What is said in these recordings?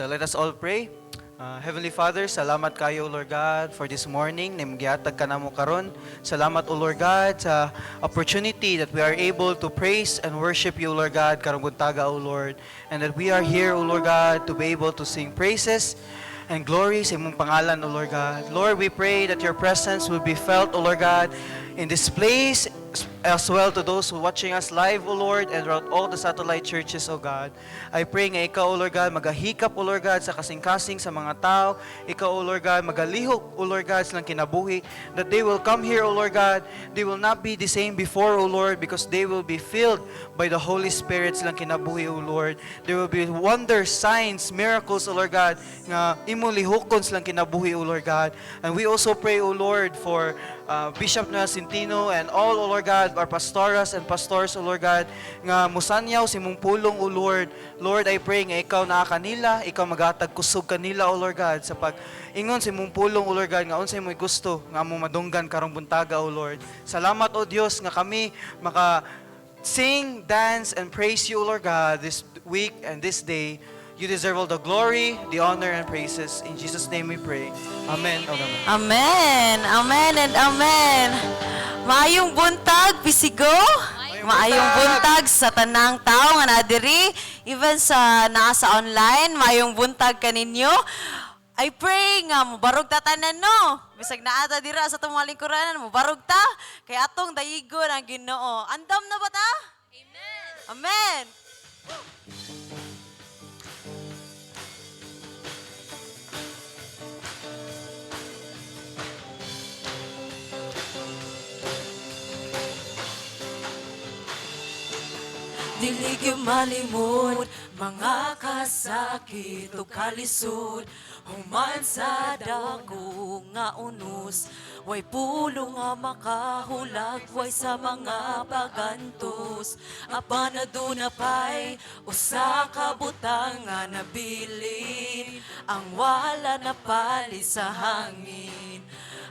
So let us all pray. Heavenly Father, salamat kayo, Lord God, for this morning. Nga gihatag ka namo karon. Salamat, O Lord God, sa opportunity that we are able to praise and worship you, Lord God, karong buntaga, O Lord. And that we are here, O Lord God, to be able to sing praises and glory sa imong pangalan, O Lord God. Lord, we pray that your presence will be felt, O Lord God, in this place, as well to those who watching us live, O Lord, and throughout all the satellite churches, O God. I pray nga ikaw, O Lord God, magahikap, O Lord God, sa kasing-kasing sa mga tao. Ikaw, O Lord God, magalihok, O Lord God, sa ilang kinabuhi, that they will come here, O Lord God. They will not be the same before, O Lord, because they will be filled by the Holy Spirit sa ilang kinabuhi, O Lord. There will be wonders, signs, miracles, O Lord God, nga imong lihokon sa ilang kinabuhi, O Lord God. And we also pray, O Lord, for Bishop Noel Centino and all, O Lord God, our pastoras and pastors, O Lord God, nga musanyaw sa imong pulong, O Lord. Lord, I pray nga ikaw naa kanila, ikaw magatag kusog kanila, O Lord God, sa pag ingon sa imong pulong, O Lord God, nga unsay imong gusto nga among madunggan karong buntaga, O Lord. Salamat, O Dios, nga kami maka sing, dance, and praise you, O Lord God, this week and this day. You deserve all the glory, the honor, and praises. In Jesus' name we pray. Amen. Amen. Amen. Amen and amen. Maayong buntag, Pisigo. Maayong buntag sa tanang tao nga naa diri, even sa naa sa online, maayong buntag kaninyo. I pray nga mobarog ta tanan, no. Bisag naa ta dira sa atong mga lingkuranan, mobarog ta kay atong dayigon ang Ginoo. Andam na ba ta? Amen. Amen. Dili gyud malimod mga kasakit o kalisod. Human sa dako nga unos, way pulo nga makahulagway sa mga pagantos. Apan aduna pay usa ka butang nga nabilin, ang wala napalit sa hangin,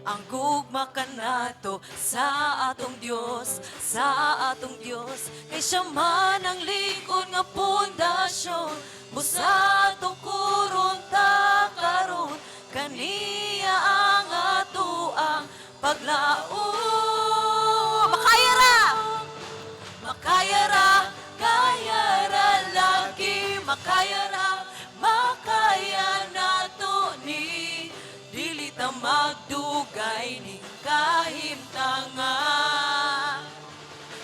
ang gugma kanato sa atong Dios, sa atong Dios. Kay siya man ang lig-on nga pundasyon, busa atong kuron ta karon, kaniya ang atoang paglaom. Makaya ra! Makaya ra, kaya ra lagi, makaya ra, makaya nato ni. Dili ta magdugay ni kahimtanga.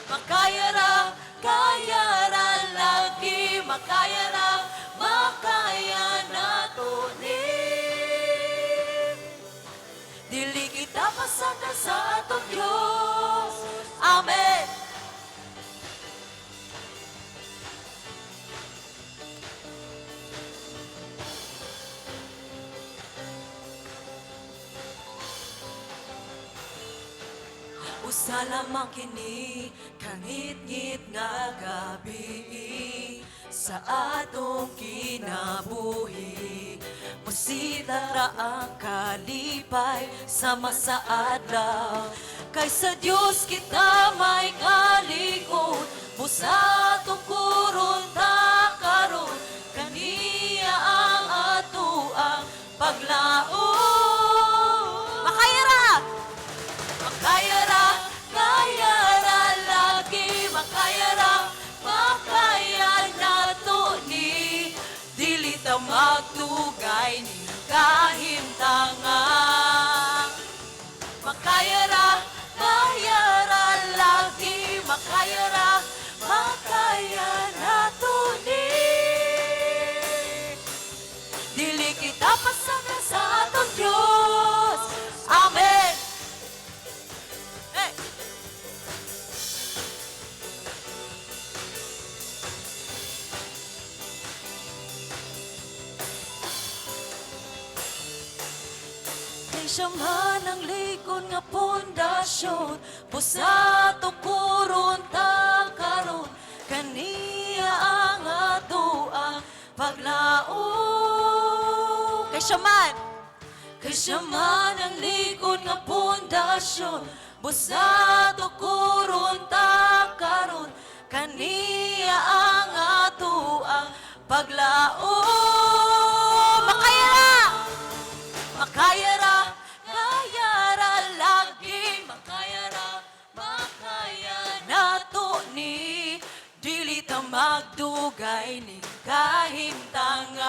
Makaya ra, kaya ra lagi, makaya ra, makaya nato ni. Dili kita pasagdan sa atong Diyos. Amen. Usa lamang kini kangitngit nga gabi sa atong kinabuhi. Musita ra ang kalipay sama sa adlaw. Kay sa Dios kita may kalig-on, busa atong kuron ta karon, kaniya ang atoang paglaom. Makaya ra! Makaya ra, kaya ra lagi, makaya ra, makaya nato ni. Dili ta magdugay ni kahimtanga. Makaya ra, kaya ra lagi, makaya ra, makaya nato ni. Dili kita pasagdan sa atong Diyos. Amen. Hey! Kay siya man ang lig-on nga pundasyon, busa tukuron ta karon, kaniya ang atoang paglaom. Kay siya man! Kay siya man ang lig-on nga pundasyon, busa tukuron ta karon, kaniya ang atoang paglaom. Magdugay ning kahimtangan.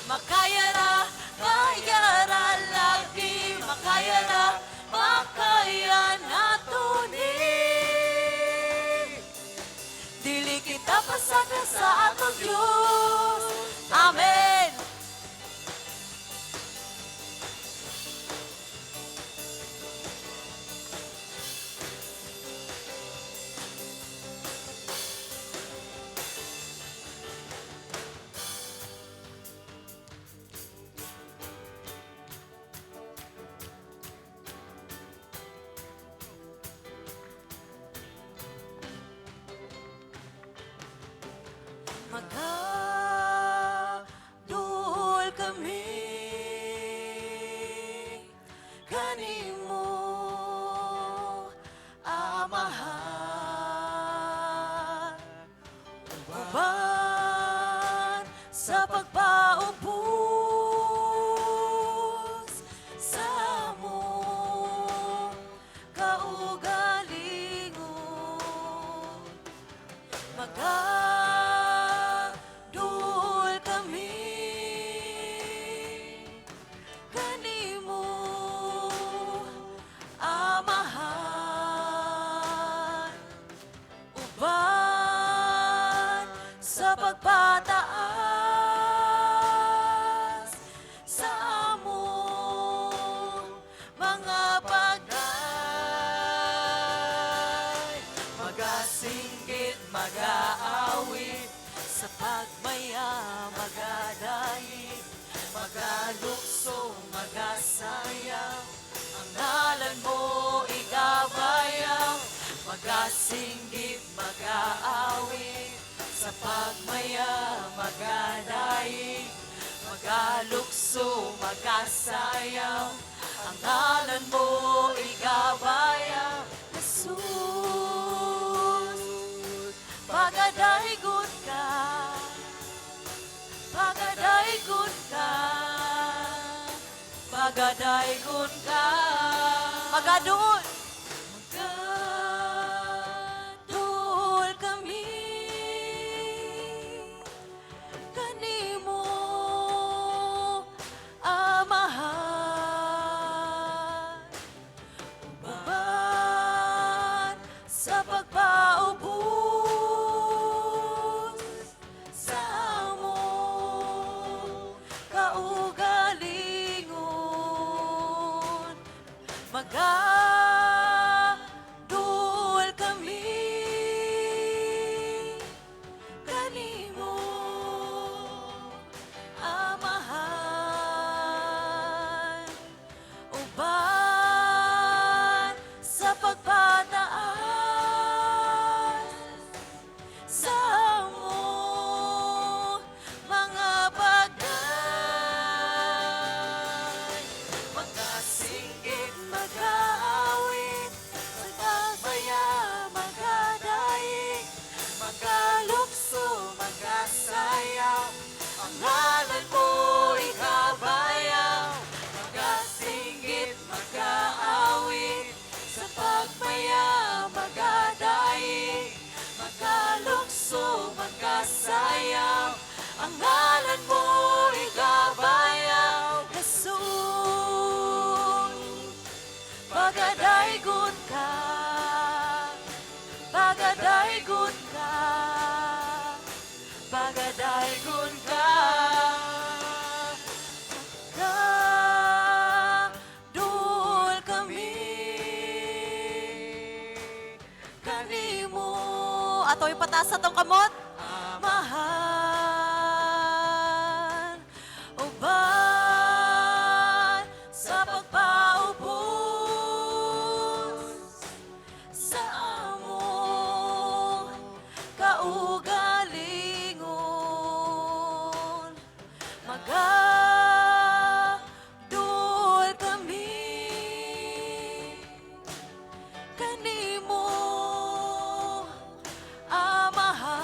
Makaya ra, kaya ra lagi. Makaya ra, makaya nato ni. Dili kita pasaka sa atong Diyos. Amen. Magaduol kami kanimo, Amahan, uban sa pagpaubos sa among kaugalingon. Magaduol kami kanimo, Amahan, uban sa pagpataas sa among mga pagay. Magasinggit, magaawit, sa pagmaya magadayig, magalukso, magasayaw, ang ngalan mo igabayaw. Magasinggit, magaawit, sa pagmaya magadayig, magalukso, magasayaw, ang ngalan mo igabayaw. Jesus, pagadaygon ka, pagadaygon ka, pagadaygon ka. Magaduol. Magaduol kami kanimo, Amahan, uban sa pagpaubos sa among kaugalingon. Magaduol kami kanimo, Amahan, uban sa pagpataas sa among mga pagay. Magasinggit, mag-aawit, magabaya, magadaig, magalukso, magasayaw, ang ngalan mo ikabayaw. Magasinggit, mag-aawit, sa pagmaya magadaig, magalukso, magasayaw, ang ngalan mo ikabayaw. Jesus, pagadaygon ka, pagadaygon ka, pagadaygon ka. Kaduol kami kanimo, Ato ipataas sa tong kamot. Amahan, uban sa pagpaubos sa among kaugalingon. Magaduol kami kanimo, Amahan.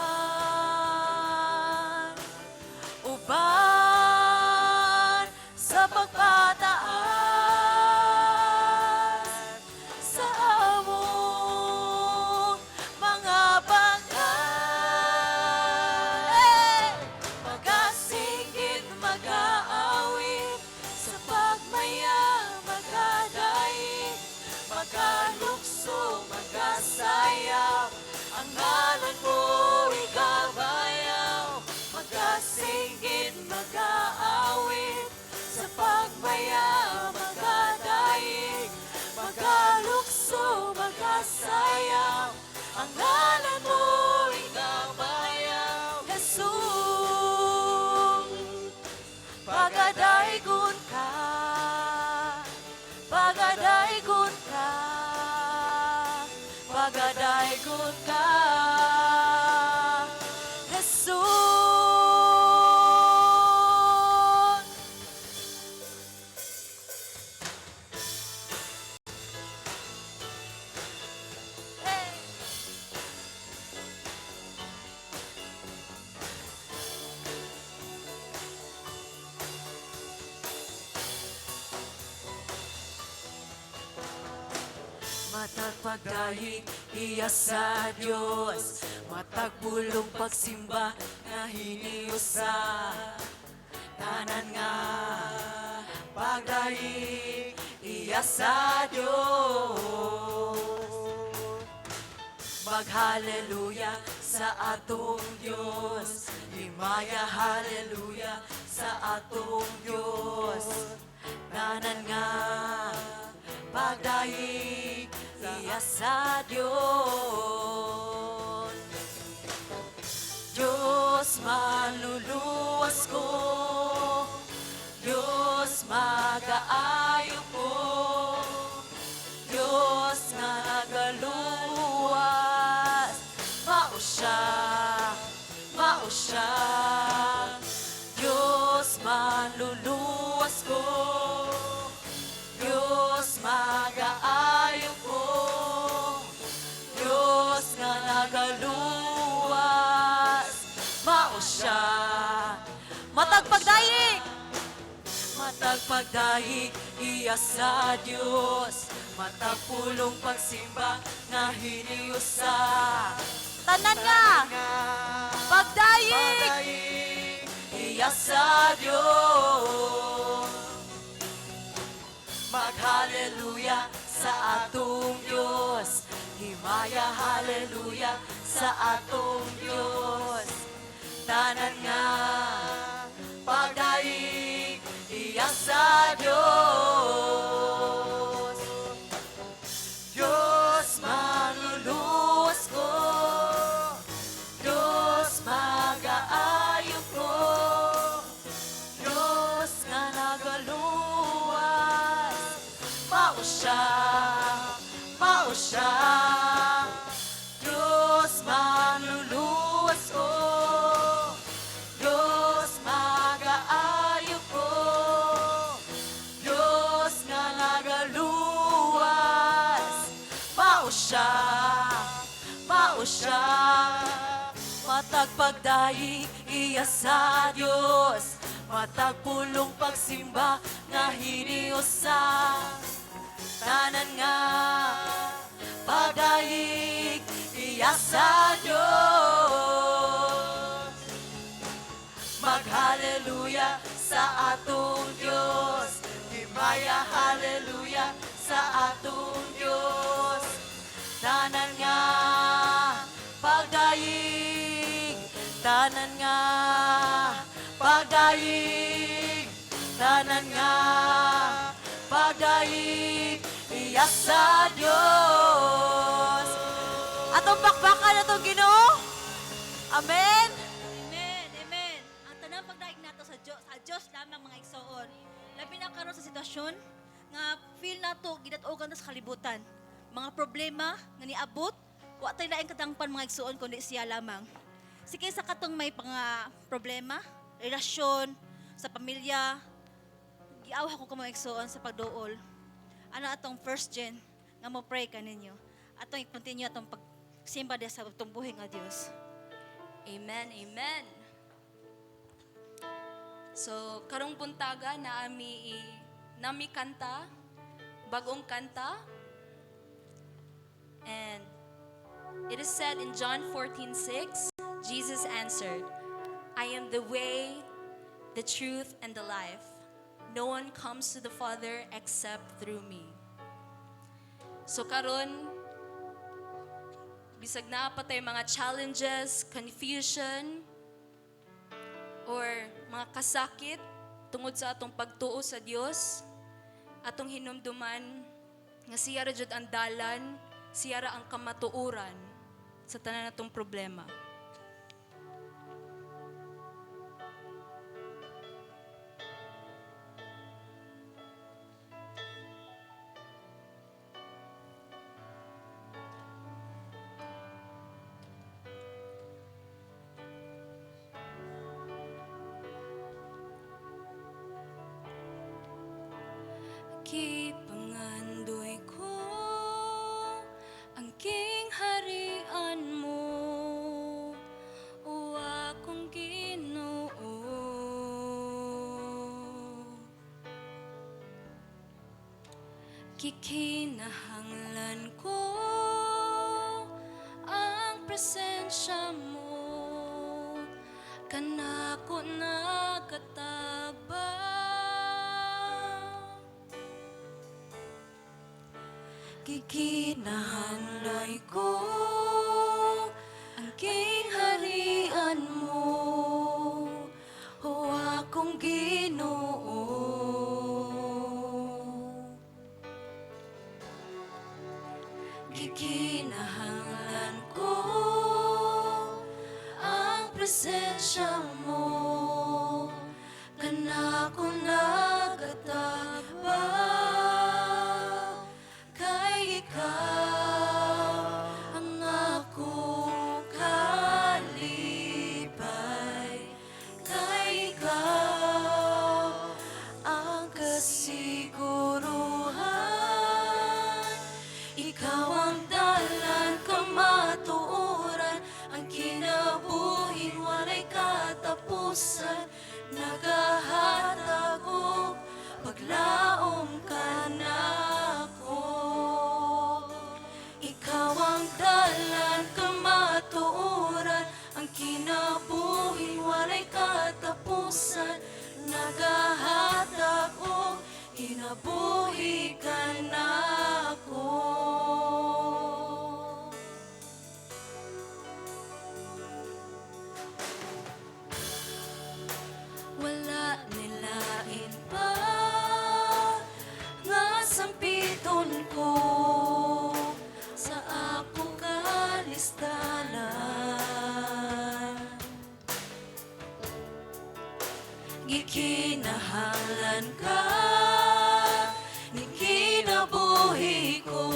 Dalaygon ka, Jesus. Hey! Matag pagdayeg iya sa Dios, matag pulong pagsimba nga hiniusa. Tanan nga pagdayeg iya sa Dios. Maghaleluya sa atong Dios, himaya haleluya sa atong Dios. Tanan nga pagdayeg iya sa Dios. Diyos manluluwas ko, Diyos magaayo ko, Diyos nga nagaluwas, mao siya, mao siya. Diyos manluluwas ko, Diyos magaayo ko, Diyos nga nagaluwas, mao siya. Matag pagdayeg! Matag pagdayeg iya sa Dios, matag pulong pagsimba nga hiniusa. Tanan nga pagdayeg! Iya sa Dios. Maghaleluya sa atong Dios, himaya haleluya sa atong Dios. Tanan nga pagdayeg iya sa Dios. Diyos manluluwas ko, Diyos magaayo ko, Diyos nga nagaluwas, mao siya, mao siya. Diyos manluluwas ko, Diyos magaayo ko, Diyos nga nagaluwas, mao siya, mao siya. Matag pagdayeg iya sa Dios, matag pulong pagsimba nga hiniusa. Tanan nga pagdayeg iya sa Dios. Maghaleluya sa atong Dios, himaya haleluya sa atong Dios. Tanan nga pagdayeg, tanan nga pagdayeg, tanan nga pagdayeg iya sa Dios. Atong pakpakan atong Ginoo. Amen. Amen. Amen. Ang tanang pagdaig nato sa Dios lamang, mga igsoon. Labi na karon sa sitwasyon nga feel nato gidat-ogan ta sa kalibutan. Mga problema nga niabot, wa tay laing kadangpan, mga igsoon, kundi siya lamang. Sige, sa katong may mga problema, relasyon, sa pamilya, giawha ko kamo, igsoon, sa pagduol. Ano atong first gen nga mo pray kaninyo. Atong i-continue atong pagsimba diha sa atong buhi nga Dios. Amen, amen. So, karong buntaga na ami nami kanta, bagong kanta. And it is said in John 14:6, Jesus answered, "I am the way, the truth, and the life. No one comes to the Father except through me." So karon bisag naa pa tay mga challenges, confusion, or mga kasakit tungod sa atong pagtuo sa Dios, atong hinumduman nga siya ra jud ang dalan, siya ra ang kamatuoran sa tanan natong problema. Gikinahanglan ko ang presensya mo, kanako nakatabang. Gikinahanglan ko ang gingharian mo, o akong Ginoo. Gikinahanglan ko ang presensya mo, kanako nagatabang, kay ikaw ang akong kalipay, kay ikaw ang kasiguruhan. Ikaw ang dalan, kamatuoran, ang kinabuhing walay katapusan, nagahatag og paglaom kanako. Ikaw ang dalan, kamatuoran, ang kinabuhing walay katapusan, nagahatag og kinabuhi kanako. Wala nilain pa nga sampiton ko sa akong kalistanan. Gikinahanglan ka ni kinabuhi ko,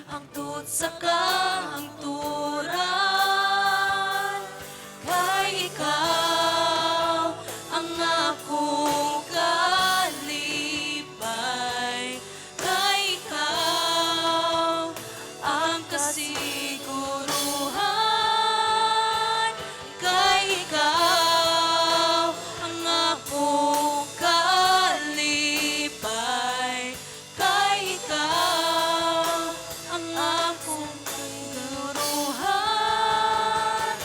hangtod sa kahangturan, kay ikaw ang akong kalipay, kay ikaw ang kasiguruhan, kay ikaw ang akong kalipay, kay ikaw ang akong kasiguruhan.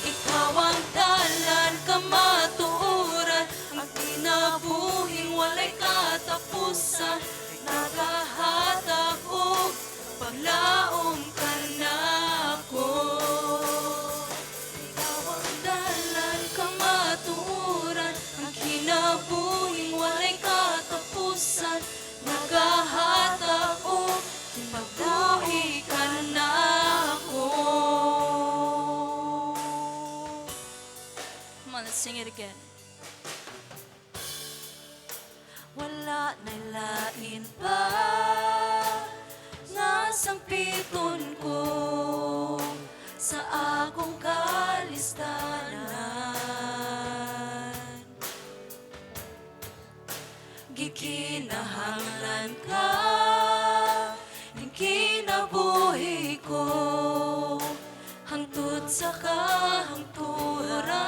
Ikaw ang dalan, kamatuoran, ang kinabuhing walay katapusan, nagahatag og paglaom kanako. Ikaw ang dalan, kamatuoran, ang kinabuhing walay katapusan, nagahatag og kinabuhi kanako. Come on, let's sing it again. Wala na lain pa nga sampiton ko sa akong kalistanan. Gikinahanglan ka ning kinabuhi ko, hangtod sa kahangturan.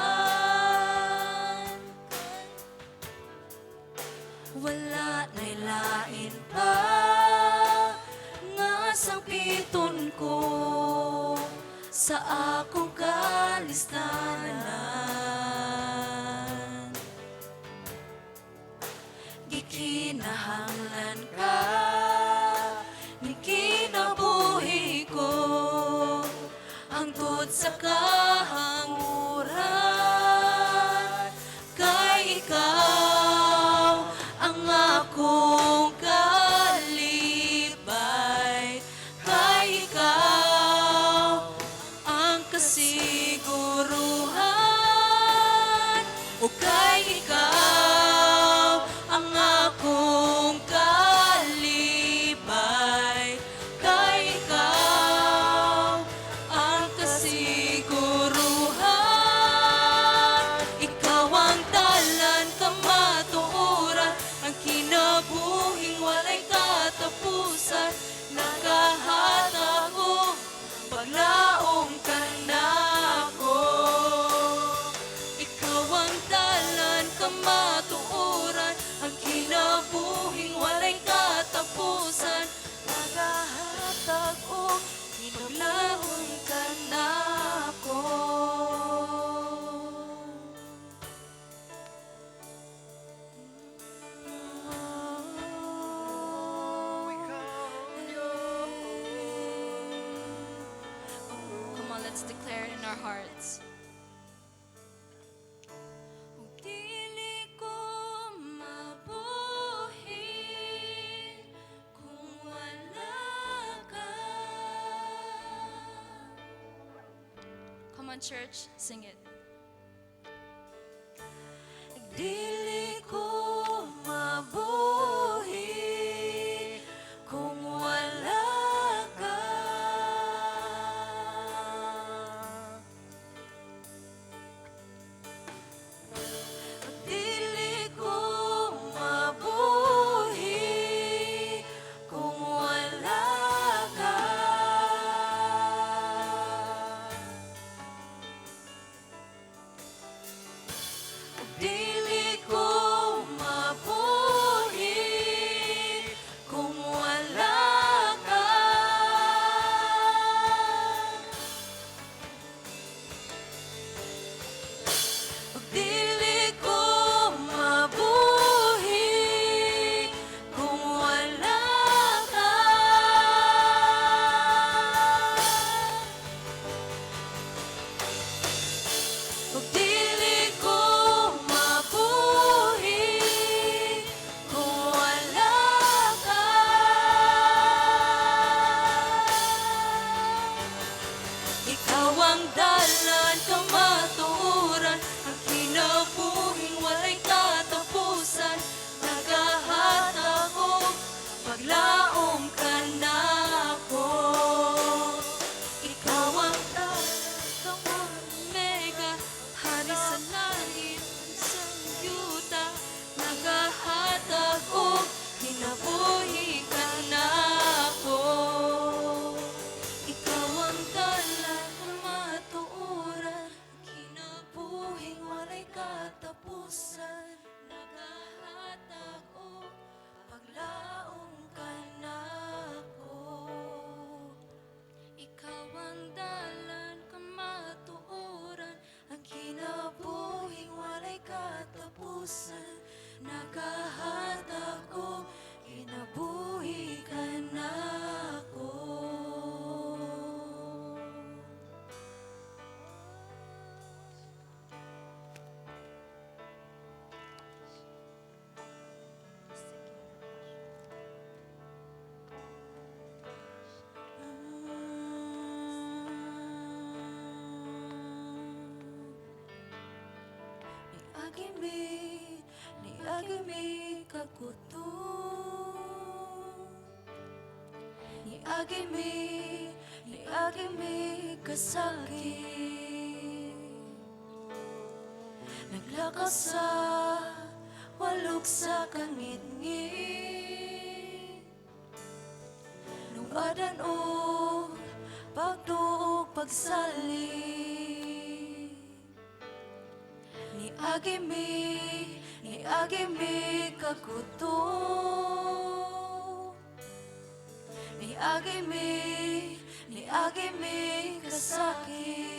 Wala na'y lain pa nga sampiton ko sa akong kalistanan. Gikinahanglan ka ni kinabuhi ko, hangtod sa kahangturan, kay ikaw ang akong kalipay, kay ikaw ang kasiguruhan, o kay ikaw ang akong kalipay, kay ikaw ang kasiguruhan. declare it in our hearts. Ug dili ko mabuhi kung wala ka. Come on, church, sing it. Dili ko mabuhi kung wala ka. Dili ko mabuhi kung wala ka. Dili ko mabuhi kung wala ka. Dili ko mabuhi kung wala ka. Ug dili ko mabuhi kung wala ka. Ikaw ang dalan, kamatuoran, ang kinabuhing walay katapusan. Nagahatag og paglaom kanako. Ikaw ang Alpha, Omega, hari sa langit, sa yuta, nagahatag og kinabuhi kanako. Ikaw ang dalan, kamatuoran, kinabuhing walay katapusan, nagahatag og paglaom kanako. Ikaw ang dalan, kamatuoran, ang kinabuhing walay katapusan, nagahatag og kinabuhi kanako. Niagi mi, niagi mi kagutom. Niagi mi kasakit. Naglakaw sa walog sa kangitngit. Nuadan og pagduog, pagsalig. Niagi mi kagutom. Niagi mi kasakit.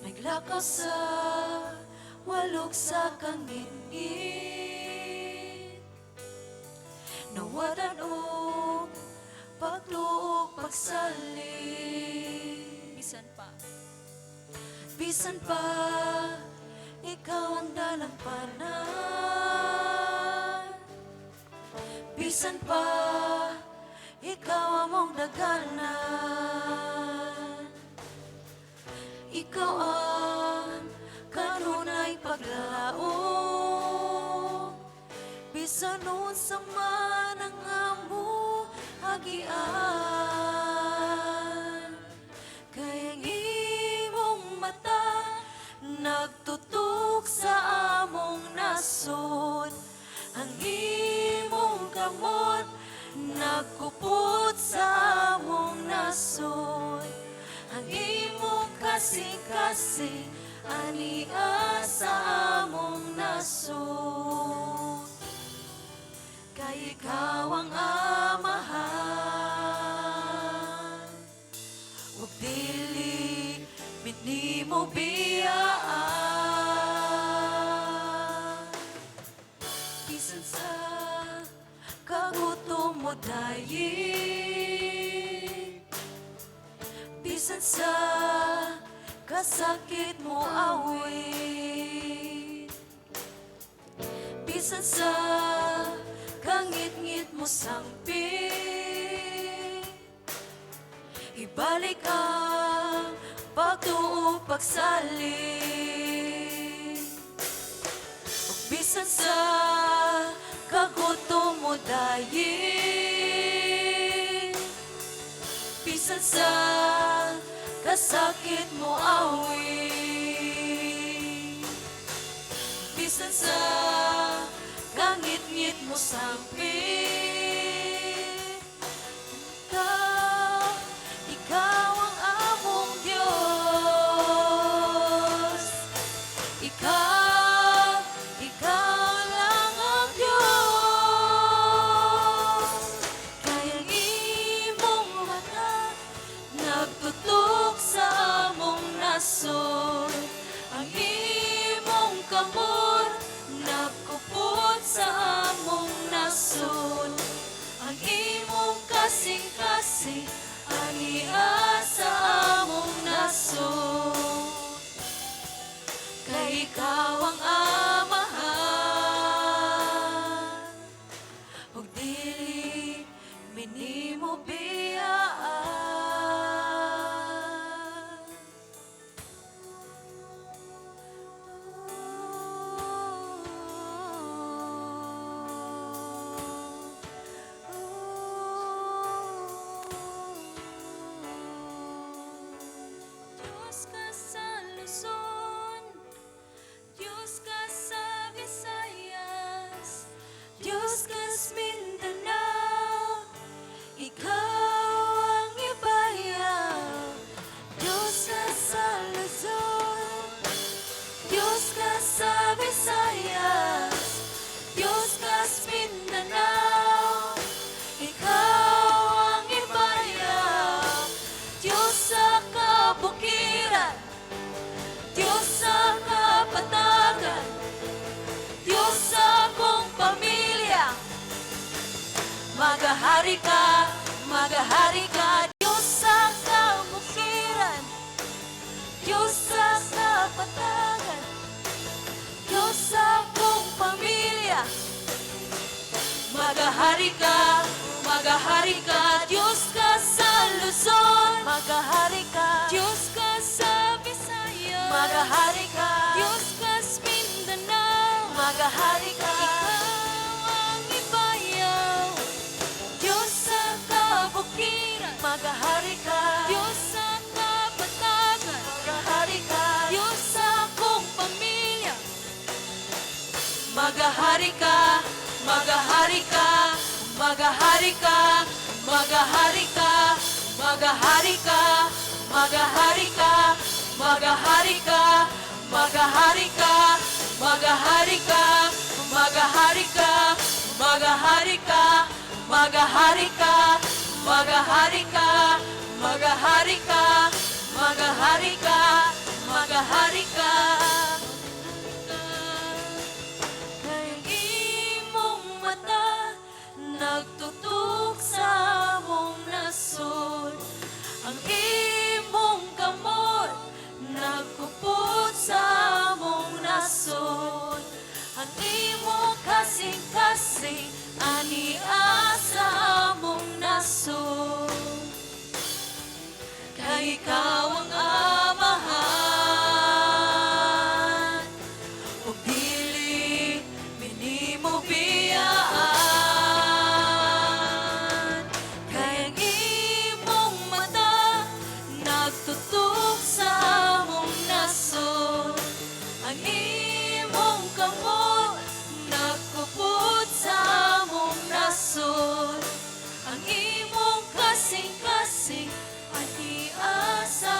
Naglakaw sa walog sa kangitngit. Nawadan og pagluog, pagsalig. Bisan pa. Bisan pa, ikaw ang dalampanan. Bisan pa, ikaw among daganan. Ikaw ang kanunay paglaom. Bisan unsa man ang among agian, kay ang imong mata nagtutok sa among nasod. Ang imong kamot nagkupot sa among nasod. Ang imong kasing-kasing ania sa among nasod. Kay ikaw ang Amahan. Ug dili mi nimo biyaan. Bisan sa kagutom mo dayik, Bisan sa kasakit mo awit, bisan sa kangitngit mo sangpit, ibalik ang pagtuo, pagsalig. Ug bisan sa kagutom mo dayin, bisan sa kasakit mo awit, bisan sa kangitngit mo sangpit, Ikaw, ikaw ang among Diyos. Ikaw, ikaw lang ang Diyos. Kay ang imong mata nagtutok sa among nasod. Ang imong kamot nagkupot sa among nasod. Ang imong kasing-kasing ania sa among nasod. Kay ikaw ang Amahan ug dili mi nimo biyaan. Diyos ka sa Luzon, Diyos ka sa Visayas, Diyos kas Mindanao, ikaw ang ibayaw. Diyos ka sa Luzon, Diyos ka sa Visayas, Diyos kas Mindanao, ikaw ang ibayaw. Diyos sa kabukiran, Diyos sa kapatagan, Diyos sa akong pamilya. Magahari ka, magahari ka, Diyos sa kabukiran, Diyos sa kapatagan, Diyos sa akong pamilya. Magahari ka, magahari ka, Diyos ka sa Luzon, magahari ka, Diyos ka sa Visayas, magahari ka, Diyos ka sa Mindanao, magahari ka, ikaw ang ibayaw. Diyos sa kabukiran, magahari ka, Diyos sa kapatagan, magahari ka, Diyos sa akong pamilya. Magahari ka, magahari ka, magahari ka, magahari ka, magahari ka, magahari ka, magahari ka, magahari ka, magahari ka, magahari ka, magahari ka, magahari ka, magahari ka, magahari ka, magahari ka, magahari ka. Kay imong mata nagtutok sa among nasod. Ang imong kamot nagkupot sa among nasod. Ang imong kasing-kasing ania sa among nasod. Kay ikaw ang Amahan ug dili mi nimo biyaan. Kay ang imong mata nagtutok sa among nasod. Ang imong kamot nagkupot sa among nasod. Ang imong kasing-kasing ania sa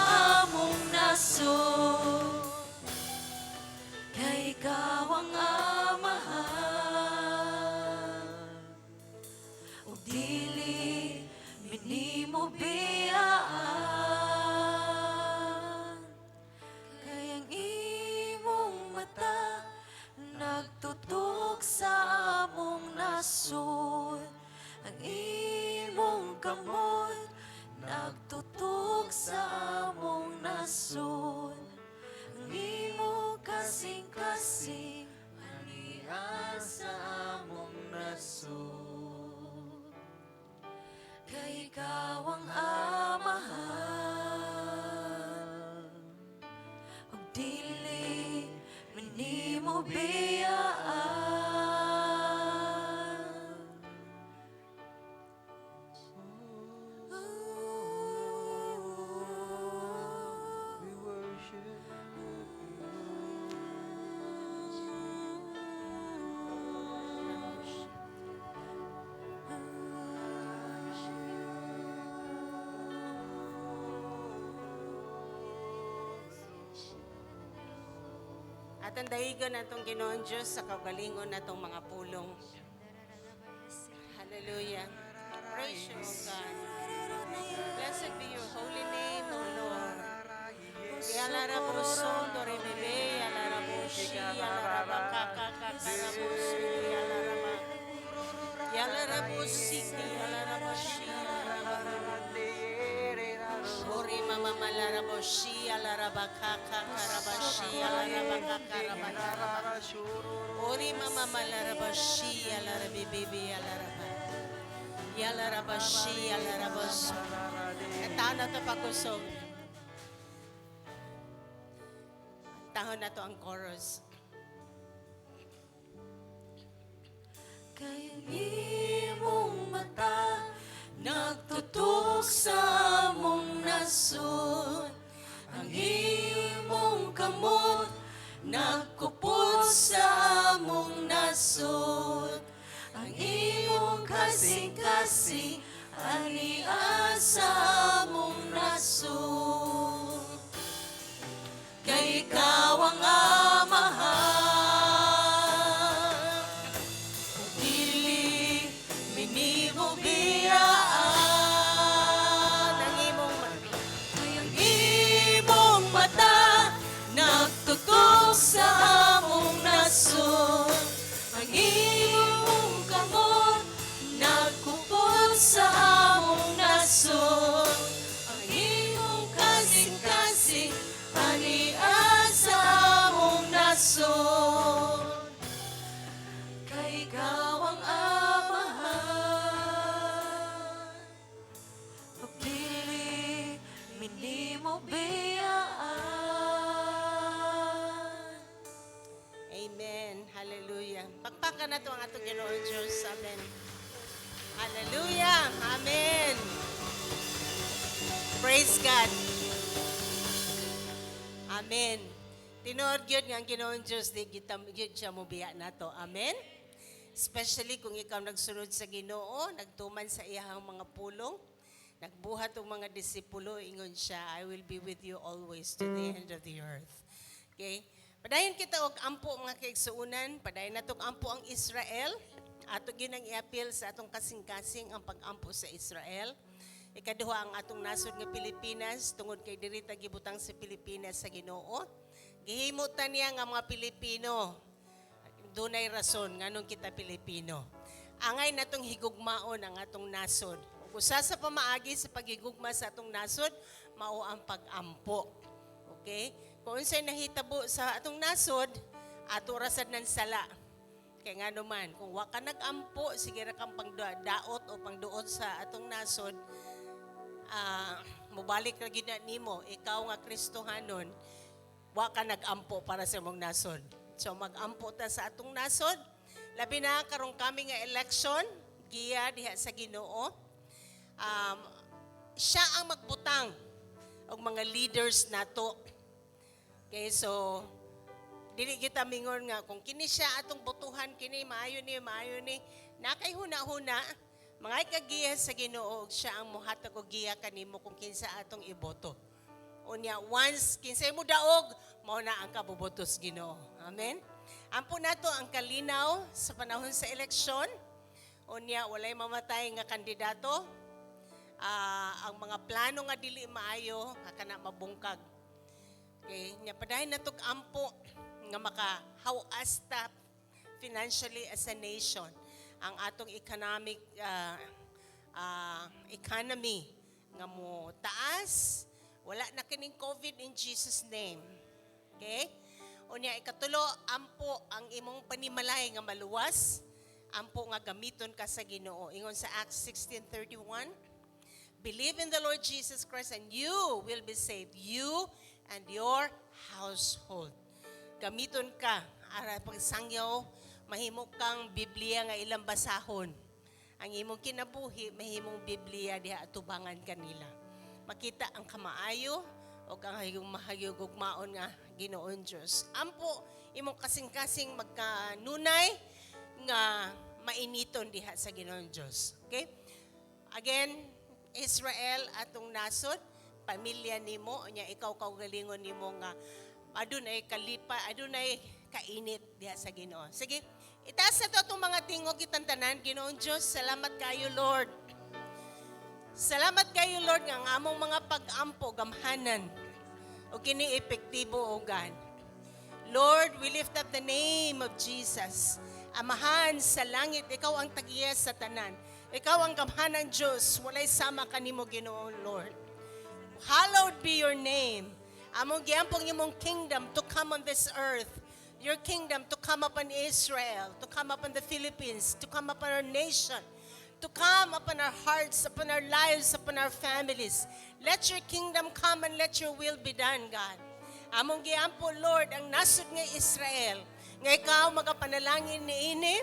biyaan. We worship. Atong daigon atong Ginoong Diyos sa kaugalingon natong mga pulong. Hallelujah. Praise you, O God. Blessed be your holy name, O Lord. Yalara busondo rebebe, yalara bushi, yalara bakaka kakara bushi, yalara ba. Yalara busiki, yalara bashi, yalara ba. Ori mama malara boshi, yalara bakaka karabashi, yalara bakaka rabaraba. Ori mama malara bashi, yalara bebebe, yalara ba. Yalara bashi, yalara bas. Kantahan na to pagkusog. Tahon na to ang chorus. Kay ang imong mata nagtutok sa among nasod. Ang imong kamot nagkupot sa among nasod. Ang imong kasing-kasing ania sa among nasod. Kay ikaw ang Amahan. Dili minimo biyaan. Ang imong mata. Kay ang imong mata nagtutok sa among nasod. Ang imong kamot nagkupot sa among nasod. Ang imong kasing-kasing ania sa among nasod. Kay ikaw ang Amahan. Pagdili minimo biyaan. Amen. Hallelujah. Pakpakan nato ang atong Ginoong Diyos. Amen. Hallelujah. Amen. Praise God. Amen. Tinuod gyud nga ang Ginoong Diyos di gyud siya mobiya nato. Amen. Especially kung ikaw nagsunod sa Ginoo, nagtuman sa iyahang mga pulong, nagbuhat og mga disipulo, ingon siya, "I will be with you always to the end of the earth." Okay? Padayon kita og ampo, mga kaigsuonan, padayon natong ampo ang Israel. Ato gyud ang iapil sa atong kasing-kasing ang pag-ampo sa Israel. Ikaduha, ang atong nasod nga Pilipinas tungod kay diri ta gibutang sa Pilipinas sa Ginoo. Gihimo ta niya nga mga Pilipino. Dunay rason nganong kita Pilipino. Angay natong higugmaon ang atong nasod. Ug usa sa pamaagi sa paghigugma sa atong nasod mao ang pag-ampo. Okay? Kung unsay nahitabo sa atong nasod, ato ra sad nang sala. Kay nga naman, kung wa ka nag-ampo, sige ra kang pangdaot o pangduot sa atong nasod, mobalik ra gyud na nimo, ikaw nga Kristohanon, wa ka nag-ampo para sa imong nasod. So mag-ampo ta sa atong nasod. Labi na karong kami nga election, giya diha sa Ginoo. Siya ang magbutang og mga leaders nato. Okay, so dili kita mingon nga kung kini siya atong botohan, kini maayo ni, maayo ni. Nakay huna-huna, mga ikagiya sa Ginoo ug siya ang mohatag og giya kanimo kung kinsa atong iboto. Unya once kinsay mo daog, mao na ang kabubutos Ginoo. Amen. Ampo nato ang kalinaw sa panahon sa eleksyon. Unya walay mamatay nga kandidato. Ang mga plano nga dili maayo nga kana mabungkag. Okay, nya padayon natog ampo nga makahawas ta financially as a nation, ang atong economic economy nga mo taas, wala na kining COVID in Jesus' name. Okay? Unya ikatulo, ampo ang imong panimalay nga maluwas, ampo nga gamiton ka sa Ginoo. Ingon sa Acts 16:31, "Believe in the Lord Jesus Christ and you will be saved, you and your household." Gamiton ka Ara pagsangyaw, mahimo kang Biblia nga ilang basahon. Ang imong kinabuhi, mahimong Biblia diha atubangan kanila. Makita ang kamaayo o ang hayong mahayog ugmaon nga Ginoon Dios. Ampo imong kasing-kasing magkanunay nga mainiton diha sa Ginoon Dios. Okay? Again, Israel atong nasod, pamilya nimo, nya ikaw kaugalingon nimo nga adunay kalipa, adunay kainit diha sa Ginoo. Sige, itaas na to atong mga tingog kitang tanan. Ginoong Dios, salamat kayo, Lord. Salamat kayo, Lord, nga ang among mga pag-ampo gamhanan o kini epektibo, O God. Lord, we lift up the name of Jesus. Amahan sa langit, ikaw ang tagiya sa tanan. Ikaw ang gamhanang Diyos, walay sama kanimo, Ginoo Lord. Hallowed be your name. Among giampong imong kingdom to come on this earth. Your kingdom to come upon Israel, to come upon the Philippines, to come upon our nation, to come upon our hearts, upon our lives, upon our families. Let your kingdom come and let your will be done, God. Among giampo, Lord, ang nasod nga Israel, nga ikaw magapanalangin niini.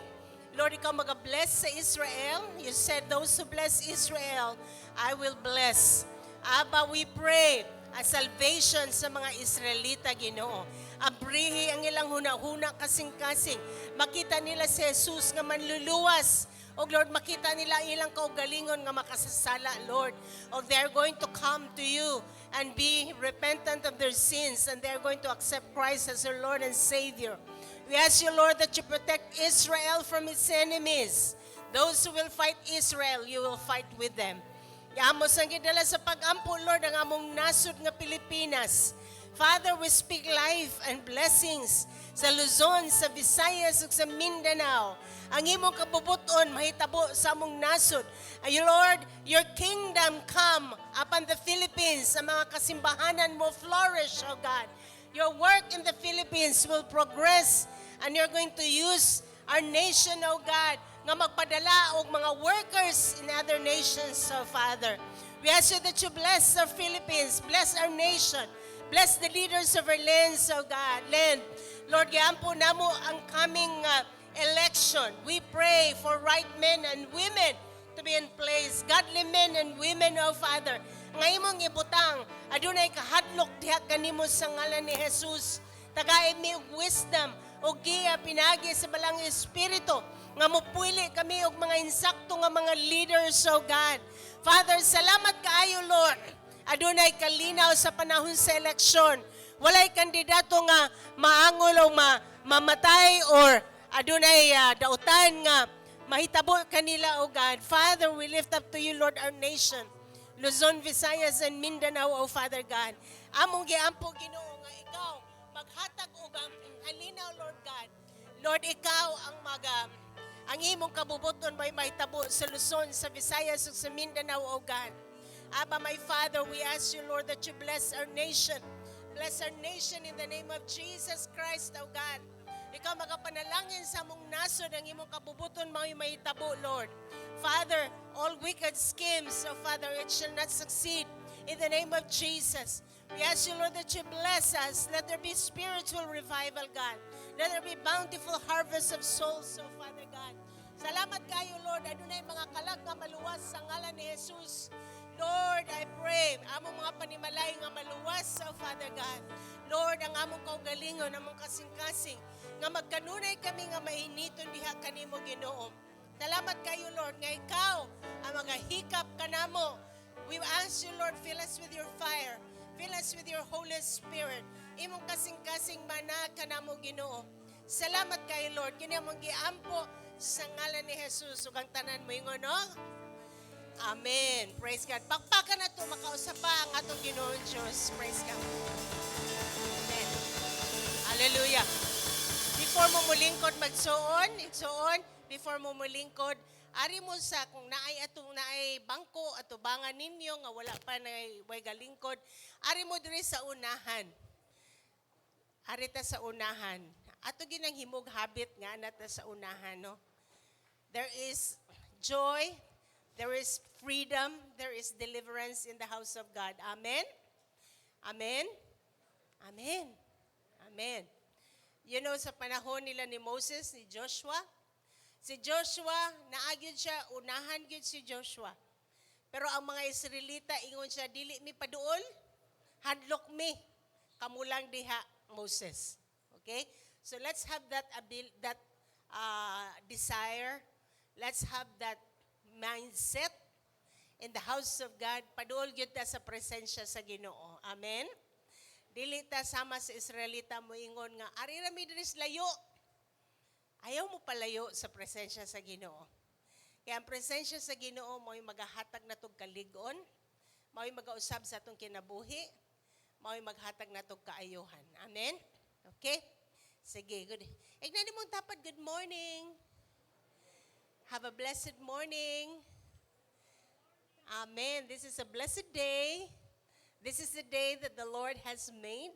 Lord, ikaw magabless sa Israel. You said, "Those who bless Israel, I will bless." Abba, we pray a salvation sa mga Israelita, Ginoo. Abrihi ang ilang huna-huna, kasing-kasing. Makita nila si Jesus nga manluluwas. O Lord, makita nila ang ilang kaugalingon nga makasasala, Lord. O they are going to come to you and be repentant of their sins and they are going to accept Christ as their Lord and Savior. We ask you, Lord, that you protect Israel from its enemies. Those who will fight Israel, you will fight with them. Amo sang gidala sa pag-ampo, Lord, ang among nasod nga Pilipinas. Father, we speak life and blessings sa Luzon, sa Visayas, ug sa Mindanao. Ang imong kabubuton mahitabo sa among nasod. Ay, Lord, your kingdom come upon the Philippines. Sa mga kasimbahanan mo flourish, O God. Your work in the Philippines will progress and you're going to use our nation, O God, nga magpadala og mga workers in other nations, O Father. We ask you that you bless our Philippines, bless our nation, bless the leaders of our lands, O God, land. Lord, giampo namo ang coming election. We pray for right men and women to be in place. Godly men and women, O Father. Nga imong ibutang, adunay kahadlok diha kanimo sa ngalan ni Jesus. Tagay mi og wisdom og giya pinagi sa Balaang Espiritu nga mupili kami og mga insakto nga mga leaders, O God. Father, salamat kaayo, Lord. Adunay kalinaw sa panahon sa eleksyon. Walay kandidato nga maangol o mamatay or adunay dautan nga mahitabo kanila, O God. Father, we lift up to you, Lord, our nation. Luzon, Visayas, and Mindanao, O Father God. Among giampo, Ginoo, nga ikaw maghatag og ang kalinaw, Lord God. Lord, ikaw ang ang imong kabubuton may mahitabo sa Luzon, sa Visayas, ug sa Mindanao, O God. Abba, my Father, we ask you, Lord, that you bless our nation. Bless our nation in the name of Jesus Christ, O God. Ikaw magapanalangin sa among nasod ang imong kabubuton mao'y mahitabo, Lord. Father, all wicked schemes, oh Father, it shall not succeed in the name of Jesus. We ask you, Lord, that you bless us. Let there be spiritual revival, God. Let there be bountiful harvest of souls, oh Father God. Salamat kayo, Lord. Adunay mga kalag nga maluwas sa ngalan ni Jesus. Lord, I pray, among mga panimalay nga maluwas, oh Father God. Lord, ang among kaugalingon, among kasing-kasing, nga magkanunay kami nga mainiton diha kanimo, Ginoo. Salamat kayo, Lord, nga ikaw ang mga hikap kanamo. We ask you, Lord, fill us with your fire. Fill us with your Holy Spirit. Imong kasing-kasing mana kanamo, Ginoo. Salamat kayo, Lord. Kini among giampo sa ngalan ni Jesus ug ang tanan moingon, no? Amen. Praise God. Pakpakan na to makausap pa ang atong Ginoong Diyos. Praise God. Amen. Hallelujah. Before mo mulingkod magsuon, igsuon, before mo mulingkod, ari mo sa kung naay atong naay bangko atubangan ninyo nga wala pa na way galingkod, ari mo diri sa unahan. Ari ta sa unahan. Ato ginang himog habit nga ana ta sa unahan, no? There is joy, there is freedom, there is deliverance in the house of God. Amen? Amen? Amen. Amen. Sa panahon nila ni Moses, ni Joshua, si Joshua, naa gyud siya, unahan gyud si Joshua. Pero ang mga Israelita, ingon siya, "Dili mi paduol, hadlok mi, kamo lang diha, Moses." Okay? So let's have that desire. Let's have that mindset in the house of God. Paduol gyud ta sa presensya sa Ginoo. Amen? Dili ta sama sa Israelita, moingon nga, "Ari ra mi diri sa layo." Ayaw mo palayo sa presensya sa Ginoo. Kaya ang presensya sa Ginoo mo'y magahatag natog kalig-on, mao'y magausab sa atong kinabuhi, mao'y maghatag natog kaayuhan. Amen? Okay? Sige, good. Ingna nimong tapad, "Good morning. Have a blessed morning. Amen. This is a blessed day. This is the day that the Lord has made,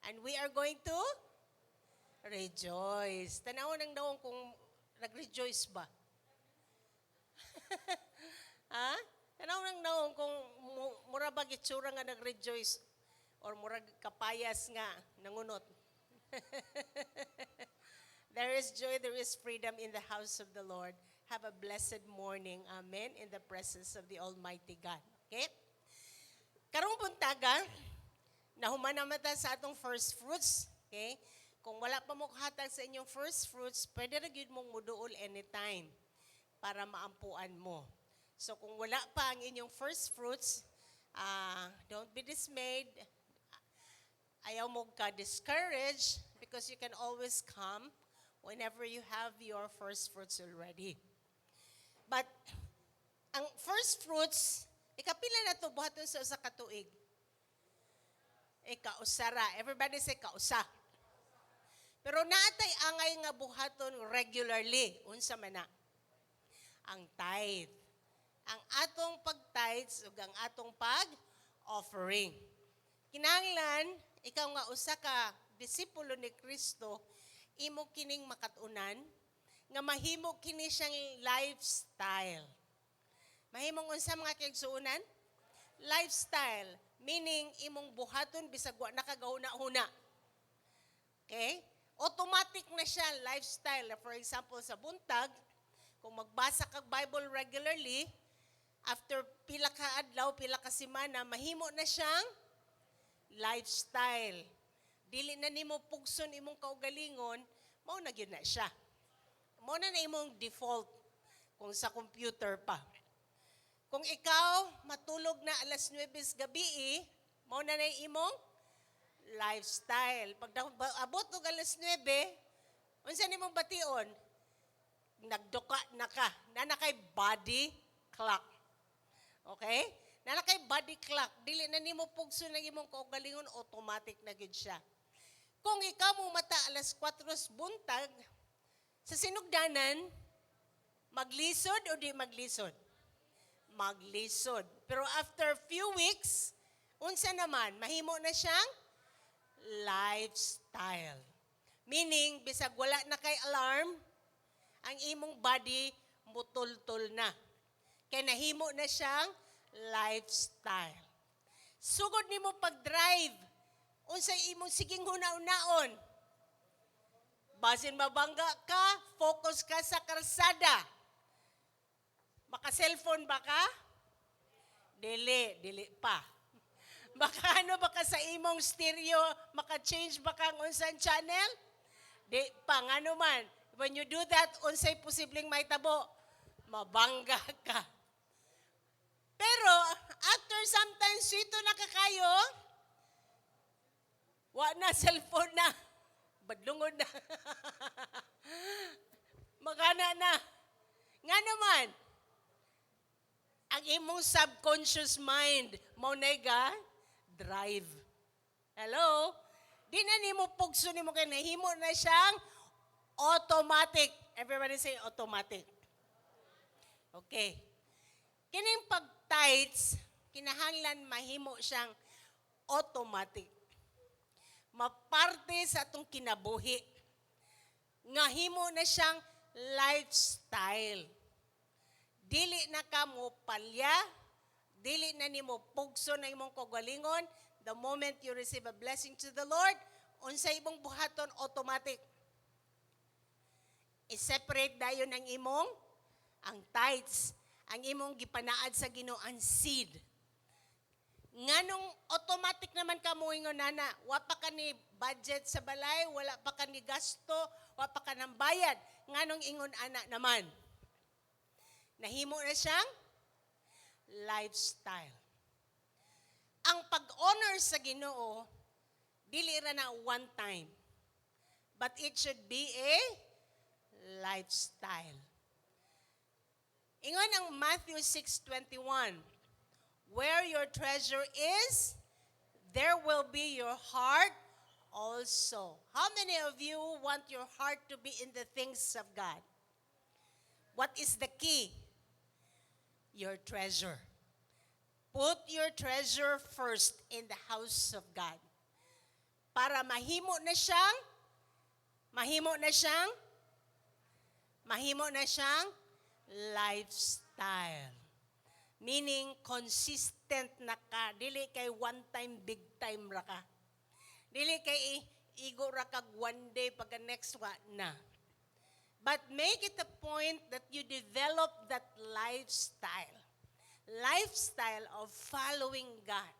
and we are going to rejoice." Tanawon ang nawong kung nag-rejoice ba. Ha? Tanawon ang nawong kung mura ba gitsura nga nag-rejoice or murag kapayas nga nangunot. There is joy, there is freedom in the house of the Lord. Have a blessed morning. Amen. In the presence of the Almighty God. Okay? Karong buntaga, nahuman naman ta sa atong first fruits. Okay? Kung wala pa mo kahatag sa inyong first fruits, pwede ra gyud mong muduol anytime para maampuan mo. So kung wala pa ang inyong first fruits, don't be dismayed. Ayaw mo ka discouraged because you can always come whenever you have your first fruits already. But ang first fruits, ikapila na to buhaton sa usa ka tuig? Ikausa ra. Everybody say "kausa." Pero naatay angay nga buhaton regularly. Unsa man na? Ang tithe. Ang atong pag-tithes ug ang atong pag-offering. Kinahanglan ikaw nga usa ka disipulo ni Kristo, imo kining makatunan nga mahimo kini siyang lifestyle. Mahimong unsa, mga kaigsuonan? Lifestyle, meaning imong buhaton bisag wa nakagahuna-huna. Okay? Automatic na siya, lifestyle. For example, sa buntag, kung magbasa kag Bible regularly, after pila ka adlaw, pila ka semana, mahimo na siyang lifestyle. Dili na nimo pugson imong kaugalingon, mao na gyud na siya. Mao na na imong default kung sa computer pa. Kung ikaw matulog na alas 9 sa gabi, eh, mao na na imong lifestyle. Pag abot og alas 9, unsa nimong bation? Nagduka na ka. Naa na kay body clock. Okay? Naa na kay body clock. Dili na nimo pugso ng imong kaugalingon, automatic na gyud siya. Kung ikaw mo mata alas 4 buntag, sa sinugdanan, maglisod o di maglisod? Maglisod. Pero after few weeks, unsa naman, mahimo na siyang lifestyle. Meaning, bisag wala na kay alarm, ang imong body mutultol na. Kay nahimo na siyang lifestyle. Sugod nimo pag-drive, unsay imong siging huna-hunaon? Basin mabangga ka, focus ka sa karsada. Maka-cellphone ba ka? Dili, dili pa. Baka ano, baka sa imong stereo, maka-change ba kang unsan channel? Di pa, ngano man. When you do that, unsay posibleng mahitabo? Mabangga ka. Pero, after sometimes, swito na ka kayo, wa na, cellphone na. Badlungon na. Magana na. Nga naman, ang imong subconscious mind, mao na ga drive. Hello? Di na nimo pugso nimo kay nahimo na siyang automatic. Everybody say "automatic." Okay. Kining pag-tithes, kinahanglan mahimo siyang automatic. Maparte sa atong kinabuhi. Nga himo na siyang lifestyle. Dili na ka mo palya, dili na nimo pugso na imong kaugalingon. The moment you receive a blessing to the Lord, Unsa imong buhaton automatic? I-separate dayon ang imong ang tithes, ang imong gipanaad sa Ginoo, ang seed. Nganong automatic naman ka mo ingon nana, wa pa ka ni budget sa balay, wala pa ka ni gasto, wa pa ka ng bayad. Nganong ingon ana naman? Nahimo na siyang lifestyle. Ang pag-honor sa Ginoo, dili ra na one time. But it should be a lifestyle. Ingon ang Matthew 6:21, "Where your treasure is, there will be your heart also." How many of you want your heart to be in the things of God? What is the key? Your treasure. Put your treasure first in the house of God. Para mahimo na siyang lifestyle. Meaning, consistent na ka. Dili kay one time, big time ra ka. Dili kay igo ra kag one day, pagka next wa na. But make it a point that you develop that lifestyle. Lifestyle of following God.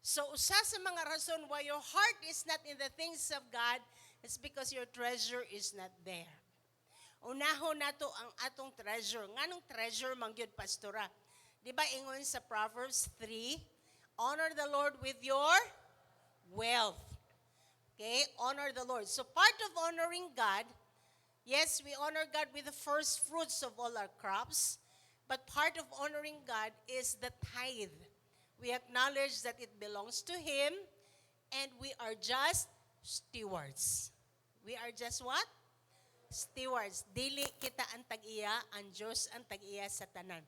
So, usa sa mga rason why your heart is not in the things of God is because your treasure is not there. Unahon nato ang atong treasure. Nganong treasure man gyud, Pastora? Di ba ingon sa Proverbs 3, "Honor the Lord with your wealth." Okay? Honor the Lord. So part of honoring God, yes, we honor God with the first fruits of all our crops, but part of honoring God is the tithe. We acknowledge that it belongs to Him and we are just stewards. We are just what? Stewards. Dili kita ang tag-iya, ang Diyos ang tag-iya sa tanan.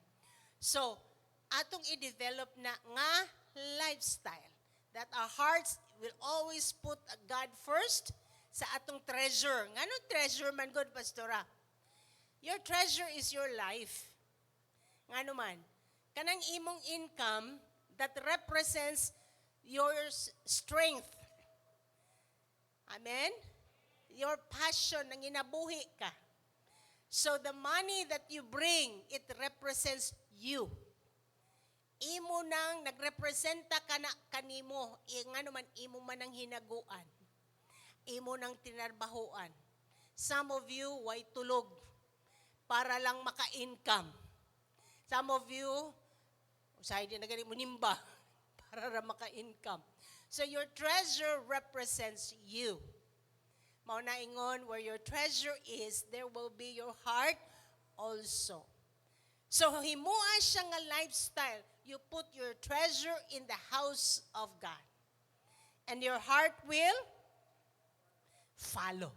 So, atong i-develop na nga lifestyle that our hearts will always put God first sa atong treasure. Nganong treasure man gud, Pastora? Your treasure is your life. Ngano man, kanang imong income that represents your strength. Amen? Your passion, nang inabuhi ka. So the money that you bring, it represents you. Imo nang nagrepresenta ka na kanimo, ngano man imo man ang hinaguan. Imo nang tinarbahuan. Some of you way tulog para lang maka-income. Some of you, usahay di na gani mo nimba para ra maka-income. So your treasure represents you. Mao na ingon, "Where your treasure is, there will be your heart also." So himua siya nga lifestyle. You put your treasure in the house of God. And your heart will follow.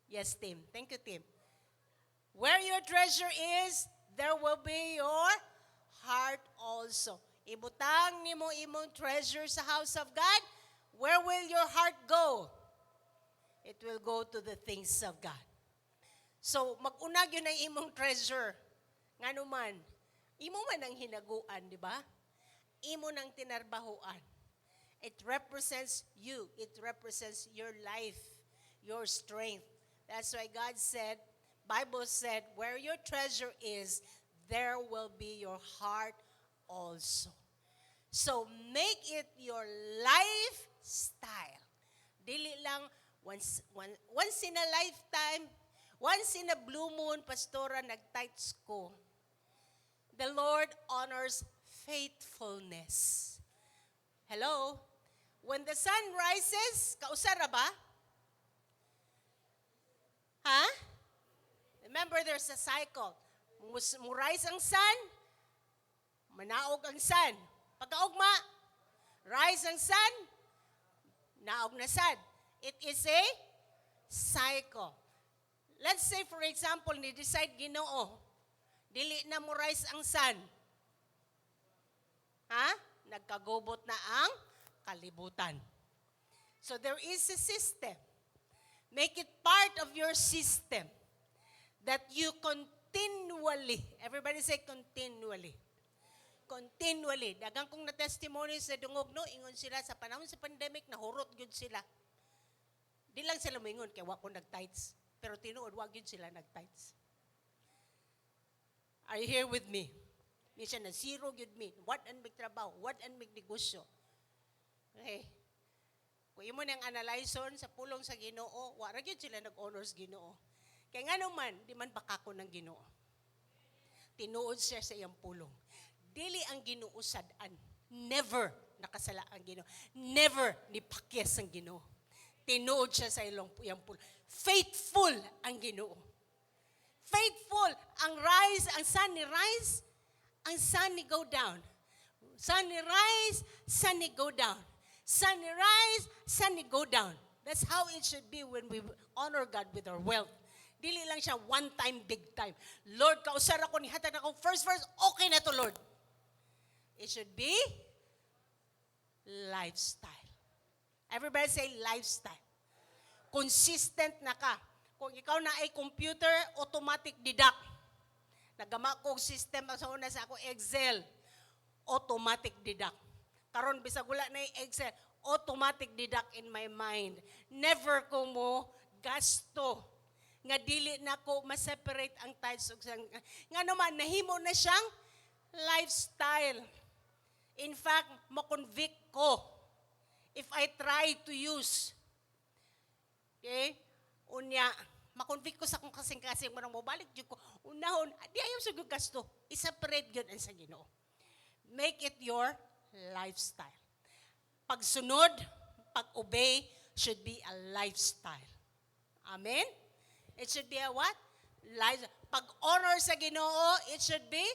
Yes, Tim. Thank you, Tim. Where your treasure is, there will be your heart also. Ibutang nimo imong treasure sa house of God, where will your heart go? It will go to the things of God. So, mag-una gyud ang imong treasure. Ngano man, imo man ang hinaguan, di ba? Imo nang tinarbahuan. It represents you. It represents your life, your strength. That's why God said, Bible said, "Where your treasure is, there will be your heart also." So make it your lifestyle. Dili lang once in a lifetime, once in a blue moon, Pastora, nag-tithes ko. The Lord honors faithfulness. Hello? When the sun rises, kausa ra ba? Ha? Remember, there's a cycle. Mu rise ang sun, manaog ang sun. Pagkaugma, rise ang sun, naog na sad. It is a cycle. Let's say, for example, ni decide Ginoo, dili na mo rise ang sun. Ha? Nagkagubot na ang kalibutan. So there is a system. Make it part of your system that you continually, everybody say continually, Continually. Daghang kong na testimonies sa dungog, no, ingon sila sa panahon sa pandemic, nahurot gyud sila. Di lang sila moingon kay wa ko nag-tithes. Pero tinuod, wa gyud sila nag-tithes. Are you here with me? Minsan na zero gyud mi. Wa-an mig trabaho, wa-an mig negosyo. Okay. Kung imo nang analyson sa pulong sa Ginoo, wa ra gyud sila nag-honor sa Ginoo. Kay ngano man, di man bakako ng Ginoo. Tinuod siya sa iyang pulong. Dili ang Ginoo sad-an. Never nakasala ang Ginoo. Never nipakyas ang Ginoo. Tinuod siya sa iyang pulong. Faithful ang Ginoo. Faithful. Ang rise, ang sun ni rise, ang sun ni go down. Sun ni rise, sun ni go down. Sun ni rise, sun ni go down. That's how it should be when we honor God with our wealth. Dili lang siya one time, big time. "Lord, kausar ako, nihatag ako first verse, okay na to, Lord." It should be lifestyle. Everybody say "lifestyle." Consistent na ka. Kung ikaw na ay computer, automatic deduct. Nagama ko og system sa una sa ako Excel, automatic deduct. Karon bisag wala na yung Excel, automatic deduct in my mind. Never ko mo gasto nga dili na ko ma-separate ang tithes ug nga naman nahimo na siyang lifestyle. In fact, ma-convict ko if I try to use. Okay? Unya, ma-convict ko sa akong kasing-kasing mo nang mobalik jud ko. Unahon, di ayaw sa gasto. I-separate gyud ang sa Ginoo. Make it your lifestyle. Pagsunod, pag-obey should be a lifestyle. Amen? It should be a what? Life. Pag-honor sa Ginoo, it should be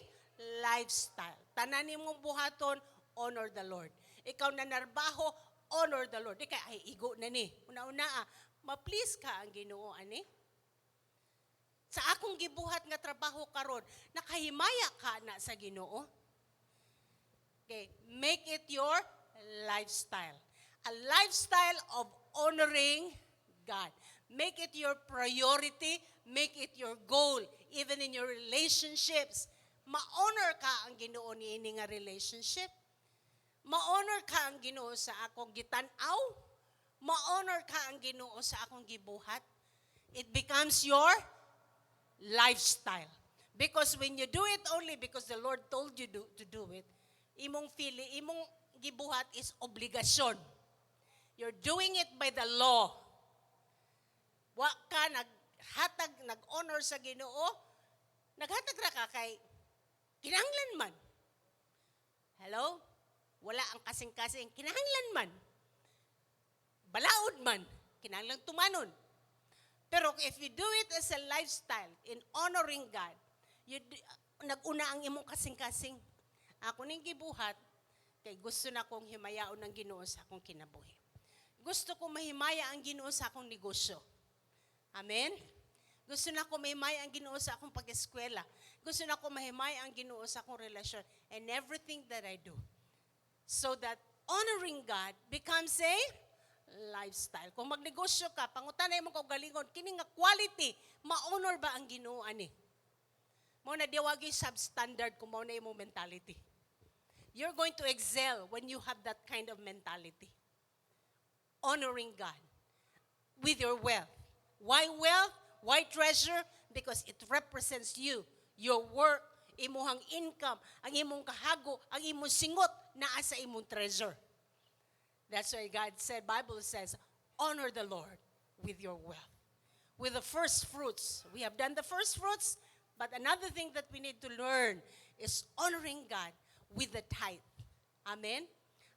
lifestyle. Tanan nimong buhaton, honor the Lord. Ikaw na narbaho, honor the Lord. Di kay ay igo na ni. Una-una ah, ma-please ka ang Ginoo ani. Sa akong gibuhat nga trabaho karon, nakahimaya ka na sa Ginoo. Okay, make it your lifestyle. A lifestyle of honoring God. Make it your priority, make it your goal, even in your relationships. Ma-honor ka ang Ginoo niini nga relationship. Ma-honor ka ang Ginoo sa akong gitan-aw. Ma-honor ka ang Ginoo sa akong gibuhat. It becomes your lifestyle. Because when you do it only because the Lord told you to do it, imong feeling, imong gibuhat is obligasyon. You're doing it by the law. Wa ka naghatag, nag-honor sa Ginoo, naghatag ra ka kay kinahanglan man. Hello? Wala ang kasing-kasing, kinahanglan man. Balaod man, kinahanglan tumanon. Pero if you do it as a lifestyle in honoring God, nag-una ang imong kasing-kasing. Ako ning gibuhat kay gusto na kong himayaon ng Ginoo sa akong kinabuhi. Gusto ko mahimaya ang Ginoo sa akong negosyo. Amen? Gusto na ko mahimaya ang Ginoo sa akong pag-eskwela. Gusto na ko mahimaya ang Ginoo sa akong relasyon and everything that I do. So that honoring God becomes a lifestyle. Kung magnegosyo ka, pangutan-a imong kaugalingon, kini nga quality, ma-honor ba ang Ginoo ani? Mao na di wagi substandard kung mao na imong mentality. You're going to excel when you have that kind of mentality. Honoring God with your wealth. Why wealth? Why treasure? Because it represents you, your work, imuhang income, ang imong kahago, ang imong singot naa sa imong treasure. That's why God said, Bible says, "Honor the Lord with your wealth." With the first fruits. We have done the first fruits, but another thing that we need to learn is honoring God with the tithe. Amen?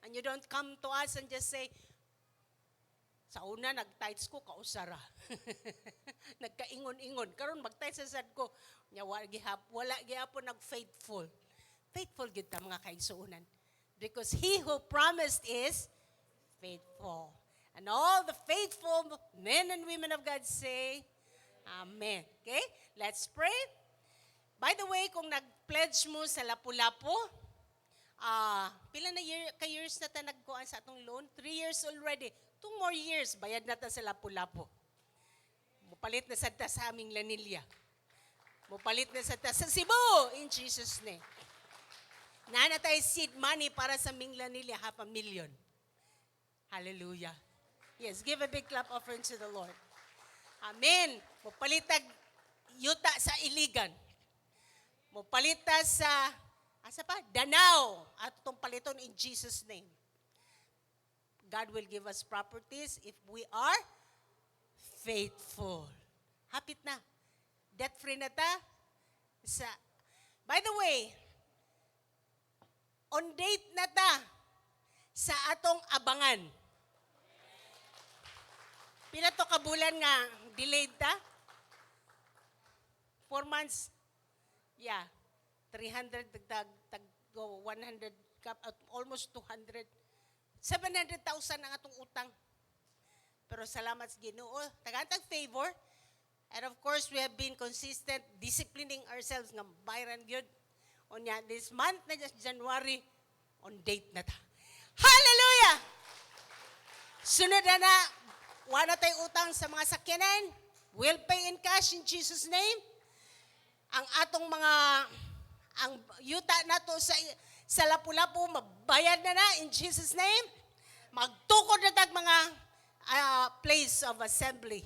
And you don't come to us and just say, "Sa una, nag-tithes ko, kausara. Nagkaingon-ingon. Karon mag-tithes sa sad ko." Nya, wala gihapon nag-faithful. Faithful gid ta, mga kaigsuonan. Because He who promised is faithful. And all the faithful men and women of God say, "Amen." Okay? Let's pray. By the way, kung nag-pledge mo sa Lapu-Lapu, pila na year, ka years na ta nagkuan sa atong loan? 3 years already. 2 more years, bayad na ta sa Lapu-Lapu. Mupalit na sad ta sa aming Lanilla. Mupalit na sad ta sa Cebu, in Jesus' name. Naa na tay seed money para sa Minglanilla, half a million. Hallelujah. Yes, give a big clap offering to the Lord. Amen. Mopalitag yuta sa Iligan. Mopalita sa, asa pa? Danao. Atong paliton in Jesus' name. God will give us properties if we are faithful. Hapit na. Debt free na ta. By the way, on date na ta sa atong abangan. Pila to ka bulan nga delayed ta? 4 months. Yeah. 300 tag, tag go 100 kap, almost 200. 700,000 ang atong utang. Pero salamat sa Ginoo, tagaan tag favor. And of course, we have been consistent disciplining ourselves nga bayran gyud. Unya this month na just January, on date na ta. Hallelujah! Sunod na na, wala tay utang sa mga sakyanan. We'll pay in cash in Jesus' name. Ang atong mga, ang yuta nato sa Lapu-Lapu, mabayad na na in Jesus' name. Magtukod na tag mga place of assembly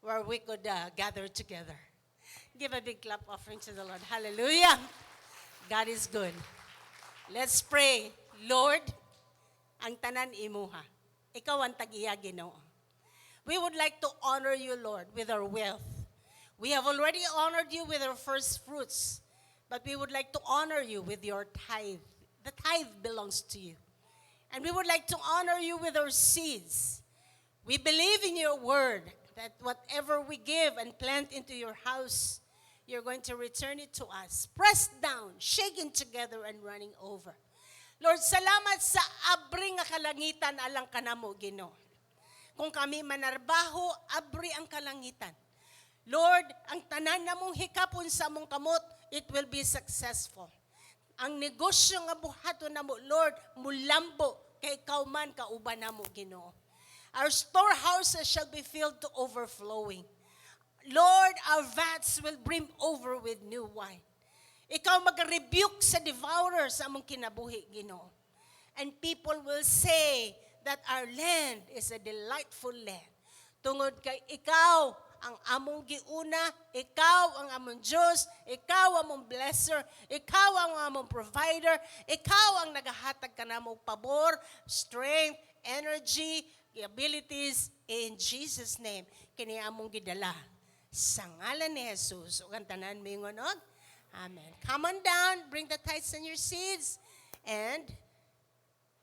where we could gather together. Give a big clap offering to the Lord. Hallelujah. God is good. Let's pray. Lord, ang tanan imuha. Ikaw ang tag-iya, Ginoo. We would like to honor you, Lord, with our wealth. We have already honored you with our first fruits, but we would like to honor you with your tithe. The tithe belongs to you. And we would like to honor you with our seeds. We believe in your word that whatever we give and plant into your house, you're going to return it to us, pressed down, shaken together, and running over. Lord, salamat sa abri nga kalangitan alang kanamo, Ginoo. Kung kami manarbaho, abri ang kalangitan. Lord, ang tanan namong hikapon sa among kamot, it will be successful. Ang negosyo nga buhaton namo, Lord, mulambo kay ikaw man kauban namo, Ginoo. Our storehouses shall be filled to overflowing. Lord, our vats will brim over with new wine. Ikaw mag-rebuke sa devourer sa among kinabuhi, Ginoo. And people will say that our land is a delightful land. Tungod kay ikaw ang among giuna, ikaw ang among Diyos, ikaw ang among blesser, ikaw ang among provider, ikaw ang nagahatag kanamo pabor, strength, energy, abilities in Jesus' name. Kini among gidala sa ngalan ni Jesus, ug ang tanan moingon og amen. Come on down, bring the tithes and your seeds, and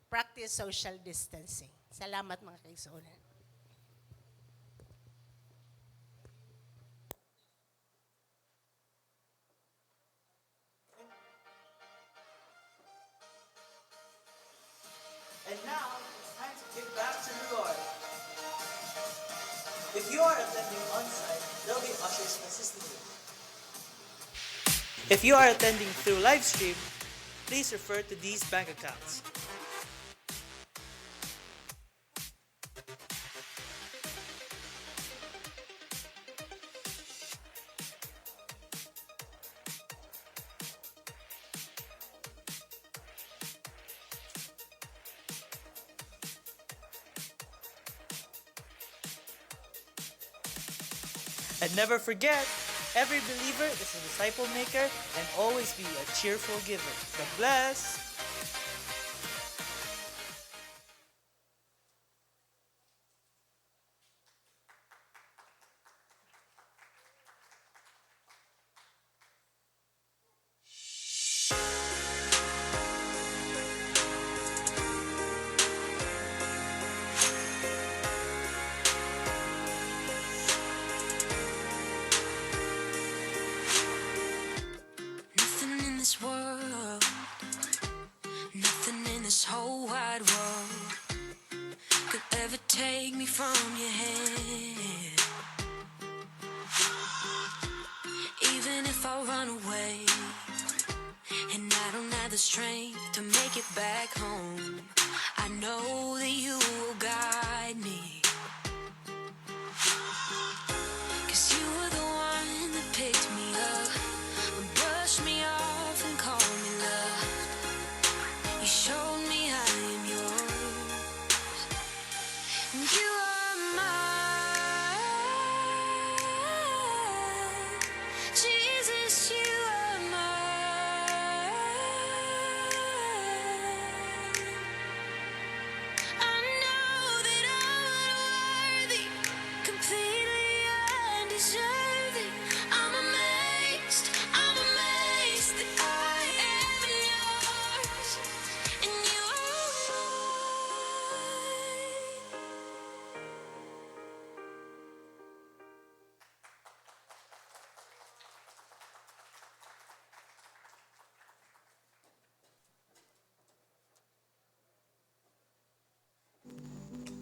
practice social distancing. Salamat, mga kaigsuonan. And now, it's time to give back to the Lord. If you are attending on-site, there'll be ushers assisting you. If you are attending through live stream, please refer to these bank accounts. And never forget, every believer is a disciple maker and always be a cheerful giver. God bless! Nothing in this world, nothing in this whole wide world could ever take me from your hand. Even if I run away and I don't have the strength to make it back home, I know that you will guide me. 'Cause you were the one that picked me up, brushed me off and called me love.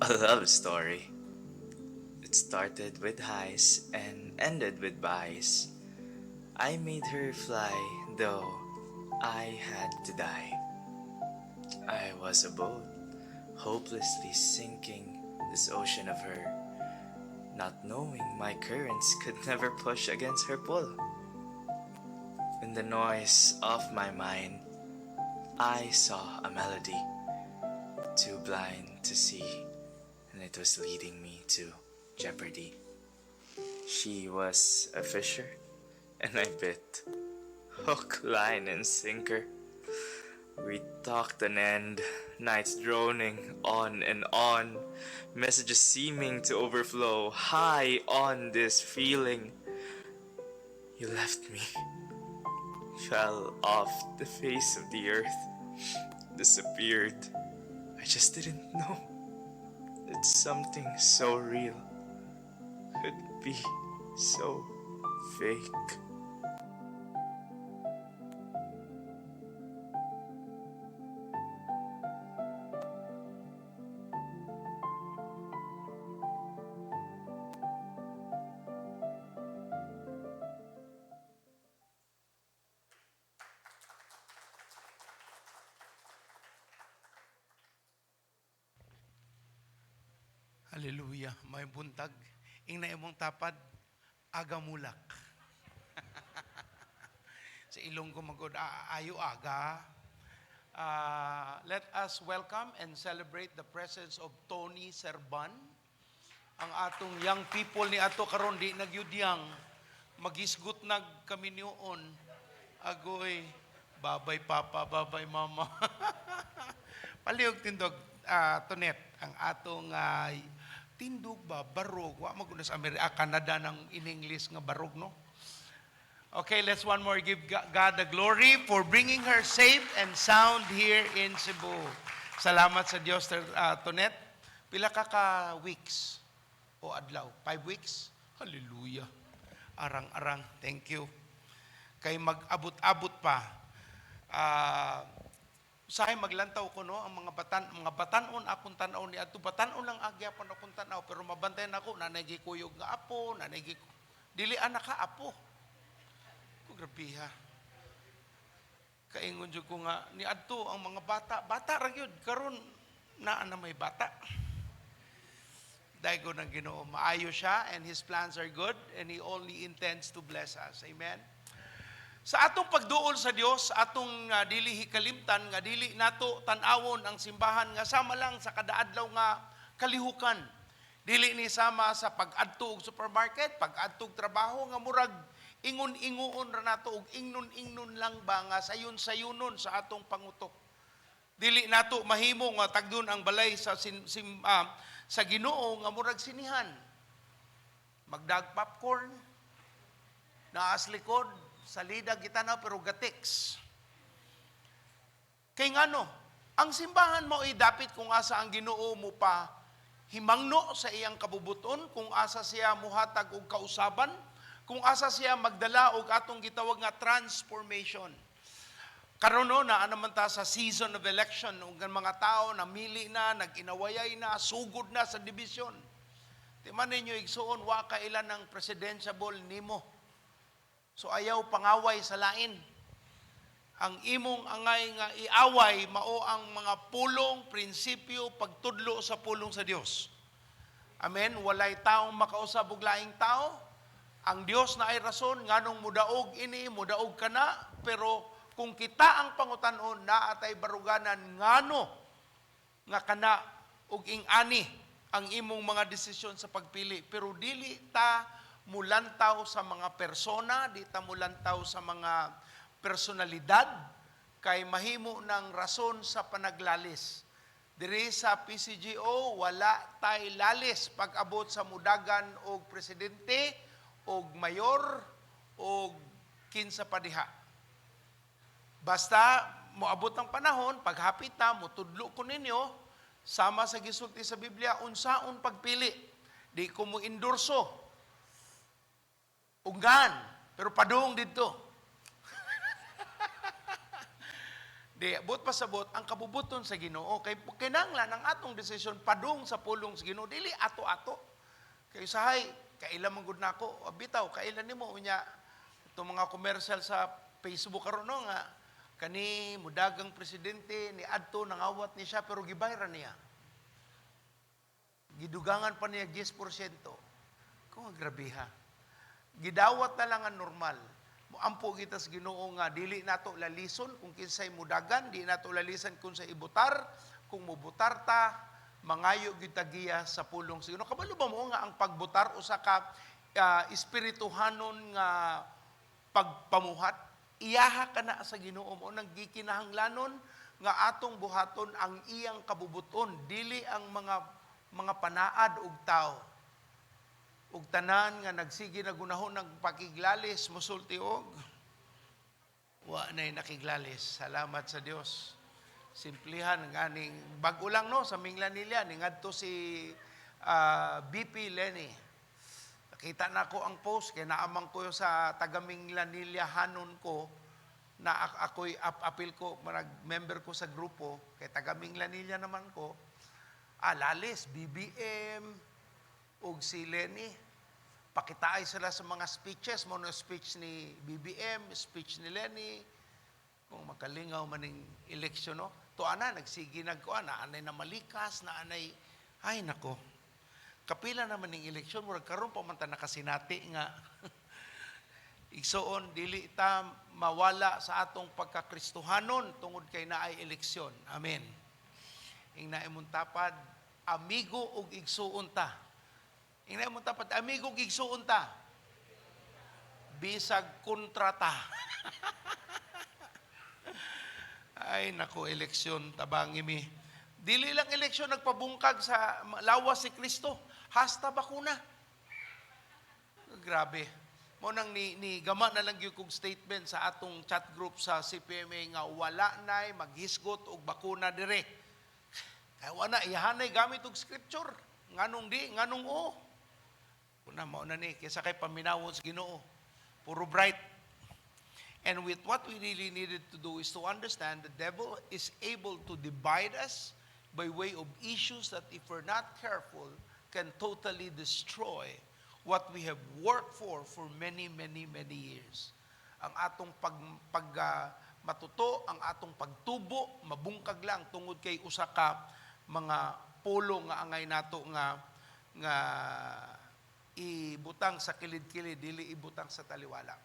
A love story. It started with highs and ended with byes. I made her fly, though I had to die. I was a boat, hopelessly sinking this ocean of her, not knowing my currents could never push against her pull. In the noise of my mind, I saw a melody, too blind to see, and it was leading me to jeopardy. She was a fisher, and I bit hook, line, and sinker. We talked an end, nights droning on and on, messages seeming to overflow, high on this feeling. You left me, fell off the face of the earth, disappeared. I just didn't know that something so real could be so fake. Hallelujah. May buntag. Ingna imong tapad, aga mulak. Sa Ilonggo magod, ayo aga. Let us welcome and celebrate the presence of Tony Serban. Ang atong young people ni ato karon di nagyudyang magisgot nag kami niyon. Agoy, babay papa, babay mama. Palihog tindog, Tonet, ang atong tindog ba, barog, wa man sa Amerika, Canada ng in English nga barog, no? Okay, let's one more give God the glory for bringing her safe and sound here in Cebu. Salamat sa Diyos, Tonet. Pila ka weeks o adlaw? 5 weeks? Hallelujah. Arang-arang. Thank you. Kay mag-abot-abot pa. Usahay maglantaw ko, no, ang mga batanon akong tan-aw ni adto, batanon lang agyapon akong tan-aw, pero mabantayan ako nanay gikuyog nga apo, nanay dili anak ka apo ko, grabe ha. Kaingon jud ko nga ni adto ang mga bata, bata ra gyud. Karon naa na may bata. Daigo ng Ginoo, maayo siya and his plans are good and he only intends to bless us. Amen. Sa atong pagduol sa Dios, atong dili hikalimtan nga dili nato tan-awon ang simbahan nga sama lang sa kadaadlaw nga kalihukan. Dili ni sama sa pag-adto og supermarket, pag-adto og trabaho nga murag ingon-inguon ra nato og ingnon-ingnon lang ba nga sayon-sayunon sa atong pangutok. Dili nato mahimo nga tagdon ang balay sa sim, sim, sa Ginoo nga murag sinihan. Magdag popcorn, naas likod, salida gitanaw pero gatiks. Kay ngano, ang simbahan mo ay dapit kung asa ang Ginoo mo pa himangno sa iyang kabubuton, kung asa siya muhatag og kausaban, kung asa siya magdala og atong gitawag nga transformation. Karon, no, naa naman ta sa season of election ug ang mga tao namili na, nag-inawayay na, sugod na sa division. Di man ninyo igsuon, wa kailan ng presidentiable nimo. So ayaw pangaway sa lain. Ang imong angay nga iaway mao ang mga pulong, prinsipyo, pagtudlo sa pulong sa Dios. Amen. Walay taong makausab og laing tao. Ang Dios na ay rason nganong mudaog ini, mudaog kana, pero kung kita ang pangutan-on, naa tay baruganan ngano nga kana og ing-ani ang imong mga desisyon sa pagpili. Pero dili ta mulantaw sa mga persona, di ta mulantaw sa mga personalidad, kay mahimo ng rason sa panaglalis. Diri sa PCGO, wala tay lalis pag-abot sa mudagan og presidente, og mayor, og kinsa pa diha. Basta moabot ang panahon, paghapit na, mutudlo ko ninyo, sama sa gisulti sa Biblia, unsaon pagpili. Di ko mo endorso. Unggan, pero padung didto. Di buot pasabot ang kabubuton sa Ginoo kay kinahanglan ang atong desisyon padung sa pulong sa Ginoo, dili ato-ato. Kay usahay kaila man gud nako, bitaw kaila nimo unya itong mga commercial sa Facebook karon, no, nga kani mudagang presidente ni adto nangawat ni siya pero gibayran niya. Gidugangan pa niya 10%. Kung grabe ha. Gidawat na lang ang normal. Ampo kita sa Ginoo nga dili nato lalison kung kinsay mudagan, di nato lalisan kung sa ibutar, kung mubutar ta, mangayo gyud ta giya sa pulong sa Ginoo. Kabalo ba mo nga ang pagbutar usa ka espirituhanon nga pagpamuhat? Iyaha ka na sa Ginoo mo nang gikinahanglanon nga atong buhaton ang iyang kabubuton, dili ang mga panaad og tao. Ug tanan nga nagsige na gunahon ng pakiglalis, musulti og wa nay nakiglalis. Salamat sa Dios. Simplihan nganing bag-o lang, no, sa Minglanilla ningadto si BP Leni. Nakita na ko ang post kay naamang ko sa taga Minglanilla hanon ko na ako'y apil ko, member ko sa grupo kay taga Minglanilla naman ko. Lalis BBM ug si Leni. Pakitaay sila sa mga speeches, mo no speech ni BBM, speech ni Leni. Kung makalingaw maning eleksyon, no? To ana nagsige nagkuan, na anay na malikas, na anay, ay nako. Kapila naman ning eleksyon, murag karon pa man ta nakasinati nga igsoon, dili ta mawala sa atong pagkakristohanon tungod kay naay eleksyon. Amen. Ingna imong tapad, amigo ug igsuon ta. Ingna imong tapad, amigo ug igsuon ta. Bisag kontrata. Ay nako, eleksyon, tabangi mi. Dili lang eleksyon nagpabungkag sa lawas si Kristo, hasta bakuna. Grabe. Mo nang ni gama na lang gyud kog statement sa atong chat group sa CPMA nga wala nay maghisgot og bakuna dire. Kay wala ihanay gamit og scripture. Nganong di, nganong o. Kuna mao na ni kaysa kay paminawon sa Ginoo. Puro bright. And with what we really needed to do is to understand the devil is able to divide us by way of issues that, if we're not careful, can totally destroy what we have worked for many, many, many years. Ang atong pag matuto, ang atong pagtubo, mabungkag lang tungod kay usa ka mga pulong nga angay nato nga ibutang sa kilid-kilid, dili ibutang sa taliwala.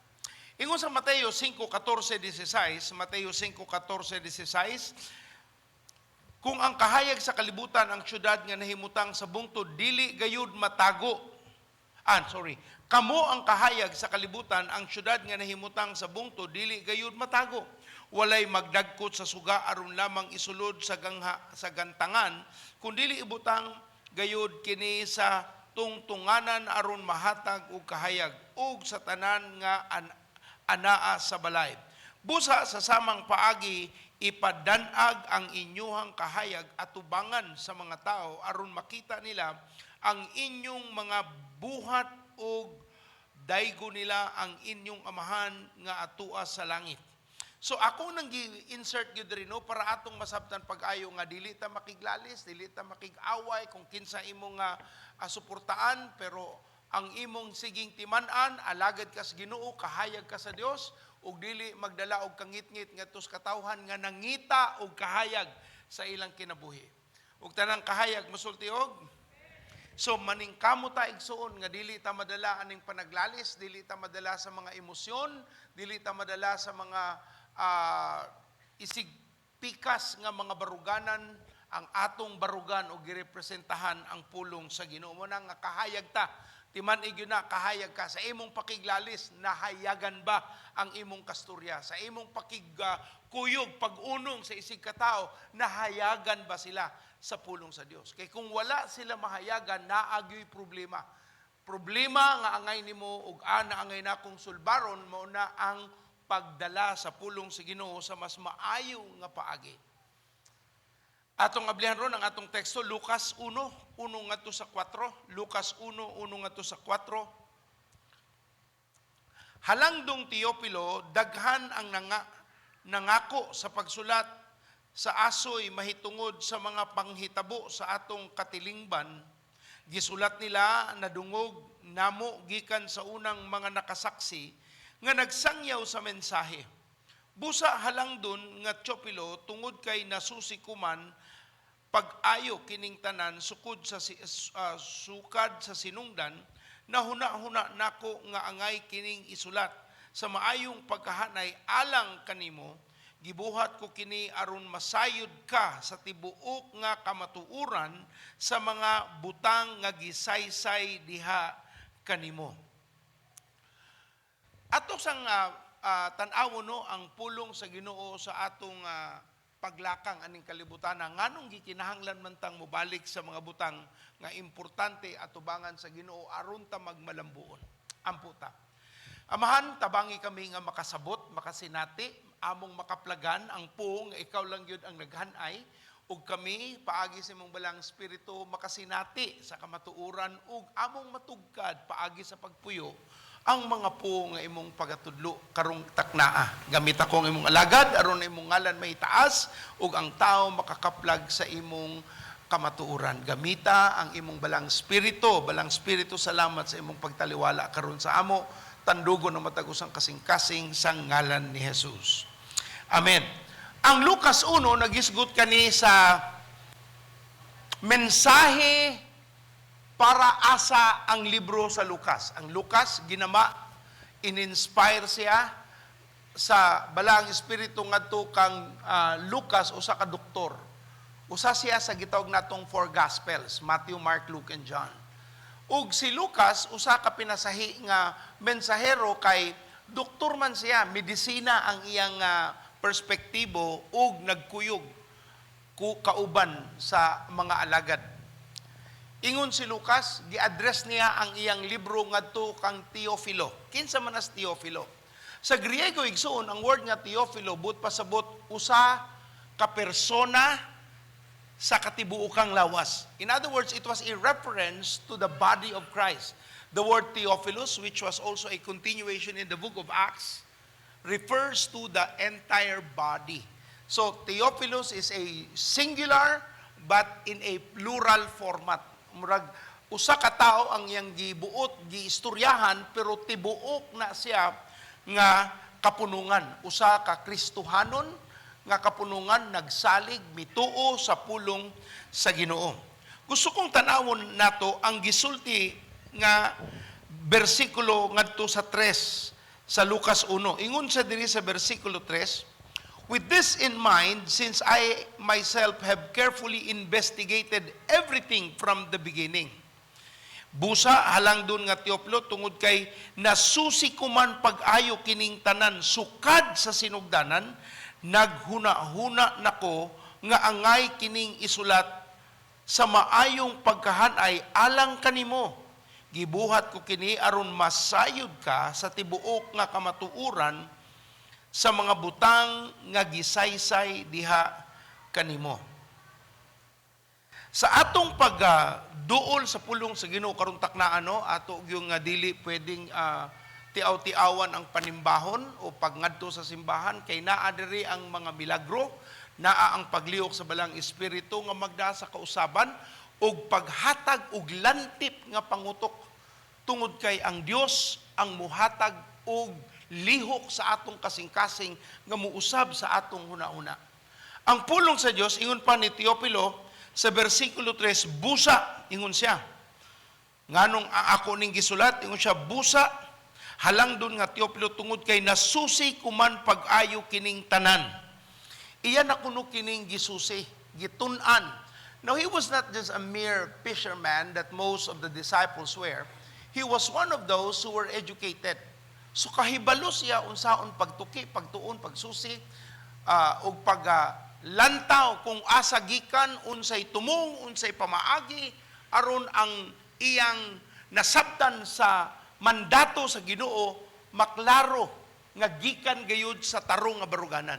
Ingon sa Mateo 5:14, 16, Mateo 5:14, 16, kung ang kahayag sa kalibutan, ang syudad nga nahimutang sa bungtod dili gayud matago. Ah, sorry. Kamo ang kahayag sa kalibutan, ang syudad nga nahimutang sa bungtod dili gayud matago. Walay magdagkot sa suga aron lamang isulod sa gantangan, kun dili ibutang gayud kini sa tungtunganan aron mahatag og kahayag ug sa tanan nga anaa sa balay. Busa sa samang paagi ipadanag ang inyuhang kahayag atubangan sa mga tao aron makita nila ang inyong mga buhat ug daygo nila ang inyong amahan nga atua sa langit. So ako nang gi-insert gyud diri, no, para atong masabtan pag-ayo nga dili ta makiglalis, dili ta makig-away kung kinsa imo nga suportaan, pero ang imong siging timan-an, alagad ka sa Ginoo, kahayag ka sa Dios ug dili magdala og kangitngit ngadto sa katawhan nga nangita og kahayag sa ilang kinabuhi. Ug tanang kahayag musulti og. So maningkamot ta, igsuon, nga dili ta madala aning panaglalis, dili ta madala sa mga emosyon, dili ta madala sa mga isig pikas nga mga baruganan. Ang atong barugan o girepresentahan ang pulong sa Ginoo mo na nga kahayag ta. Timan gyud na kahayag ka sa imong pakiglalis, nahayagan ba ang imong kasturya? Sa imong pakigkuyog, pag-unong sa isig katao, nahayagan ba sila sa pulong sa Dios? Kay kung wala sila mahayagan, naagyo'y problema. Problema nga angay nimo ug ana angay nakong sulbaron mao na ang pagdala sa pulong sa Ginoo sa mas maayo nga paagi. Atong ablihan ron ang atong teksto, Lucas 1, 1 ngadto sa 4. Lucas 1, 1 ngadto sa 4. Halangdong Teopilo, daghan ang nangako sa pagsulat Sa asoy mahitungod sa mga panghitabo sa atong katilingban, gisulat nila nadungog namo gikan sa unang mga nakasaksi nga nagsangyaw sa mensahe. Busa, halangdon nga Teofilo, tungod kay nasusi ko man pag-ayo kining tanan sukad sa sinugdan, nahuna-huna nako nga angay kining isulat sa maayong pagkahanay alang kanimo. Gibuhat ko kini aron masayod ka sa tibuok nga kamatuoran sa mga butang nga gisaysay diha kanimo. Ato sang tan-awon, no, ang pulong sa Ginoo sa atong paglakang aning kalibutan. Nganong gikinahanglan man tang mobalik sa mga butang nga importante atubangan sa Ginoo aron ta magmalambuon? Ampo ta. Amahan, tabangi kami nga makasabot, makasinati, among makaplagan ang puong nga ikaw lang gyud ang naghanay ug kami paagi sa imong Balaang Espiritu makasinati sa kamatuoran ug among matugkad paagi sa pagpuyo ang mga puong nga imong pagatudlo karong taknaa. Gamita ko ang imong alagad aron imong ngalan maitaas ug ang tao makakaplag sa imong kamatuoran. Gamita ang imong Balaang Espiritu. Balaang Espiritu, salamat sa imong pagtaliwala karon sa amo. Tandugon ang matag usang kasing-kasing sa ngalan ni Jesus. Amen. Ang Lucas 1 nagisgot kani sa mensahe para asa ang libro sa Lucas. Ang Lucas ginama, in-inspire siya sa Balaang Espiritu ngadto kang Lucas, usa ka doktor. Usa siya sa gitawag natong four Gospels, Matthew, Mark, Luke and John. Ug si Lucas usa ka pinasahi nga mensahero kay doktor man siya, medisina ang iyang perspektibo ug nagkuyog ku kauban sa mga alagad. Ingon si Lucas, gi-address niya ang iyang libro ngadto kang Teofilo. Kinsa man as Teofilo? Sa Griego, igsuon, ang word nga Teofilo buot pasabot usa ka persona sa katibuokang lawas. In other words, it was a reference to the body of Christ. The word Theophilus, which was also a continuation in the book of Acts, refers to the entire body. So Theophilus is a singular but in a plural format. Murag usa ka tawo ang iyang gibuot, giistoryahan, pero tibuok na siya nga kapunungan. Usa ka Kristohanon nga kapunungan, nagsalig, mituo sa pulong sa Ginoo. Gusto kong tanawon nato ang gisulti nga bersikulo ngadto sa 3 sa Lucas 1. Ingon sa diri sa bersikulo 3, "With this in mind, since I myself have carefully investigated everything from the beginning." Busa, halangdon nga Teofilo, tungod kay nasusi ko man pag-ayo kining tanan sukad sa sinugdanan, naghuna-huna nako nga angay kining isulat sa maayong pagkahanay alang kanimo. Gibuhat ko kini aron masayod ka sa tibuok nga kamatuoran sa mga butang nga gisaysay diha kanimo. Sa atong pagduol sa pulong sa Ginoo karong taknaa, no, ato gyung nga dili pwedeng tiaw-tiawan ang panimbahon o pagngadto sa simbahan kay naa diri ang mga milagro, naa ang paglihok sa Balaang Espiritu nga magda sa kausaban ug paghatag og lantip nga pangutok tungod kay ang Dios ang muhatag og lihok sa atong kasing-kasing nga muusab sa atong hunahuna. Ang pulong sa Dios, ingon pa ni Teopilo sa versikulo 3, busa, ingon siya. Nganong ako ning gisulat, ingon siya, busa, halangdon nga Teopilo, tungod kay nasusi ko man pag-ayo kining tanan. Iya na kuno kining gisusi, gitun-an. Now, he was not just a mere fisherman that most of the disciples were. He was one of those who were educated. So kahibalo siya unsaon pagtuki, pagtuon, pagsusi, ug pag lantaw kung asa gikan, unsay tumong, unsay pamaagi aron ang iyang nasabtan sa mandato sa Ginoo maklaro nga gikan gayud sa tarong nga baruganan.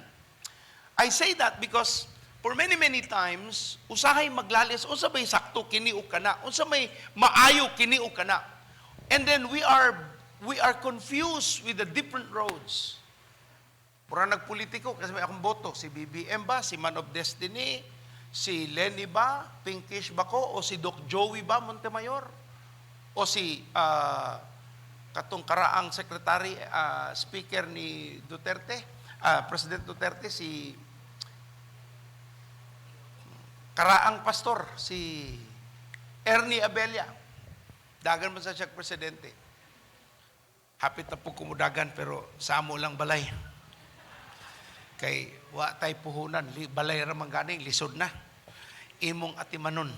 I say that because for many, many times, usahay maglalis, unsa may sakto kini o kana, unsa may maayo kini o kana. And then we are confused with the different roads. Pura nagpolitiko kasi may akong boto, si BBM ba, si Man of Destiny, si Leni ba, Pinkish ba ko, o si Doc Joey ba Montemayor? O si katong karaang secretary, speaker ni Duterte, President Duterte, si karaang pastor, si Ernie Abella. Dagan man sa siya presidente. Hapit na po kumudagan pero sa amo lang balay. Kay wa tay puhunan, balay ra man gani, lisod na. Imong atimanon.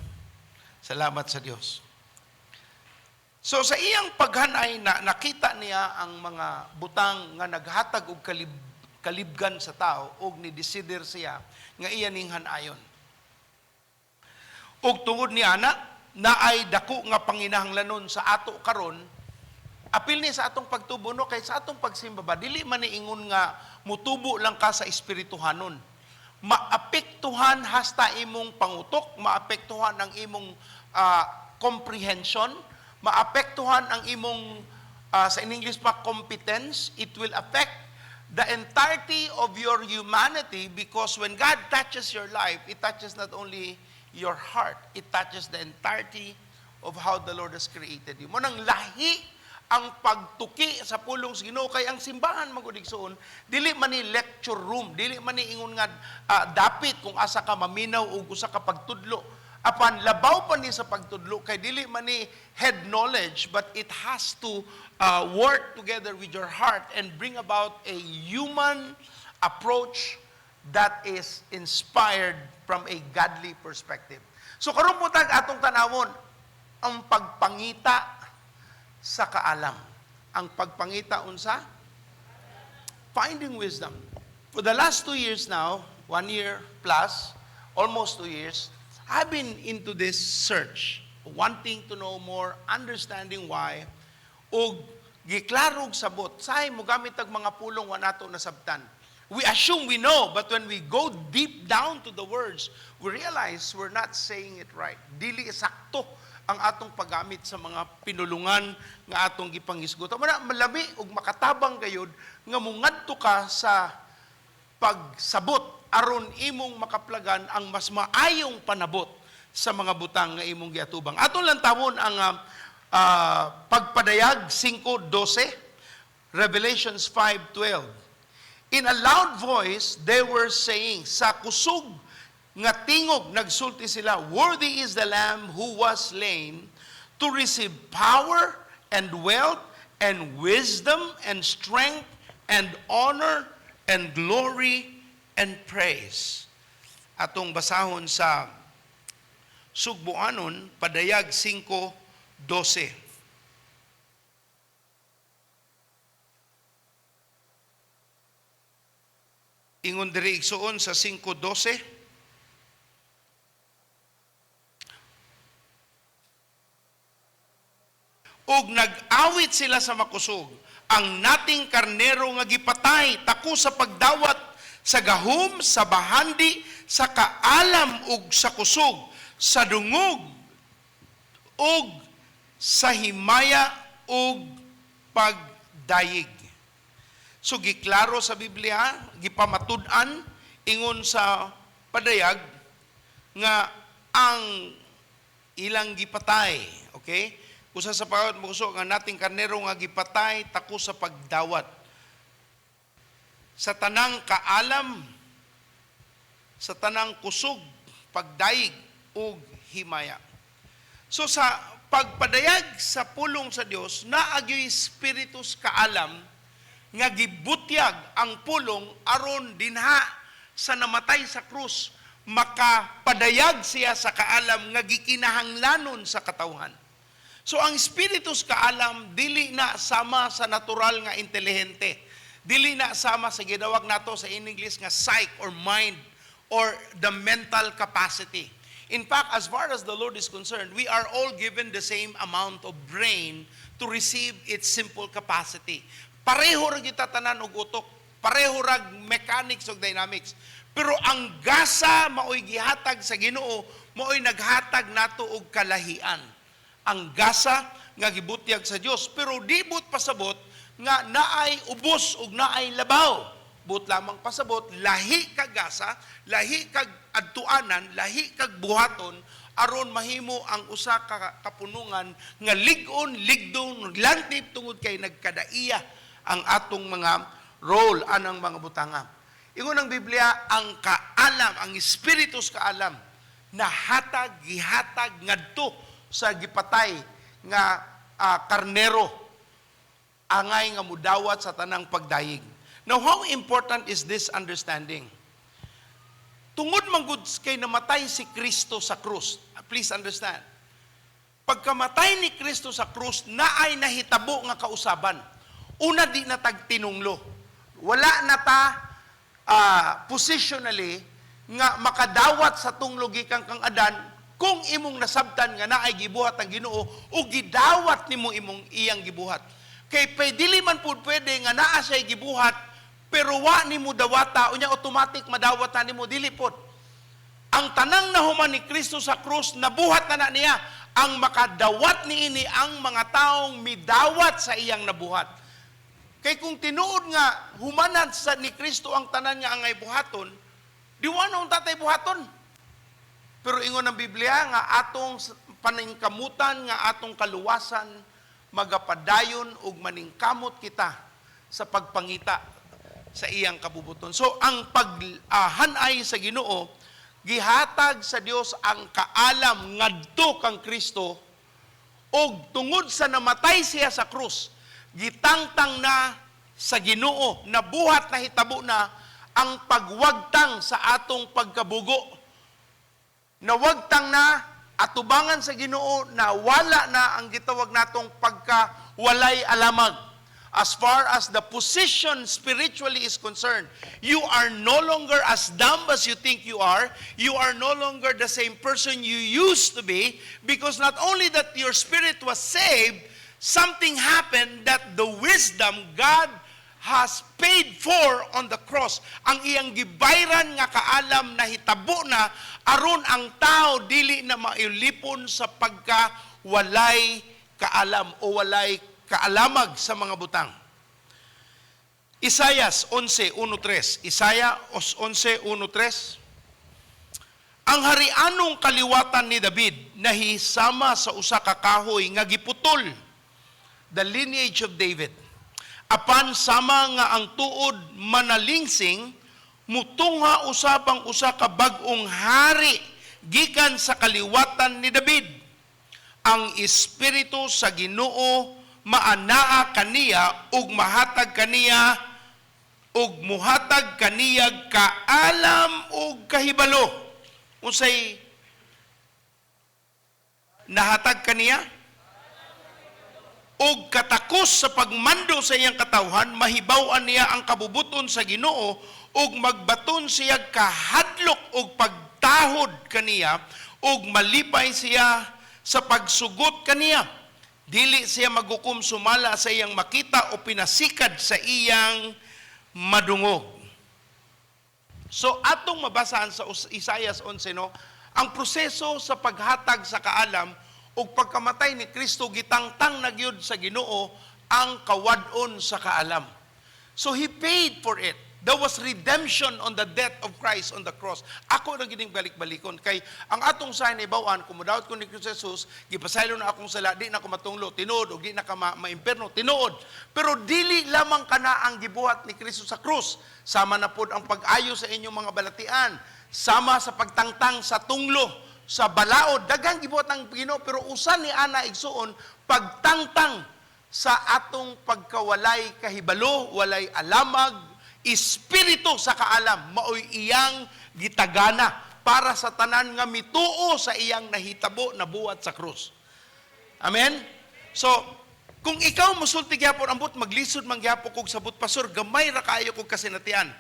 Salamat sa Dios. So sa iyang paghanay na nakita niya ang mga butang nga naghatag og kalibgan sa tao og ni desider siya nga iya ning hanayon. Og tungod ni ana naay dako nga panginahanglanon sa ato karon, apil ni sa atong pagtubo, no, kay sa atong pagsimba ba dili man ni ingon nga mutubo lang ka sa espirituhanon. Maapektuhan hasta imong pangutok, maapektuhan ang imong comprehension, maapektuhan ang imong sa in English pa, competence. It will affect the entirety of your humanity because when God touches your life, it touches not only your heart, it touches the entirety of how the Lord has created you. Mao nang lahi ang pagtuki sa pulong sa Ginoo, kay ang simbahan, mga igsoon, dili man ni lecture room, dili man ni ingon nga dapit kung asa ka maminaw og usa ka pagtudlo. Apan labaw pa ni sa pagtudlo, kay dili man ni head knowledge, but it has to work together with your heart and bring about a human approach that is inspired from a godly perspective. So karon po tag atong tanawon ang pagpangita sa kaalam. Ang pagpangita unsa? Finding wisdom. For the last 2 years now, one year plus, almost 2 years, I've been into this search, wanting to know more, understanding why, ug giklarog sabot, say mo gamit ang mga pulong wa nato nasabtan. We assume we know, but when we go deep down to the words, we realize we're not saying it right. Dili sakto ang atong paggamit sa mga pinulungan nga atong gipangisgutan. Mao na malami ug makatabang gayud nga mungadto ka sa pagsabot aron imong makaplagan ang mas maayong panabot sa mga butang nga imong giatubang. Aton lang tawon ang Pagpadayag 5:12, Revelations 5:12. In a loud voice they were saying, sa kusog nga tingog nagsulti sila, "Worthy is the Lamb who was slain to receive power and wealth and wisdom and strength and honor and glory and praise." Atong basahon sa Sugbuanon, Padayag 5:12. Ingon diri, igsuon, sa 5:12, "Ug nag-awit sila sa makusog, ang nating karnero nga gipatay tako sa pagdawat sa gahom, sa bahandi, sa kaalam ug sa kusog, sa dungog ug sa himaya ug pagdayeg." So giklaro sa Biblia, gipamatud-an ingon sa Padayag nga ang ilang gipatay, okay? Usa sa pagawat mo nga nating karnero nga gipatay tako sa pagdawat sa tanang kaalam, sa tanang kusog, pagdayeg ug himaya. So sa pagpadayag sa pulong sa Dios, naagyoy spiritus kaalam nga gibutyag ang pulong aron dinha sa namatay sa krus makapadayag siya sa kaalam nga gikinahanglanon sa katawhan. So ang spiritus kaalam dili na sama sa natural nga intelihente. Dili na sama sa gidawag nato sa in English nga psych or mind or the mental capacity. In fact, as far as the Lord is concerned, we are all given the same amount of brain to receive its simple capacity. Pareho ra kita tanan og utok, pareho rag mechanics ug dynamics. Pero ang gasa maoy gihatag sa Ginoo, maoy naghatag nato og kalahian. Ang gasa nga gibutyag sa Dios, pero di buot pasabot nga naay ubos ug naay labaw. Buot lamang pasabot, lahi kag gasa, lahi kag adtuanan, lahi kag buhaton aron mahimo ang usa ka kapunungan nga lig-on, ligdon, lantip tungod kay nagkadaiya ang atong mga role anang mga butanga. Ingon ang Biblia, ang kaalam, ang espiritu sa kaalam nahatag, gihatag ngadto sa gipatay nga karnero angay nga mudawat sa tanang pagdayeg. Now, how important is this understanding? Tungod man gud kay namatay si Kristo sa krus. Please understand. Pagkamatay ni Kristo sa krus, naay nahitabo nga kausaban. Una, di na tag tinunglo. Wala na ta positionally nga makadawat sa tunglo gikan kang Adan kung imong nasabtan nga naay gibuhat ang Ginoo o gidawat nimo imong iyang gibuhat. Kay pwede dili man pud pwede nga naa siya gibuhat pero wa nimo dawata, unya automatic madawat na nimo, dili pod. Ang tanang nahuman ni Kristo sa krus, nabuhat na na niya. Ang makadawat niini ang mga taong midawat sa iyang nabuhat. Kay kung tinuod nga humanan sa ni Kristo ang tanan nga angay buhaton, di wa na tatay buhaton. Pero ingon ang Biblia nga atong paningkamutan nga atong kaluwasan magapadayon ug maningkamot kita sa pagpangita sa iyang kabubuton. So ang paghanay sa Ginoo, gihatag sa Dios ang kaalam ngadto kang Kristo ug tungod sa namatay siya sa krus, gitangtang na sa Ginoo, nabuhat na hitabo na ang pagwagtang sa atong pagkabugo. Nawagtang na atubangan sa Ginoo na wala na ang gitawag natong pagkawalay alamag. As far as the position spiritually is concerned, you are no longer as dumb as you think you are. You are no longer the same person you used to be because not only that your spirit was saved, something happened that the wisdom God has paid for on the cross. Ang iyang gibayran nga kaalam na hitabo na aron ang tao dili na mailipon sa pagka walay kaalam o walay kaalamag sa mga butang. Isayas 11:1-3. Isaya 11:1-3. Ang harianong kaliwatan ni David nahisama sa usa ka kahoy nga giputol, the lineage of David. Apan sama nga ang tuod manalingsing, mutungha usab ang usa ka bag-ong hari gikan sa kaliwatan ni David. Ang espiritu sa Ginoo maanaa kaniya ug muhatag kaniya kaalam ug kahibalo. Unsay nahatag kaniya? Og katakos sa pagmando sa iyang katawhan, mahibaw-an niya ang kabubuton sa Ginoo ug magbaton siya kahadlok og pagtahod kaniya ug malipay siya sa pagsugot kaniya. Dili siya maghukom sumala sa iyang makita o pinasikad sa iyang madungog. So atong mabasaan sa Isaias 11, no, ang proseso sa paghatag sa kaalam ug pagkamatay ni Kristo, gitangtang na gyud sa Ginoo ang kawad-on sa kaalam. So he paid for it. There was redemption on the death of Christ on the cross. Ako na gining balik-balikon kay ang atong sa nahibaw-an kung modawat ko ni Kristo Jesus, gipasaylo na akong sala, di na ko matunglo, tinuod, ug di na ka maimpierno, tinuod. Pero dili lamang kana ang gibuhat ni Kristo sa krus. Sama na pod ang pag-ayo sa inyong mga balatian, sama sa pagtangtang sa tunglo, sa balaod, daghang gibuhat ang Ginoo, pero usa ni ana, igsuon, pagtangtang sa atong pagkawalay kahibalo, walay alamag, espiritu sa kaalam, maoy iyang gitagana para sa tanan nga mituo sa iyang nahitabo na buhat sa krus. Amen? So, kung ikaw musulti gyapon ambot maglisod man gyapon kog sabot, pastor, gamay ra kaayo kog kasinatian.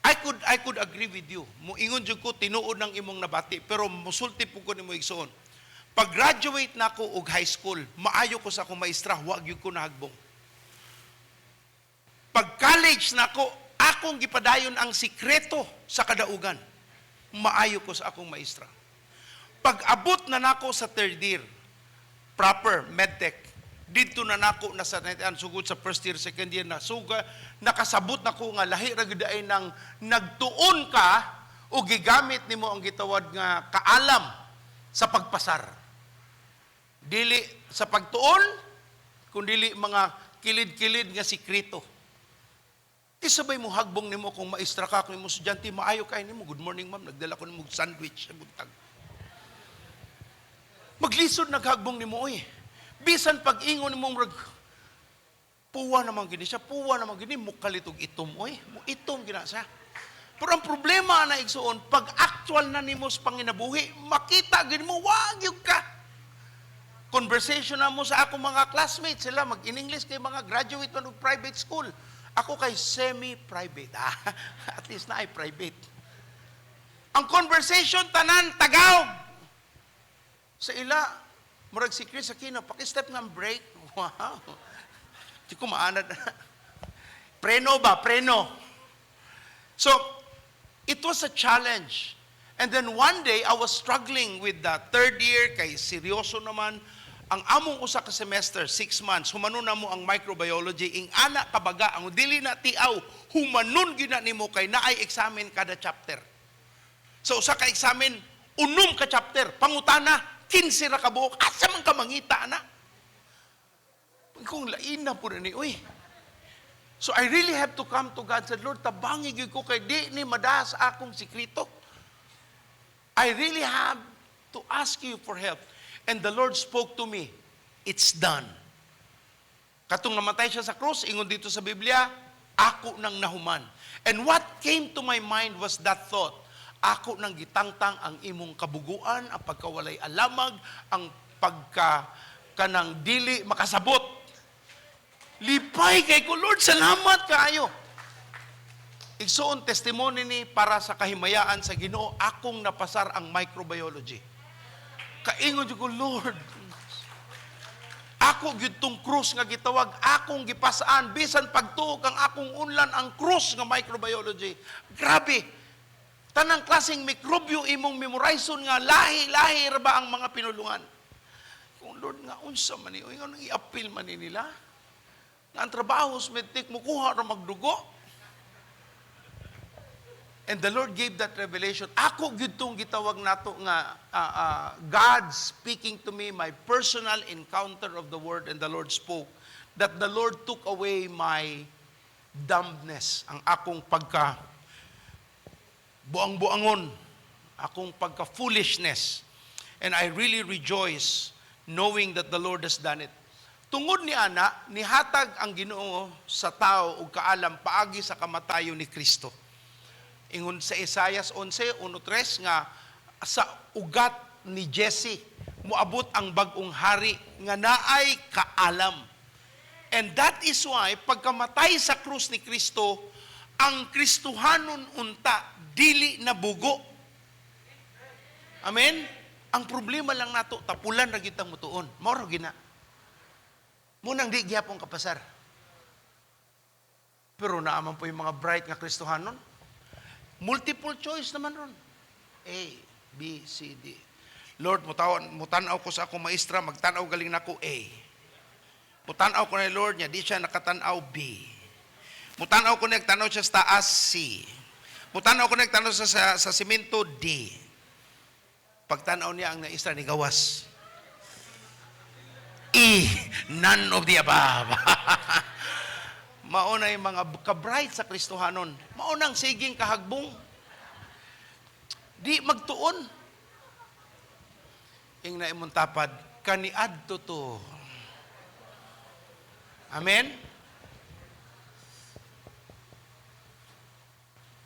I could agree with you. Muingon jud ko tinuod ng imong nabati, pero musulti pud ko nimo, igsuon. Pag-graduate na ako og high school, maayo ko sa akong maestra, wa gyud ko nahagbong. Pag college na ako, akong gipadayon ang sikreto sa kadaugan. Maayo ko sa akong maestra. Pag abot na nako sa third year, proper medtech, Didto na nako na sa sugod sa first year, second year na suga nakasabot nako nga lahi ra gyud ay nang nagtuon ka o gigamit nimo ang gitawad nga kaalam sa pagpasar. Dili sa pagtuon, kun dili mga kilid-kilid nga sikreto. Isabay mo hagbong nimo kung maestra ka, kung imo estudyante, maayo kay nimo. "Good morning, ma'am, nagdala ko nimo sandwich sa buntag." Maglisod naghagbong nimo oy. Bisan pag-ingon nimo murag puwa naman gini siya, puwa naman gini, mukalit og itom oy, mo itom gina siya. Pero ang problema na, igsuon, pag actual na nimo sa panginabuhi, makita gini mo, wag gyud ka. Conversation na mo sa akong mga classmates, sila mag-in-English kay mga graduate man og private school. Ako kay semi-private. Ah, at least na ay private. Ang conversation tanan Tagalog. Sa ila, murag si Kris Aquino, paki-step ng brake. Wow. Di ko maanad. Preno ba? Preno. So, it was a challenge. And then one day, I was struggling with the third year, kay seryoso naman. Ang among usa ka semester, 6 months, humanon na mo ang microbiology, ing ana kabaga, ang dili na tiaw, humanon gina nimo kay naay examen kada chapter. So usa ka examen, 6 ka chapter, pangutana, 15 ra ka buok, asa man ka mangita ana? Kung lain na po na ni, uy. So I really have to come to God. Said, "Lord, tabangi gyud ko kay di ni madas akong sikreto. I really have to ask you for help." And the Lord spoke to me, "It's done." Katong namatay siya sa krus, ingon dito sa Biblia, "Ako nang nahuman." And what came to my mind was that thought. Ako nang gitangtang ang imong kabuguan, ang pagkawalay alamag, ang pagka kanang dili makasabot. Lipay kay ko, "Lord, salamat kaayo." Igsuon, testimony ni para sa kahimayaan sa Ginoo, akong napasar ang microbiology. Kaingon jud ko, "Lord, ako gyud tong krus nga gitawag, akong gipasaan bisan pagtuok ang akong unlan ang krus nga microbiology." Grabe. Tanang klaseng mikrobyo imong memorizon nga lahi-lahi ra ba ang mga pinulungan. Kung "Lord, nga unsa man ni, ingon i-appeal man ni nila. Nga ang trabaho sa medtech mukuha ra magdugo." And the Lord gave that revelation. Ako gyud tong gitawag nato nga God speaking to me, my personal encounter of the Word, and the Lord spoke that the Lord took away my dumbness, ang akong pagka buang-buangon, akong pagka foolishness. And I really rejoice knowing that the Lord has done it. Tungod ni ana, nihatag ang Ginoo sa tao og kaalam paagi sa kamatayon ni Kristo. Ingon sa Isaias 11:1-3 nga sa ugat ni Jesse moabot ang bag-ong hari nga naay kaalam. And that is why pagkamatay sa krus ni Kristo, ang Kristohanon unta dili na bugo. Amen? Ang problema lang nato, tapulan ra gyud tang mutuon. Mao ra gina. Munang di gihapon kapasar. Pero naaman po yung mga bright nga Kristohanon. Multiple choice naman ron. A, B, C, D. "Lord, mutawan, mutanaw ko sa akong maestra, magtanaw galing nako A. Mutanaw ko na Lord niya, di siya nakatanaw, B. Mutanaw ko nagtanaw siya sa taas, C. Mutanaw ko nagtanaw siya sa simento, D." Pagtanaw niya ang maestra ni gawas. E, none of the above. Mao na yung mga ka-bright sa Kristohanon. Mao nang siging kahagbong. Di magtuon. Ing na imong tapad, kaniadto to. Amen?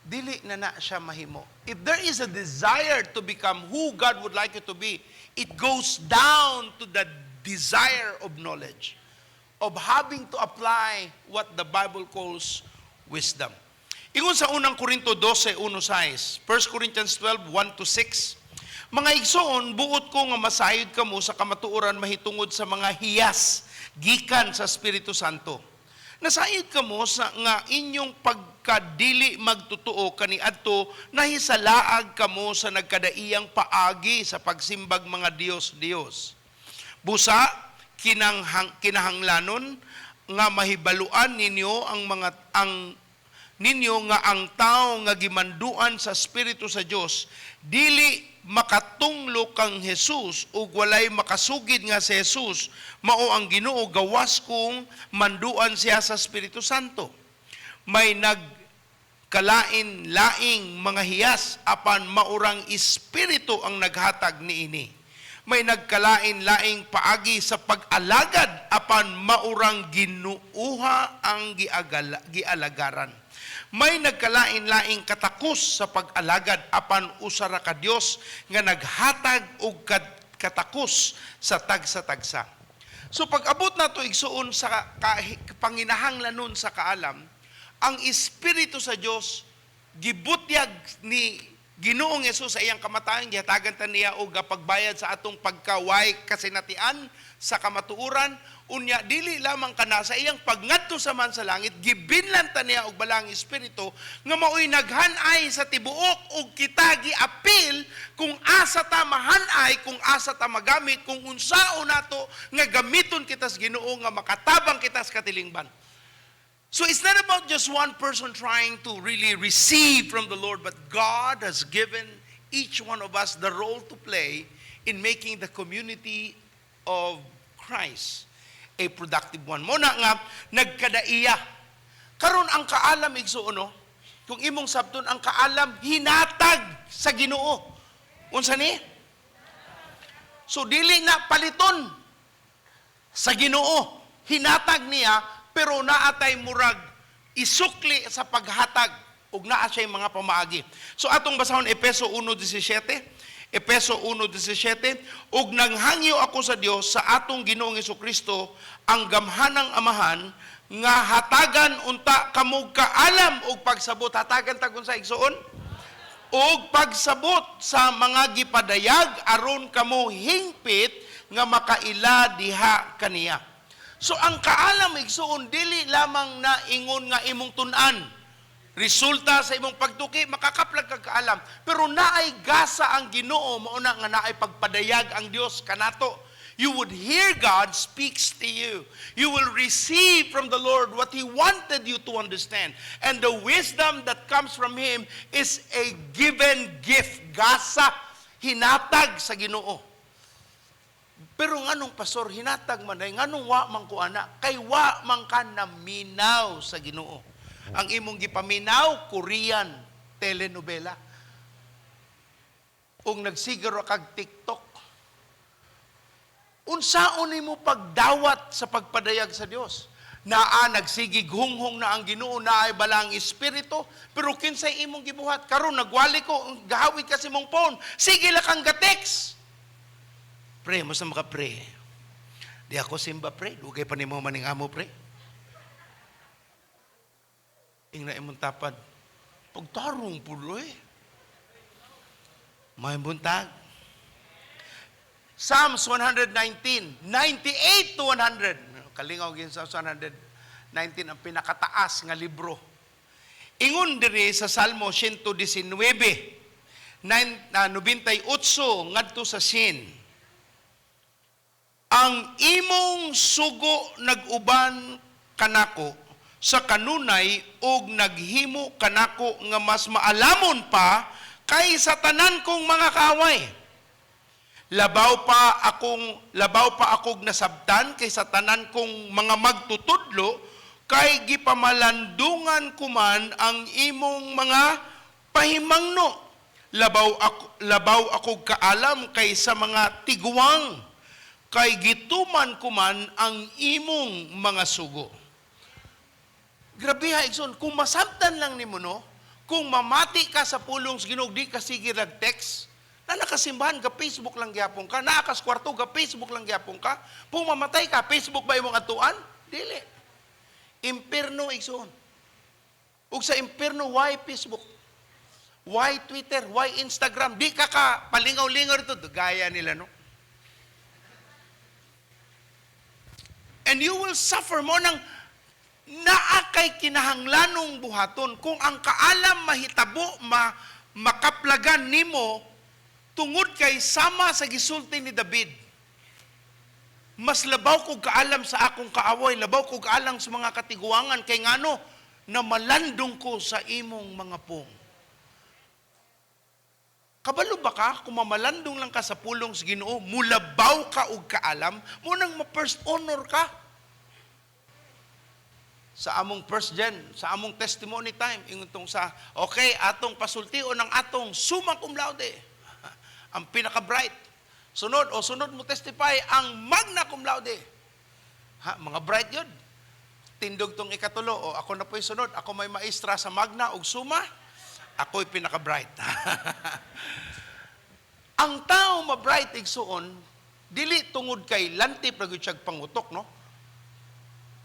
Dili na na siya mahimo. If there is a desire to become who God would like you to be, it goes down to the desire of knowledge, of having to apply what the Bible calls wisdom. Ingon sa unang Korinto 12:1-6, 1 Corinthians 12, 1 to 6, "Mga igsoon, buot ko nga masayod kamo sa kamatuoran mahitungod sa mga hiyas gikan sa Espiritu Santo. Nasayod kamo sa nga inyong pagkadili magtotoo kaniadto nahisalaag kamo sa nagkadaiyang paagi sa pagsimbag mga Dios-Dios. Busa, Kinahanglanon nga mahibaluan ninyo ang mga ang ninyo nga ang tao nga gimanduan sa Espiritu sa Dios dili makatunglo kang Jesus, ug walay makasugid nga si Jesus mao ang Ginoo gawas kung manduan siya sa Espiritu Santo. May nagkalain laing mga hiyas, apan maurang espiritu ang naghatag niini. May nagkalain-laing paagi sa pag-alagad, apan maurang Ginuuha ang gialagaran. May nagkalain-laing katakos sa pag-alagad, apan usa ra ka Dios nga naghatag og katakos sa tagsa-tagsa. So pag-abot nato, igsuon, sa panginahanglanon sa kaalam, ang espiritu sa Dios gibutyag ni Ginoong Hesus sa iyang kamatayon, gihatagan ta niya og pagbayad sa atong pagkaway kasinatian sa kamatuoran. Unya dili lamang kana, sa iyang pagngadto sa man sa langit, gibinlan ta niya og Balaang Espiritu nga maoy naghan-ay sa tibuok, ug kita giapil kung asa ta mahan-ay, kung asa ta magamit, kung unsaon nato nga gamiton kita sa Ginoo nga makatabang kita sa katilingban. So it's not about just one person trying to really receive from the Lord, but God has given each one of us the role to play in making the community of Christ a productive one. Mao na nga nagkadaiya. Karon ang kaalam, igsuon, no? Kung imong sabton, ang kaalam hinatag sa Ginoo. Unsa ni? So dili na paliton sa Ginoo. Hinatag niya, pero naa tay murag isukli sa paghatag ug naa siya mga pamaagi. So atong basahon Efeso 1:17. Efeso 1:17, "Ug nanghangyo ako sa Dios sa atong Ginoong Kristo, ang gamhanang Amahan, nga hatagan unta kamo kaalam ug pagsabot." Hatagan tag unsa, igsuon? Ug pagsabot sa mga gipadayag, aron kamo hingpit nga makaila diha kaniya. So ang kaalam, igsuon, dili lamang na ingon nga imong tun-an. Resulta sa imong pagtuki, makakaplag kag kaalam. Pero naay gasa ang Ginoo, mao na nga naay pagpadayag ang Dios kanato. You would hear God speaks to you. You will receive from the Lord what He wanted you to understand. And the wisdom that comes from Him is a given gift. Gasa, hinatag sa Ginoo. Pero nganong, pastor, hinatag man ay nganong wa man ko ana? Kay wa man ka naminaw sa Ginoo. Ang imong gipaminaw, Korean telenovela. Ug nagsiguro kag TikTok. Unsaon nimo pagdawat sa pagpadayag sa Dios? Naa nagsigig hunghong na ang Ginoo, naay Balaang Espiritu, pero kinsay imong gibuhat? Karon nagwali ko, gahawid ka sa imong phone. Sige la kang ga-text. "Pre, musta maka, pre? Di ako simba, pre. Dugay pa nimo maning amo, pre." Ingna imong tapad. Pagtarong pulo eh. May buntag. Psalms 119, 98 to 100. Kalingaw gin sa 119, ang pinakataas nga libro. Ingon diri sa Salmo 119, 98 ngadto sa 100. "Ang imong sugo nag-uban kanako sa kanunay ug naghimo kanako nga mas maalamon pa kaysa tanan kong mga kaaway. Labaw pa akong nasabtan kaysa tanan kong mga magtutudlo, kay gipamalandungan ko man ang imong mga pahimangno. Labaw ako kaalam kaysa mga tiguang, kay gituman ko man ang imong mga sugo." Grabe ha, igsoon. Kung masabtan lang nimo, no, kung mamati ka sa pulong sa Ginoo, di ka sige text, na nakasimbahan ka, Facebook lang gyapon ka, naa kas kwarto ka, Facebook lang gyapon ka, kung mamatay ka, Facebook ba imong atuan? Dili. Impierno, igsoon. Ug sa impierno, why Facebook? Why Twitter? Why Instagram? Di ka ka palingaw-lingaw rito. Gaya nila, no? And you will suffer mo nang naa kay kinahanglanong buhaton kung ang kaalam mahitabo makaplagan nimo, tungod kay sama sa gisulti ni David. Mas labaw kog kaalam sa akong kaaway, labaw kog kaalam sa mga katiguangan, kay ngano, na malandong ko sa imong mga pung. Kabalo ba ka, kung mamalandong lang ka sa pulong sa Ginoo, mulabaw ka og kaalam, munang ma-first honor ka. Sa among first gen, sa among testimony time, ingon tong sa, okay, atong pasultion ang atong summa cum laude. Ang pinaka-bright. Sunod o sunod mo testify ang magna cum laude. Ha, mga bright yun. Tindog tong ikatulo, o ako na po'y sunod, ako may maestra sa magna ug summa, ako'y pinaka-bright. Ang tao ma-bright igsuon, dili tungod kay lantip ra gyud siyag pangutok, no?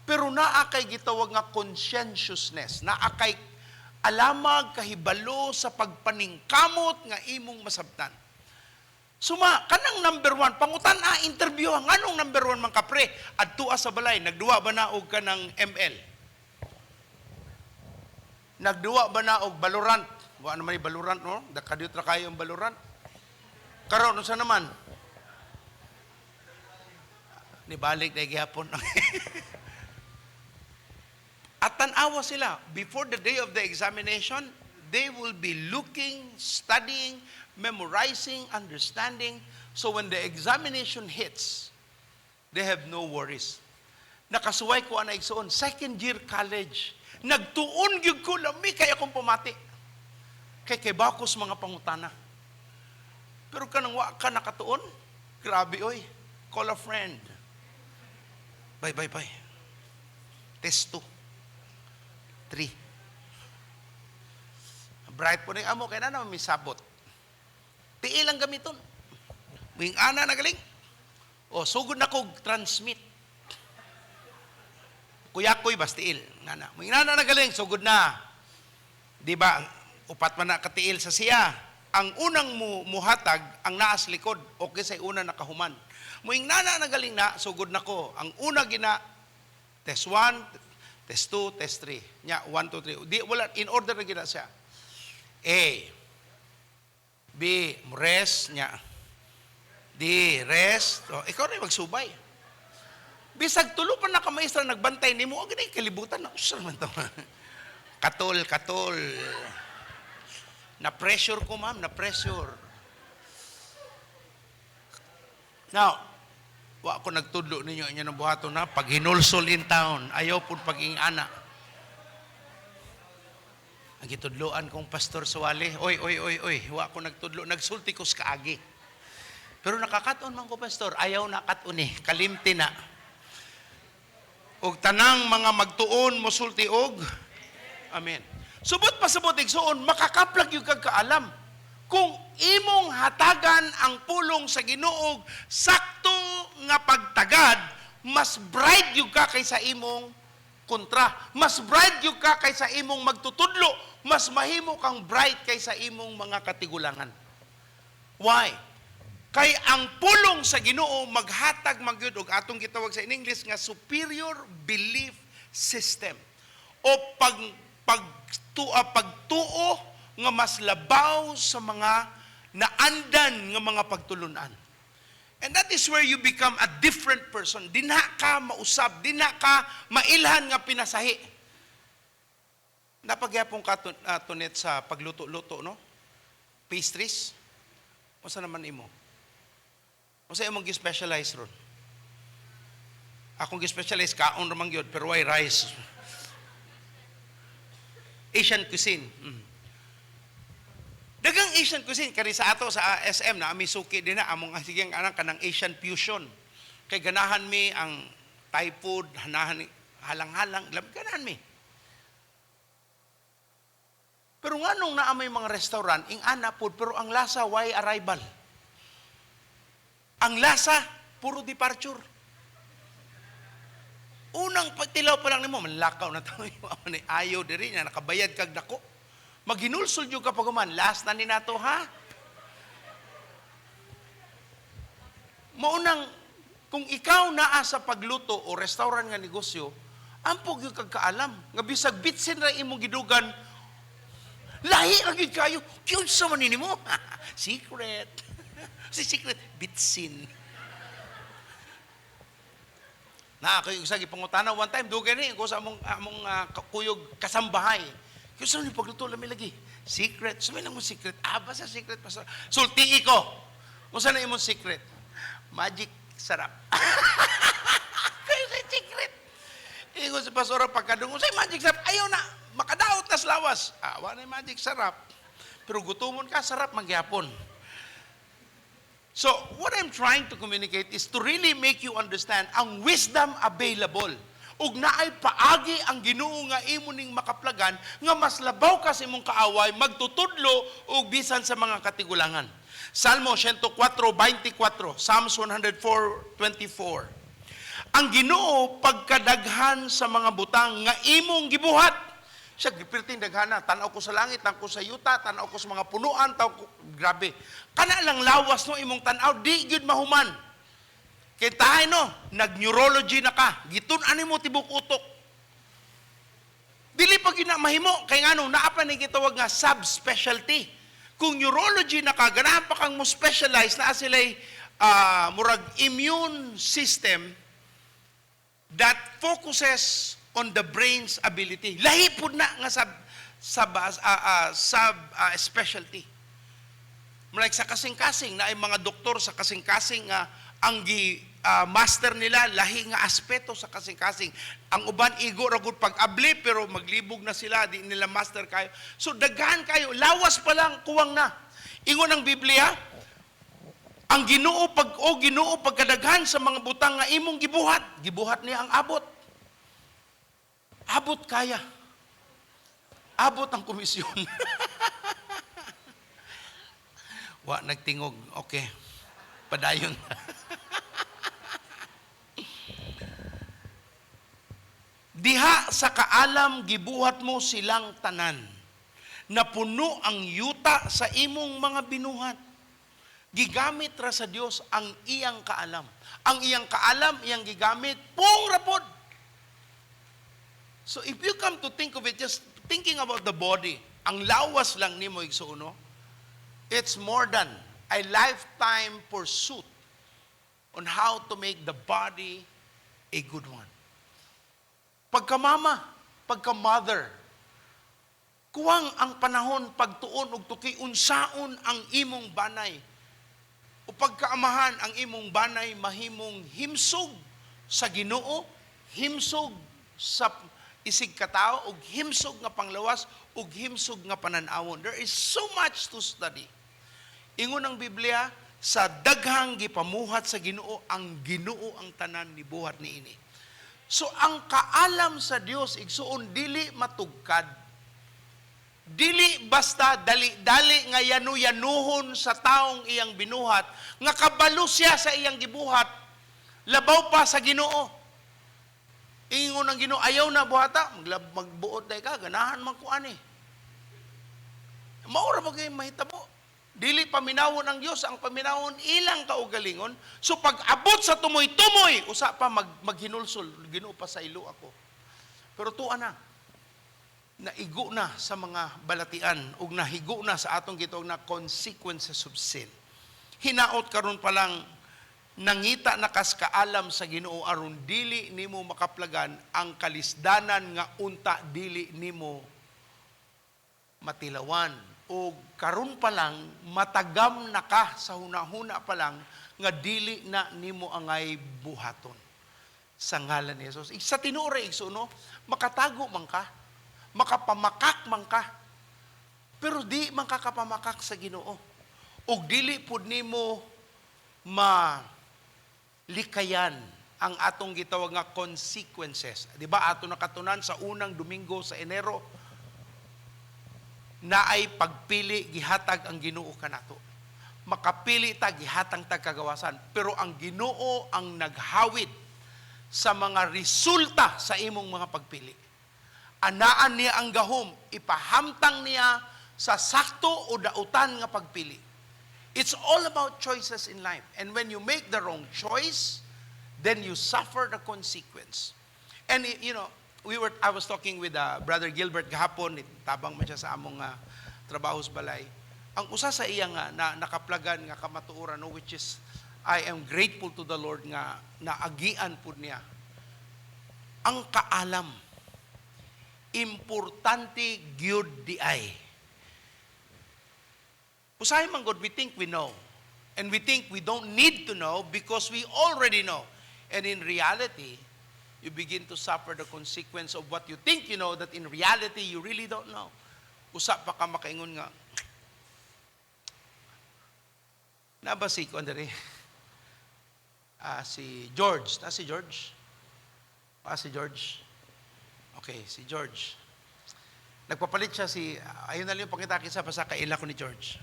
Pero naa kay gitawag nga conscientiousness, naa kay alamag kahibalo sa pagpaningkamot nga imong masabtan. Suma, kanang number one, pangutan a interview, nganong number one man ka pre? Adtua sa balay, nagduwa ba na og kanang ML? Nagduwa ba na og Valorant? Wa naman ni Valorant, no? Dakadiyot ra kayo ang Valorant. Karon unsa naman? Nibalik na gihapon. At tan-awa sila, before the day of the examination, they will be looking, studying, memorizing, understanding. So when the examination hits, they have no worries. Nakasuway ko ana igsuon, second year college. Nagtuon gyud ko lami kay akong pamati. Kay kay bakos mga pangutana. Pero kanang wa ka nakatuon, grabe oy. Call a friend. Bye bye bye. Test 2. 3. Bright po ni amo kay na naman may sabot. Tiil ang gamiton. Muing ana na galing. O sugod na kog transmit. Kuyakoy bas tiil nana. Muing ana na galing sugod na. Di ba? Upat man na katiil sa siya. Ang unang muhatag ang naas likod okay sa una nakahuman. Muing nana na galing na sugod na ko. Ang una gina test 1, test 2, test 3. Nya 1 2 3. Di wala in order na gina siya. A, B, rest nya. D, rest. O, ikaw na magsubay. Bisag tulo pa na ka maestra nagbantay nimo, og gani kalibutan na usar man to. Katol, katol. Na pressure ko, ma'am, na pressure. Now, wa ko nagtudlo ninyo inyo ng buhaton na pag hinulsol in town, ayaw pud pag ana. Ang gitudloan kong pastor Suwali, oy, oy, oy, oy, wa ko nagtudlo, nagsulti ko sa kaagi. Pero nakakaton man ko, pastor, ayaw na katon eh, kalimti na. Og tanang mga magtuon mosulti og amen. Subot pasabot igsuon, makakaplag yung kag kaalam. Kung imong hatagan ang pulong sa Ginoo sakto nga pagtagad, mas bright yung ka kaysa imong kontra. Mas bright yung ka kaysa imong magtutudlo. Mas mahimo kang bright kaysa imong mga katigulangan. Why? Kay ang pulong sa Ginoo maghatag magyud og atong gitawag sa in English nga superior belief system o pagtuo nga mas labaw sa mga naandan nga mga pagtulunan. And that is where you become a different person. Dinha ka mausab, dinha ka mailhan nga pinasahi. Napagyapon ka tunet sa pagluto-luto, no? Pastries. Unsa naman imo? Unsa imong gi-specialize ron? Akong gi-specialize kaon ra man gyud pero why rice? Asian cuisine. Dagang Asian cuisine kani sa ato sa SM na ami suki din na among sige ang anang kanang Asian fusion. Kay ganahan mi ang Thai food, hanahan halang-halang, ganahan mi. Pero nganong naa may mga restaurant, ing ana food, pero ang lasa why arrival? Ang lasa puro departure. Unang pagtilaw pa lang nimo, manlakaw na to. Ayaw diri na nakabayad kag dako. Maghinulsol jud ka pag human, last na ni nato ha. Maunang kung ikaw naa sa pagluto o restaurant nga negosyo, ampog gyud kag kaalam nga bisag bitsin ra imong gidugan, lahi ra gyud kayo. Kinsa man nimo? Secret. Si secret bitsin. Na ako yung isa gipangutana one time, dugay ni ko sa among kuyog kasambahay. Kaya ni pagluto lami lagi. Secret, sumay lang mo secret. Ah, basta secret, pastor. Sultii ko. Unsa na imong secret? Magic sarap. Kaya sa secret. Ingon sa pastora pagkadungog, say magic sarap. Ayaw na, makadaot na sa lawas. Ah, wa na magic sarap. Pero gutomon ka, sarap mangyapon. So, what I'm trying to communicate is to really make you understand ang wisdom available. Ug naay paagi ang Ginoo nga imo ning makaplagan nga mas labaw ka sa imong kaaway magtutudlo og bisan sa mga katigulangan. Salmo 104:24, Psalms 104:24. Ang Ginoo pagkadaghan sa mga butang nga imong gibuhat. Siya gipirting daghana, tan-aw ko sa langit, tan ko sa yuta, tan-aw ko sa mga punuan, tan ko, grabe. Kana lang lawas no imong tan-aw, di gyud mahuman. Kay tahay no, nag-neurology na ka, gitun-an nimo tibok utok. Dili pa gyud na mahimo kay ngano naa pa ni gitawag nga subspecialty. Kung neurology na ka, ganahan pa kang mo specialize naa sila'y murag immune system that focuses on the brain's ability. Lahi pud na nga sub specialty. Like sa kasing-kasing na ay mga doktor sa kasing-kasing nga ang gi master nila lahi nga aspeto sa kasing-kasing. Ang uban igo ra gud pag-abli pero maglibog na sila, di nila master kayo. So daghan kayo, lawas pa lang kuwang na. Ingon ang Biblia, ang Ginoo pag o Ginoo pagkadaghan sa mga butang nga imong gibuhat, gibuhat niya ang abot. Abot kaya. Abot ang komisyon. Wa nagtingog. Okay. Padayon. Diha sa kaalam gibuhat mo silang tanan. Napuno ang yuta sa imong mga binuhat. Gigamit ra sa Dios ang iyang kaalam. Ang iyang kaalam, iyang gigamit, pung rapod. So if you come to think of it, just thinking about the body, ang lawas lang nimo igsuon, no? It's more than a lifetime pursuit on how to make the body a good one. Pagkamama, pagka-mother, kuwang ang panahon pagtuon og tuki unsaon ang imong banay. O pagkaamahan ang imong banay mahimong himsog sa Ginoo, himsog sa isig katao, ug himsog nga panglawas, ug himsog nga panan-awon. There is so much to study. Ingon ang Biblia, sa daghang gipamuhat sa Ginoo, ang Ginoo ang tanan nibuhat niini. So ang kaalam sa Dios igsuon dili matugkad. Dili basta dali-dali nga yanu-yanuhon sa taong iyang binuhat, nga kabalo siya sa iyang gibuhat, labaw pa sa Ginoo. Ingon ang Ginoo, ayaw na buhata, magbuot day ka, ganahan man ko ani. Maura ba kay mahitabo? Dili paminawon ang Dios, ang paminawon ilang kaugalingon. So pag abot sa tumoy-tumoy, usa pa maghinulsol, Ginoo pa sa ilo ako. Pero tuwa na, naigo na sa mga balatian ug nahigo na sa atong gitawag na consequences of sin. Hinaot karon pa lang nangita na kas kaalam sa Ginoo aron dili nimo makaplagan ang kalisdanan nga unta dili nimo matilawan. O karon pa lang matagam na ka sa hunahuna pa lang nga dili na nimo angay buhaton sa ngalan ni Jesus. Sa tinuod igsoon, no, makatago man ka, makapamakak man ka, pero di man ka kapamakak sa Ginoo. Og dili pud nimo malikayan ang atong gitawag nga consequences. Di ba ato nakatunan sa unang Domingo sa Enero, naay pagpili gihatag ang Ginoo kanato. Makapili ta gihatang tag kagawasan, pero ang Ginoo ang naghawid sa mga resulta sa imong mga pagpili. Anaan niya ang gahom, ipahamtang niya sa sakto o dautan nga pagpili. It's all about choices in life. And when you make the wrong choice, then you suffer the consequence. And I was talking with Brother Gilbert gahapon, tabang man siya sa among trabaho sa balay. Ang usa sa iya nga na nakaplagan nga kamatuoran, no, which is I am grateful to the Lord nga naagian pud niya. Ang kaalam, importante gyud diay. Usahay man gud, we think we know. And we think we don't need to know because we already know. And in reality, you begin to suffer the consequence of what you think you know that in reality you really don't know. Usa pa ka makaingon nga, naa ba si kuan diri? Ah, si George. Na si George? Ah, si George. Okay, si George. Nagpapalit siya si, ayun na lang yung pangita sa basta kaila ko ni George.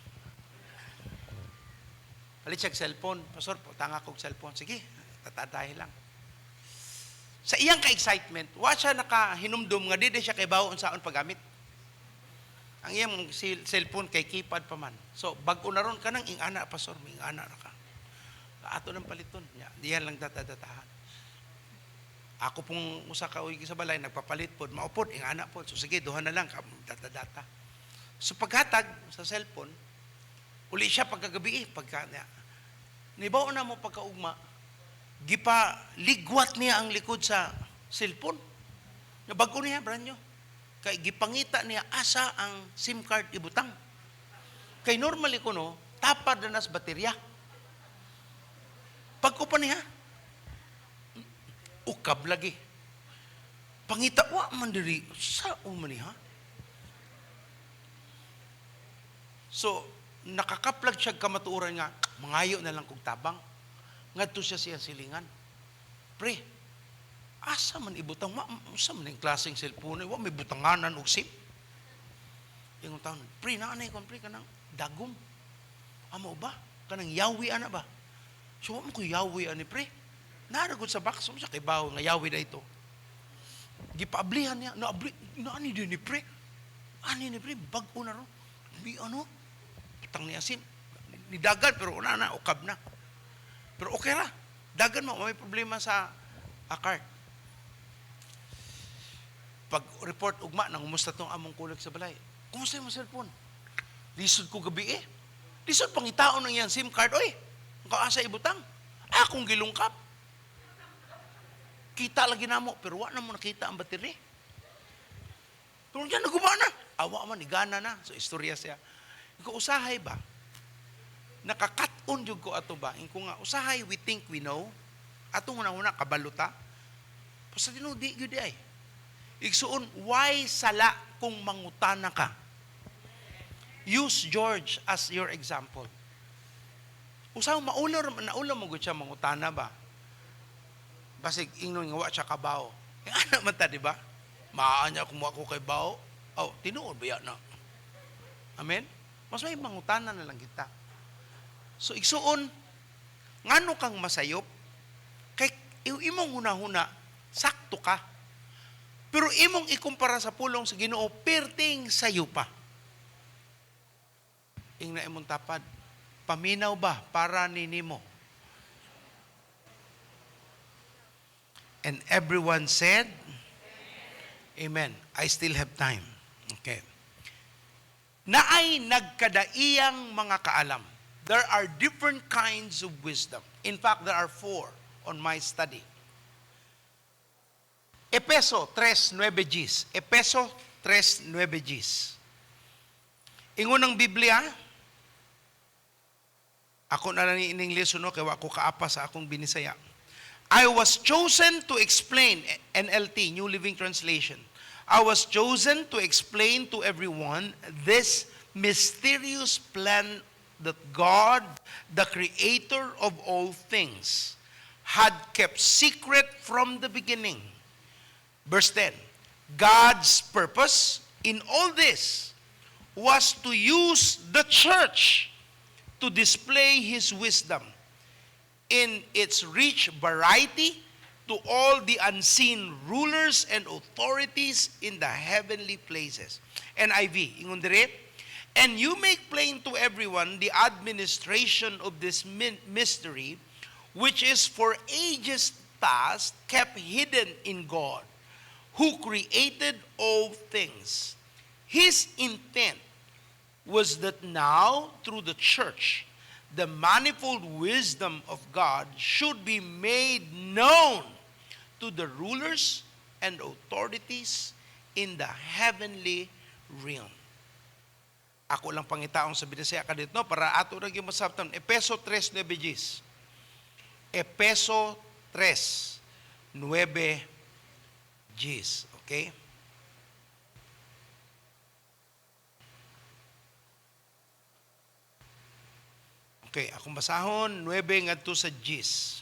Palit siya og cellphone. "Pastor, tanga kog cellphone." "Sige, tatadahi lang." Sa iyang ka-excitement, wa siya nakahinumdum nga di siya kay bawo unsaon paggamit. Ang iyang cellphone kay keypad pa man. So, bag-o na ron kanang ing-ana, "Pastor, may ing-ana ra ka. Ato nang paliton." Nya, diyan lang datadatahan. Ako pong usa ka uy sa balay nagpapalit pod, mao pod ing-ana pod. So sige, duha na lang data data. So paghatag sa cellphone, uli siya pagkagabi eh, pagka niya. Nibaw na mo pagkaugma, gipa ligwat niya ang likod sa cellphone. Nga bag-o niya, brand new. Kay gipangita niya asa ang SIM card ibutang. Kay normally kuno, tapad na nas baterya. Pagko pa niya, ukab lagi. Pangita, wa man diri, sa man niya. So, nakakaplag siya kamatuoran nga, mangayo na lang kog tabang. Ngadto siya siyang silingan. "Pre, asa man ibutang, wa, usa man yung klaseng cellphone, wa may butanganan og SIM?" Ingon taon, "Pre, naanay kon pre kanang dagom." "Amo ba? Kanang yawi ana ba?" "So wa mo ko yawi ani, pre." Naa gud sa box, mo siya kay bawo nga yawi na ito. Gipaablihan niya, naabli, naani din ni pre. Ani ni pre, bag-o na ro. Bi ano? Butang niya SIM. Nidagan pero una na, ukab na. Pero okay ra. Dagan mo, may problema sa card. Pag report ugma, nangumusta tong among kulag sa balay. "Kumusta yung cellphone?" "Lisod ko gabi eh. Lisod pangitaon ng iyang SIM card, oy. Ang kaasa ibutang. Akong gilungkap. Kita lagi namo, pero wa na mo nakita ang battery. Pero diyan naguma na. Awa man, igana na." So, istorya siya. Ikaw, usahay ba? Nakaka-on jud ko ato ba? Ingko nga, usahay we think we know. Atong una-una, kabaluta. Basta tinuod di gyud ay. Igsuon, why sala kung mangutana ka? Use George as your example. Usaw maulaw, naulaw mo gud siya mangutana ba? Basig ingnon nga wa siya kabaw. Yung anak man ta, di ba? Maa niya kung ako kay bao. Oh, tinuod ba yan na? Amen? Mas may mangutana na lang kita. So igsuon, ngano kang masayop? Kay imong hunahuna, sakto ka. Pero imong ikumpara sa pulong sa Ginoo, perting sayo pa. Ingna imong tapad, "Paminaw ba para ninimo?" And everyone said, "Amen." I still have time. Okay. Naay nagkadaiyang mga kaalam. There are different kinds of wisdom. In fact, there are four on my study. Epeso 3.9 Gs. Epeso 3.9 Gs. Ingon ng Biblia, ako na lang in English no, kay wa ko kaapa sa akong Binisaya. I was chosen to explain, NLT, New Living Translation. I was chosen to explain to everyone this mysterious plan that God, the creator of all things, had kept secret from the beginning. Verse 10, God's purpose in all this was to use the church to display His wisdom in its rich variety to all the unseen rulers and authorities in the heavenly places. NIV, ingon dire, and you make plain to everyone the administration of this mystery, which is for ages past kept hidden in God, who created all things. His intent was that now, through the church, the manifold wisdom of God should be made known to the rulers and authorities in the heavenly realm. Ako lang pangitaon sa Binisaya kadit, no, para ato ra gyud masabtan. Epeso 3:9 Gs. Epeso 3:9 Gs. Okay? Okay, akong basahon 9 ngadto sa Gs.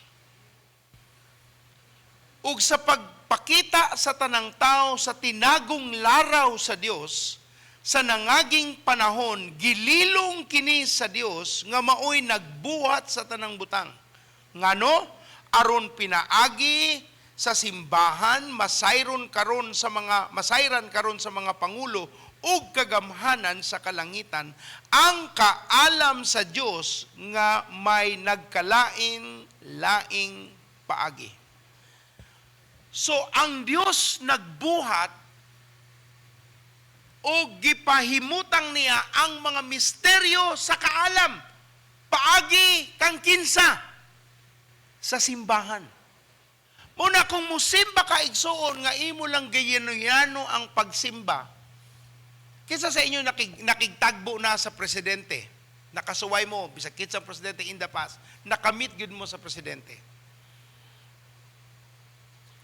Ug sa pagpakita sa tanang tao sa tinagong laraw sa Dios sa nangaging panahon, gililong kini sa Dios nga maoy nagbuhat sa tanang butang. Ngano? Aron pinaagi sa simbahan masayran karon sa mga pangulo ug kagamhanan sa kalangitan ang kaalam sa Dios nga may nagkalain laing paagi. So ang Dios nagbuhat o gipahimutang niya ang mga misteryo sa kaalam paagi kang kinsa sa simbahan. Muna kung musimba ka, igsuon, nga imo lang gayano ang pagsimba, kinsa sa inyo nakigtagbo na sa presidente, nakasuway mo bisag kinsa presidente in the past, nakamit gyud mo sa presidente?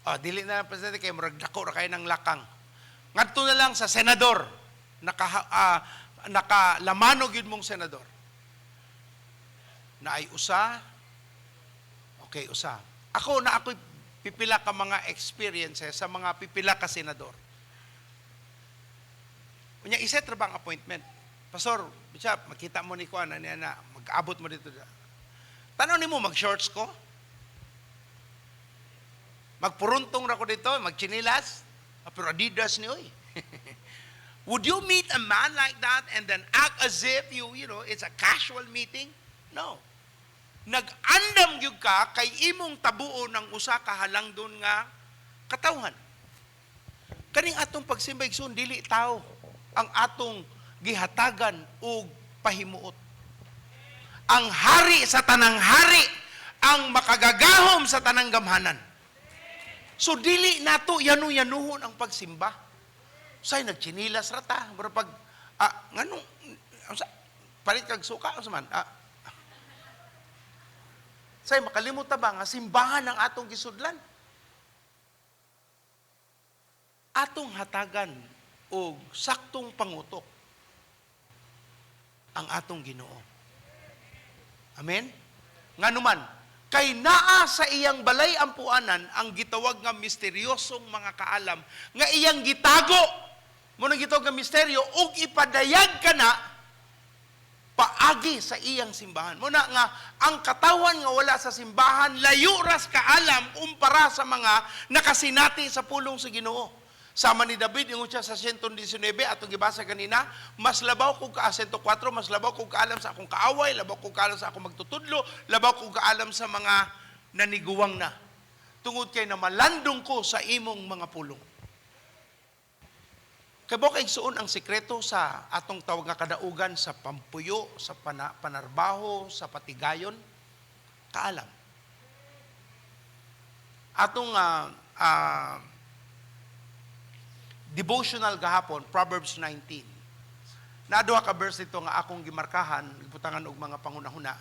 Ah, dili na lang presidente kay murag dako ra kay ng lakang. Ngadto na lang sa senador, nakalamano gyud mong senador. Na ay usa. Okay, usa. Ako na ako'y pipila ka mga experiences sa mga pipila ka senador. Unya, iset ra bang appointment? Pastor, Bishop, makita mo ni Kuan, ano na, mag-abot mo dito. Tanaw nimo mag-shorts ko? Magpuruntong ra ko dito, magchinilas. Pero Adidas ni oy. Would you meet a man like that and then act as if it's a casual meeting? No. Nag-andam gyud ka kay imong tabuo ng usa ka halangdon nga katawhan. Kaning atong pagsimba, igsoon, dili tao ang atong gihatagan og pahimuot. Ang hari sa tanang hari, ang makagagahom sa tanang gamhanan. So dili nato yanu-yanuhon ang pagsimba. Say nagchinilas ra ta, pero pag nganong unsa palit kag suka unsa man? Say makalimot ta ba nga simbahan ang atong gisudlan? Atong hatagan og saktong pangutok ang atong Ginoo. Amen? Nganuman, kay naa sa iyang balay ampuanan ang gitawag nga misteryosong mga kaalam nga iyang gitago. Mo nang gitawag nga misteryo ug ipadayag kana paagi sa iyang simbahan. Muna nga ang katawan nga wala sa simbahan layo ras kaalam kumpara sa mga nakasinati sa pulong sa Ginoo. Sama ni David, ingon siya sa 119, atong gibasa kanina, mas labaw kog ka 104, mas labaw kog kaalam sa akong kaaway, labaw kog kaalam sa akong magtutudlo, labaw kog kaalam sa mga naniguwang na. Tungod kay namalandong ko sa imong mga pulong. Kay bo kay igsuon ang sikreto sa atong tawag nga kadaugan sa pampuyo, sa panarbaho, sa patigayon, kaalam. Atong devotional gahapon, Proverbs 19. Naduha ka verse dito nga akong gimarkahan, gibutangan og mga panghunahuna.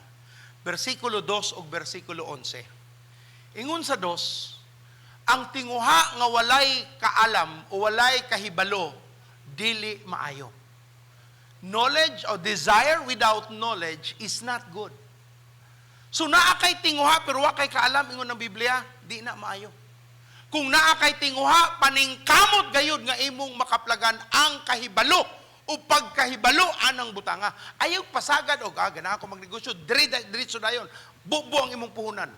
Bersikulo 2 ug bersikulo 11. Ingon sa 2, ang tinguha nga walay kaalam o walay kahibalo, dili maayo. Knowledge or desire without knowledge is not good. So naa kay tinguha pero wa kay kaalam, ingon ng Biblia, di na maayo. Kung naa kay tinguha, paningkamot gayud nga imong makaplagan ang kahibalo o pagkahibalo anang butanga. Ayaw pasagad og ganahan ko magnegosyo, diretso dayon. Bubo ang imong puhunan.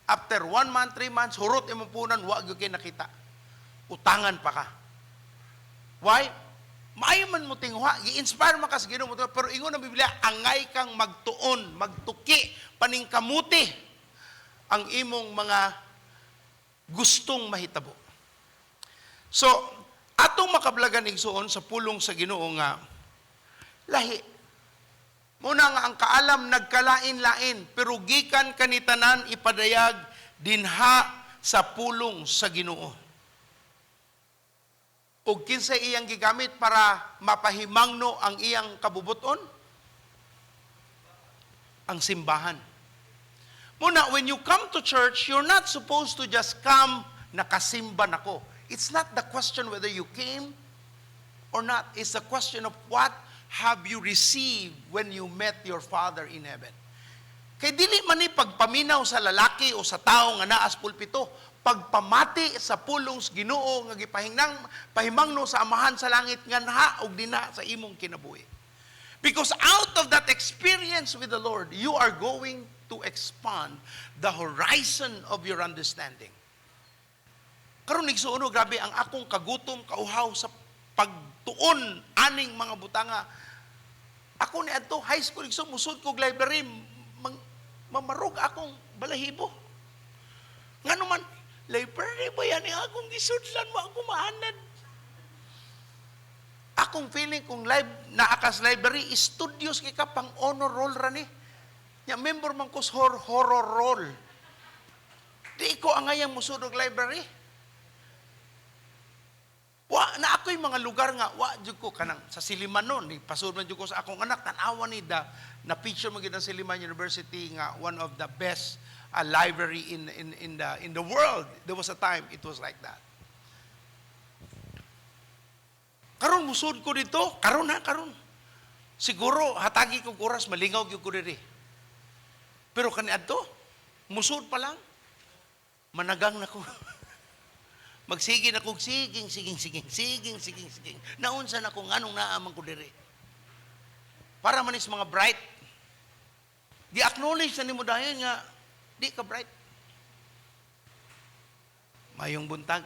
After 1 month, 3 months, hurot imong puhunan, wa gyud kay nakita. Utangan pa ka. Why? Maayo man mo tinguha, gi-inspire man ka sa Ginoo mo, pero ingon ang Biblia, angay kang magtuon, magtuki, paningkamuti ang imong mga gustong mahitabo. So, atong makablagan igsuon sa pulong sa Ginoo nga lahi. Muna nga ang kaalam nagkalain-lain, pero gikan kanitanan ipadayag dinha sa pulong sa Ginoo. Ug kinsay iyang gigamit para mapahimangno ang iyang kabubuton? Ang simbahan. Muna, when you come to church, you're not supposed to just come, "Nakasimba nako." It's not the question whether you came or not. It's the question of what have you received when you met your Father in heaven. Kay dili man ni pagpaminaw sa lalaki o sa tao nga naa sa pulpito, pagpamati sa pulong sa Ginoo nga gipahingnang pahimangno sa Amahan sa langit nga naa og dinha sa imong kinabuhi. Because out of that experience with the Lord, you are going to expand the horizon of your understanding. Karon, igsuon, grabe ang akong kagutom, kauhaw sa pagtuon aning mga butanga. Ako ni adto high school, igsoon, musud kog library, mamarog akong balahibo. Ngano man, library ba yan ang akong gisudlan mo ako maanad? Akong feeling kung live naa kas library, studios kay ka, pang honor roll ra ni. Nya member man ko sa horror roll. Di ko angayang musud og library. Wa na ako'y mga lugar nga wa jud ko kanang sa Silliman noon, ni pasud man jud ko sa akong anak, tan-awa ni da na picture mo gyud ang Silliman University nga one of the best library in the world. There was a time it was like that. Karon musud ko dito, karon ha, karon. Siguro hatagi kog oras, malingaw gyud ko diri. Pero kaniadto, musud pa lang, managang na ko. Magsige na kog siging, siging, siging, siging, siging, siging. Naunsa na ko, nganong naa man ko diri. Para man is mga bright. Gi-acknowledge na nimo dayon nga di ka bright. Mayong buntag.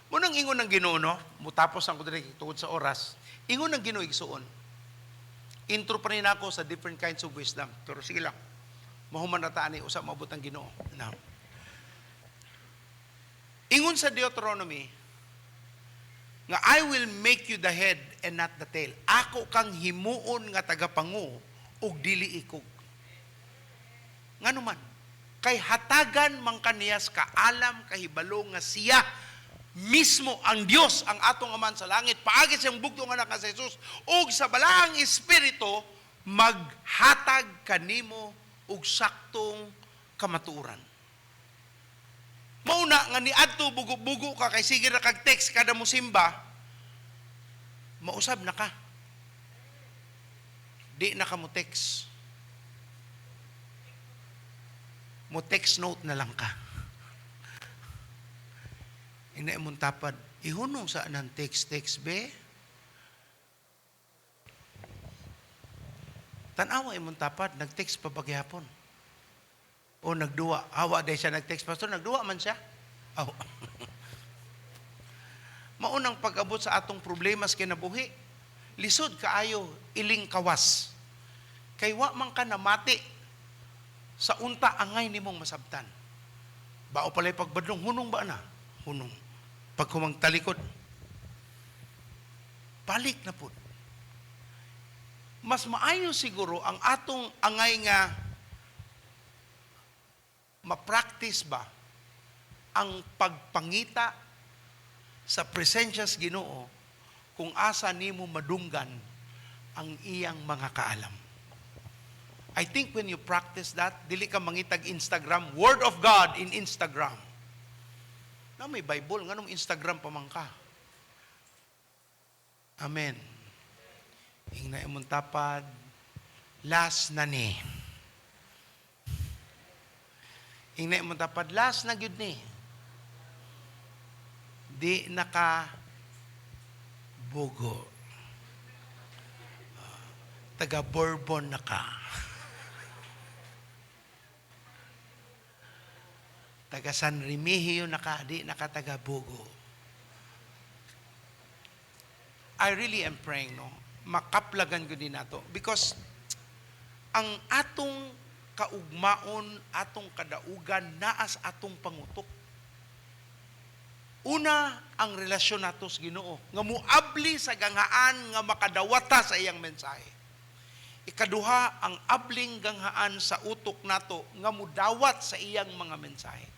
Munang ingon ng Ginoo, no? Mutapos ang ko diri tungod sa oras. Ingon ng Ginoo, igsuon. Intro pa rin ako sa different kinds of wisdom. Pero sige lang. Mahuman na ta ani usa maabot ang Ginoo. Now, ingon sa Deuteronomy nga "I will make you the head and not the tail." Ako kang himuon nga tagapangu ug dili ikog. Ngano man? Kay hatagan man kaniyas kaalam, kahibalo nga siya mismo ang Dios, ang atong Amahan sa langit, paagi sa iyang bugtong anak nga si Jesus ug sa Balaang Espiritu, maghatag kanimo og saktong kamatuoran. Mauna nga niadto bugo-bugo ka kay sige ra kag text kada mo simba, mausab na ka. Di na ka mo text. Mo text note na lang ka. Ina imong tapad, ihunong sa anang text text be. Tan-awa imong tapad, nag-text pa ba gihapon? O nagduwa. Awa day siya nag-text, "Pastor, nagduwa man siya." Aw. Maunang pag-abot sa atong problema sa kinabuhi, lisod kaayo iling kawas. Kay wa man ka namati sa unta angay nimong masabtan. Bao pala'y pagbadlong, hunong ba na? Hunong. Pag humang talikod, balik na po. Mas maayo siguro ang atong angay nga ma-practice ba ang pagpangita sa presensya sa Ginoo kung asa nimo madunggan ang iyang mga kaalam. I think when you practice that, dili ka mangitag Instagram, Word of God in Instagram. Na may Bible, nganong Instagram pa man ka? Amen. Ingna imong tapad, last na ni. Ingna imong tapad, last na gyud ni. Di naka bugo. Taga Bourbon na ka. Taga San Remigio na ka, di na ka taga Bugo. I really am praying, no? Makaplagan ko din nato. Because ang atong kaugmaon, atong kadaugan, naas atong pangutok. Una, ang relasyon nato sa Ginoo, nga muabli sa ganghaan nga makadawata sa iyang mensahe. Ikaduha, ang abling ganghaan sa utok nato nga mudawat sa iyang mga mensahe.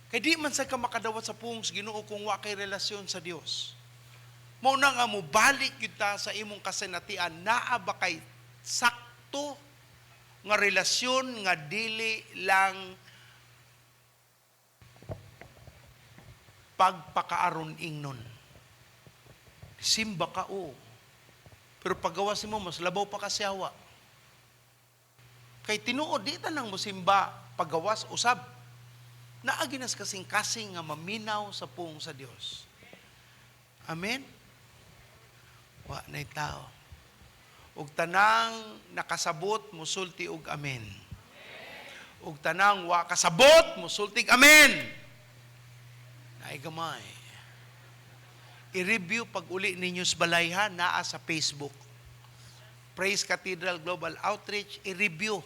Kay di man sa ka makadawat sa pungos Ginoo kung wa kay relasyon sa Dios. Mao na nga mobalik gyud ta sa imong kasinatian, naa ba kay sakto nga relasyon nga dili lang pagpakaaron ingnon. Simba ka o. Pero paggawas mo, mas labaw pa ka siyawa. Kay tinuod, di tanang mo simba paggawas usab. Naagi nas kasing-kasing nga maminaw sa pung sa Dios. Amen? Wa na'y tao. Ug tanang nakasabot, musulti og amen. Ug tanang wa kasabot, musulti og amen. Naay gamay. I-review pag uli ninyo sa balay ha, naa sa Facebook. Praise Cathedral Global Outreach, i-review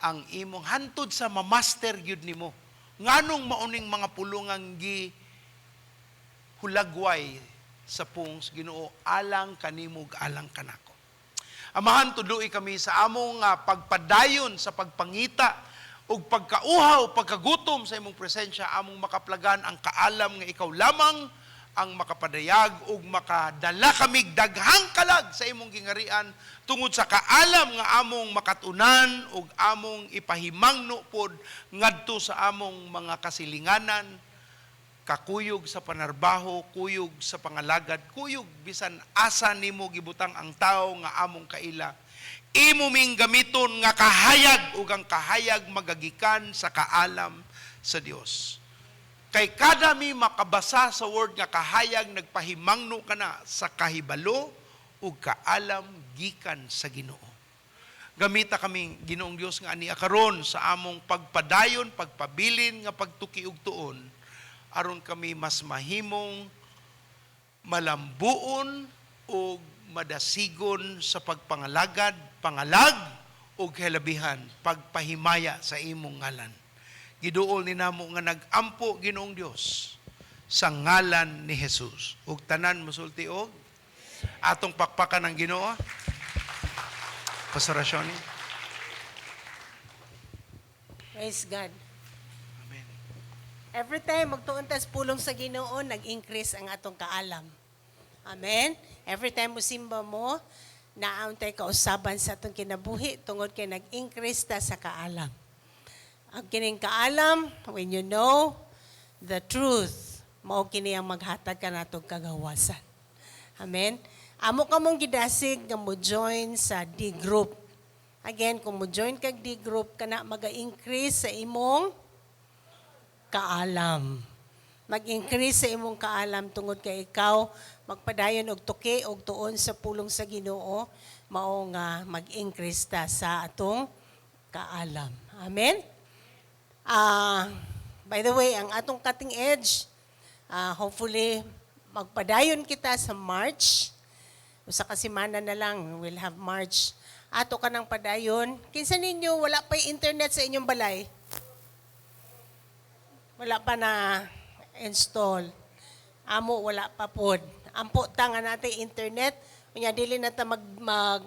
ang imong hantod sa mamaster gyud nimo. Nganong mauning mga pulungang gi hulagway sa pungs Ginoo alang kanimo ug alang kanako. Amahan, tudloi kami sa among pagpadayon sa pagpangita ug pagkauhaw, pagkagutom sa imong presensya, among makaplagan ang kaalam nga ikaw lamang ang makapadayag ug makadala kamig daghang kalag sa imong gingarian tungod sa kaalam nga among makatunan ug among ipahimangno pod ngadto sa among mga kasilinganan, kakuyog sa panarbaho, kuyog sa pangalagad, kuyog bisan asa nimo gibutang ang tawo nga among kaila. Imo ming gamiton nga kahayag ug ang kahayag magagikan sa kaalam sa Dios. Kay kada mi makabasa sa word nga kahayag, nagpahimangno ka na sa kahibalo ug kaalam gikan sa Ginoo. Gamita kami Ginoong Dios nga ani karon sa among pagpadayon, pagpabilin nga pagtuki og tuon, aron kami mas mahimong malambuon ug madasigon sa pagpangalagad, pangalag ug hilabihan pagpahimaya sa imong ngalan. Giduol ni namo nga nag-ampo, Ginoong Dios, sa ngalan ni Jesus. Ug tanan mosulti og atong pakpakan ang Ginoo. Pastor Shoni. Praise God. Amen. Every time magtuon tas pulong sa Ginoo, nag-increase ang atong kaalam. Amen. Every time mo simba mo, naon tay kausaban sa atong kinabuhi tungod kay nag-increase ta sa kaalam. Ang kining kaalam, when you know the truth, mao kini ang maghatag kanatong kagawasan. Amen. Amo ka mong gidasig nga mo join sa D group. Again, kung mo join kag D group kana maga-increase sa imong kaalam. Mag-increase sa imong kaalam tungod kay ikaw magpadayon og tuki og tuon sa pulong sa Ginoo, mao nga mag-increase ta sa atong kaalam. Amen. By the way, ang atong cutting edge, hopefully magpadayon kita sa March. Usa ka semana na lang, we'll have March. Ato ka ng padayon. Kinsa ninyo wala pa internet sa inyong balay? Wala pa na install. Amo wala pa pod. Ampo ta nga natin internet. Unya dili na ta mag, mag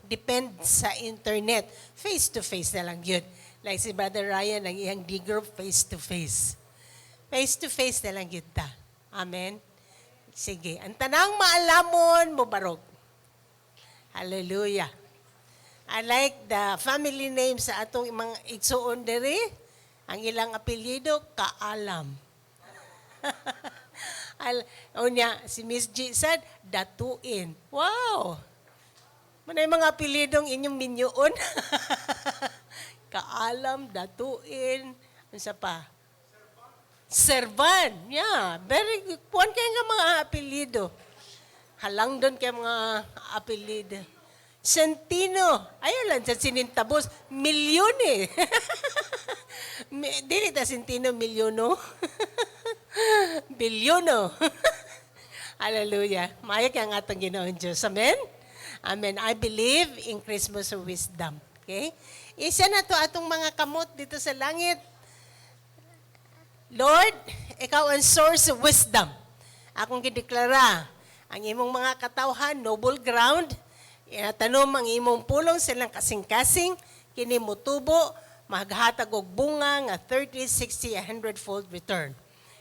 depend sa internet. Face to face na lang yun. Like si Brother Ryan, ang iyang D group, face to face. Face to face na lang yun ta. Amen. Sige. Ang tanang maalamon, mubarog. Hallelujah. I like the family name sa atong mga igsuon diri. Ang ilang apelyido, Kaalam. Unya, si Miss G said, Datuin. Wow! Manay mga apelyidong inyong minyoon. Kaalam, Datuin, ano pa? Servan. Yeah, very good. Puan kayo nga mga apelyido. Halang doon kayo mga apelyido. Santino. Ayun lang sa sinintabos. Milyon eh. Dili ta Santino, milyono. Bilyono. Hallelujah. Maayo kay ang atong Ginoong Diyos. Amen? Amen. I believe increase mo sa wisdom. Okay? Isa na to atong mga kamot dito sa langit. Lord, ikaw ang source of wisdom. Akong gideklara ang imong mga katawhan, noble ground, tanom ang imong pulong silang kasing-kasing, kini mutubo, Maghatag og bunga nga 30, 60, 100 fold return.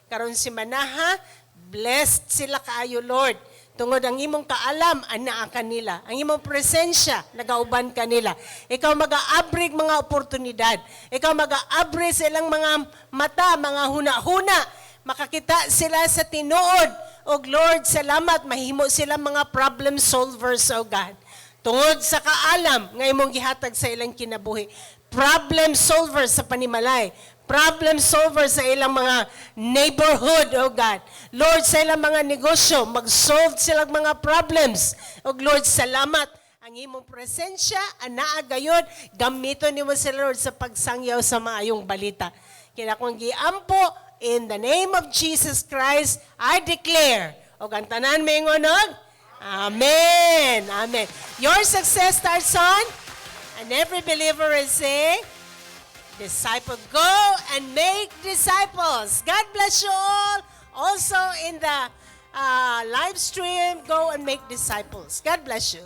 Karon si Manaha, blessed sila kaayo, Lord. Tungod ang imong kaalam anaa kanila. Ang imong presensya nagauban kanila. Ikaw magaabrig mga oportunidad. Ikaw magaabri sa ilang mga mata, mga huna-huna. Makakita sila sa tinuod. Og Lord, salamat mahimo sila mga problem solvers, O God. Tungod sa kaalam nga imong gihatag sa ilang kinabuhi. Problem solver sa panimalay. Problem solver sa ilang mga neighborhood, oh God. Lord, sa ilang mga negosyo, mag-solve silang mga problems. Oh Lord, salamat. Ang imong presensya, anaa gayod, gamiton nimo sila, Lord, sa pagsangyaw sa maayong balita. Kaya akong giampo, in the name of Jesus Christ, I declare, og ang tanan maingon og, Amen. Amen. Your success starts on, and every believer is saying, disciple. Go and make disciples. God bless you all. Also in the live stream, go and make disciples. God bless you.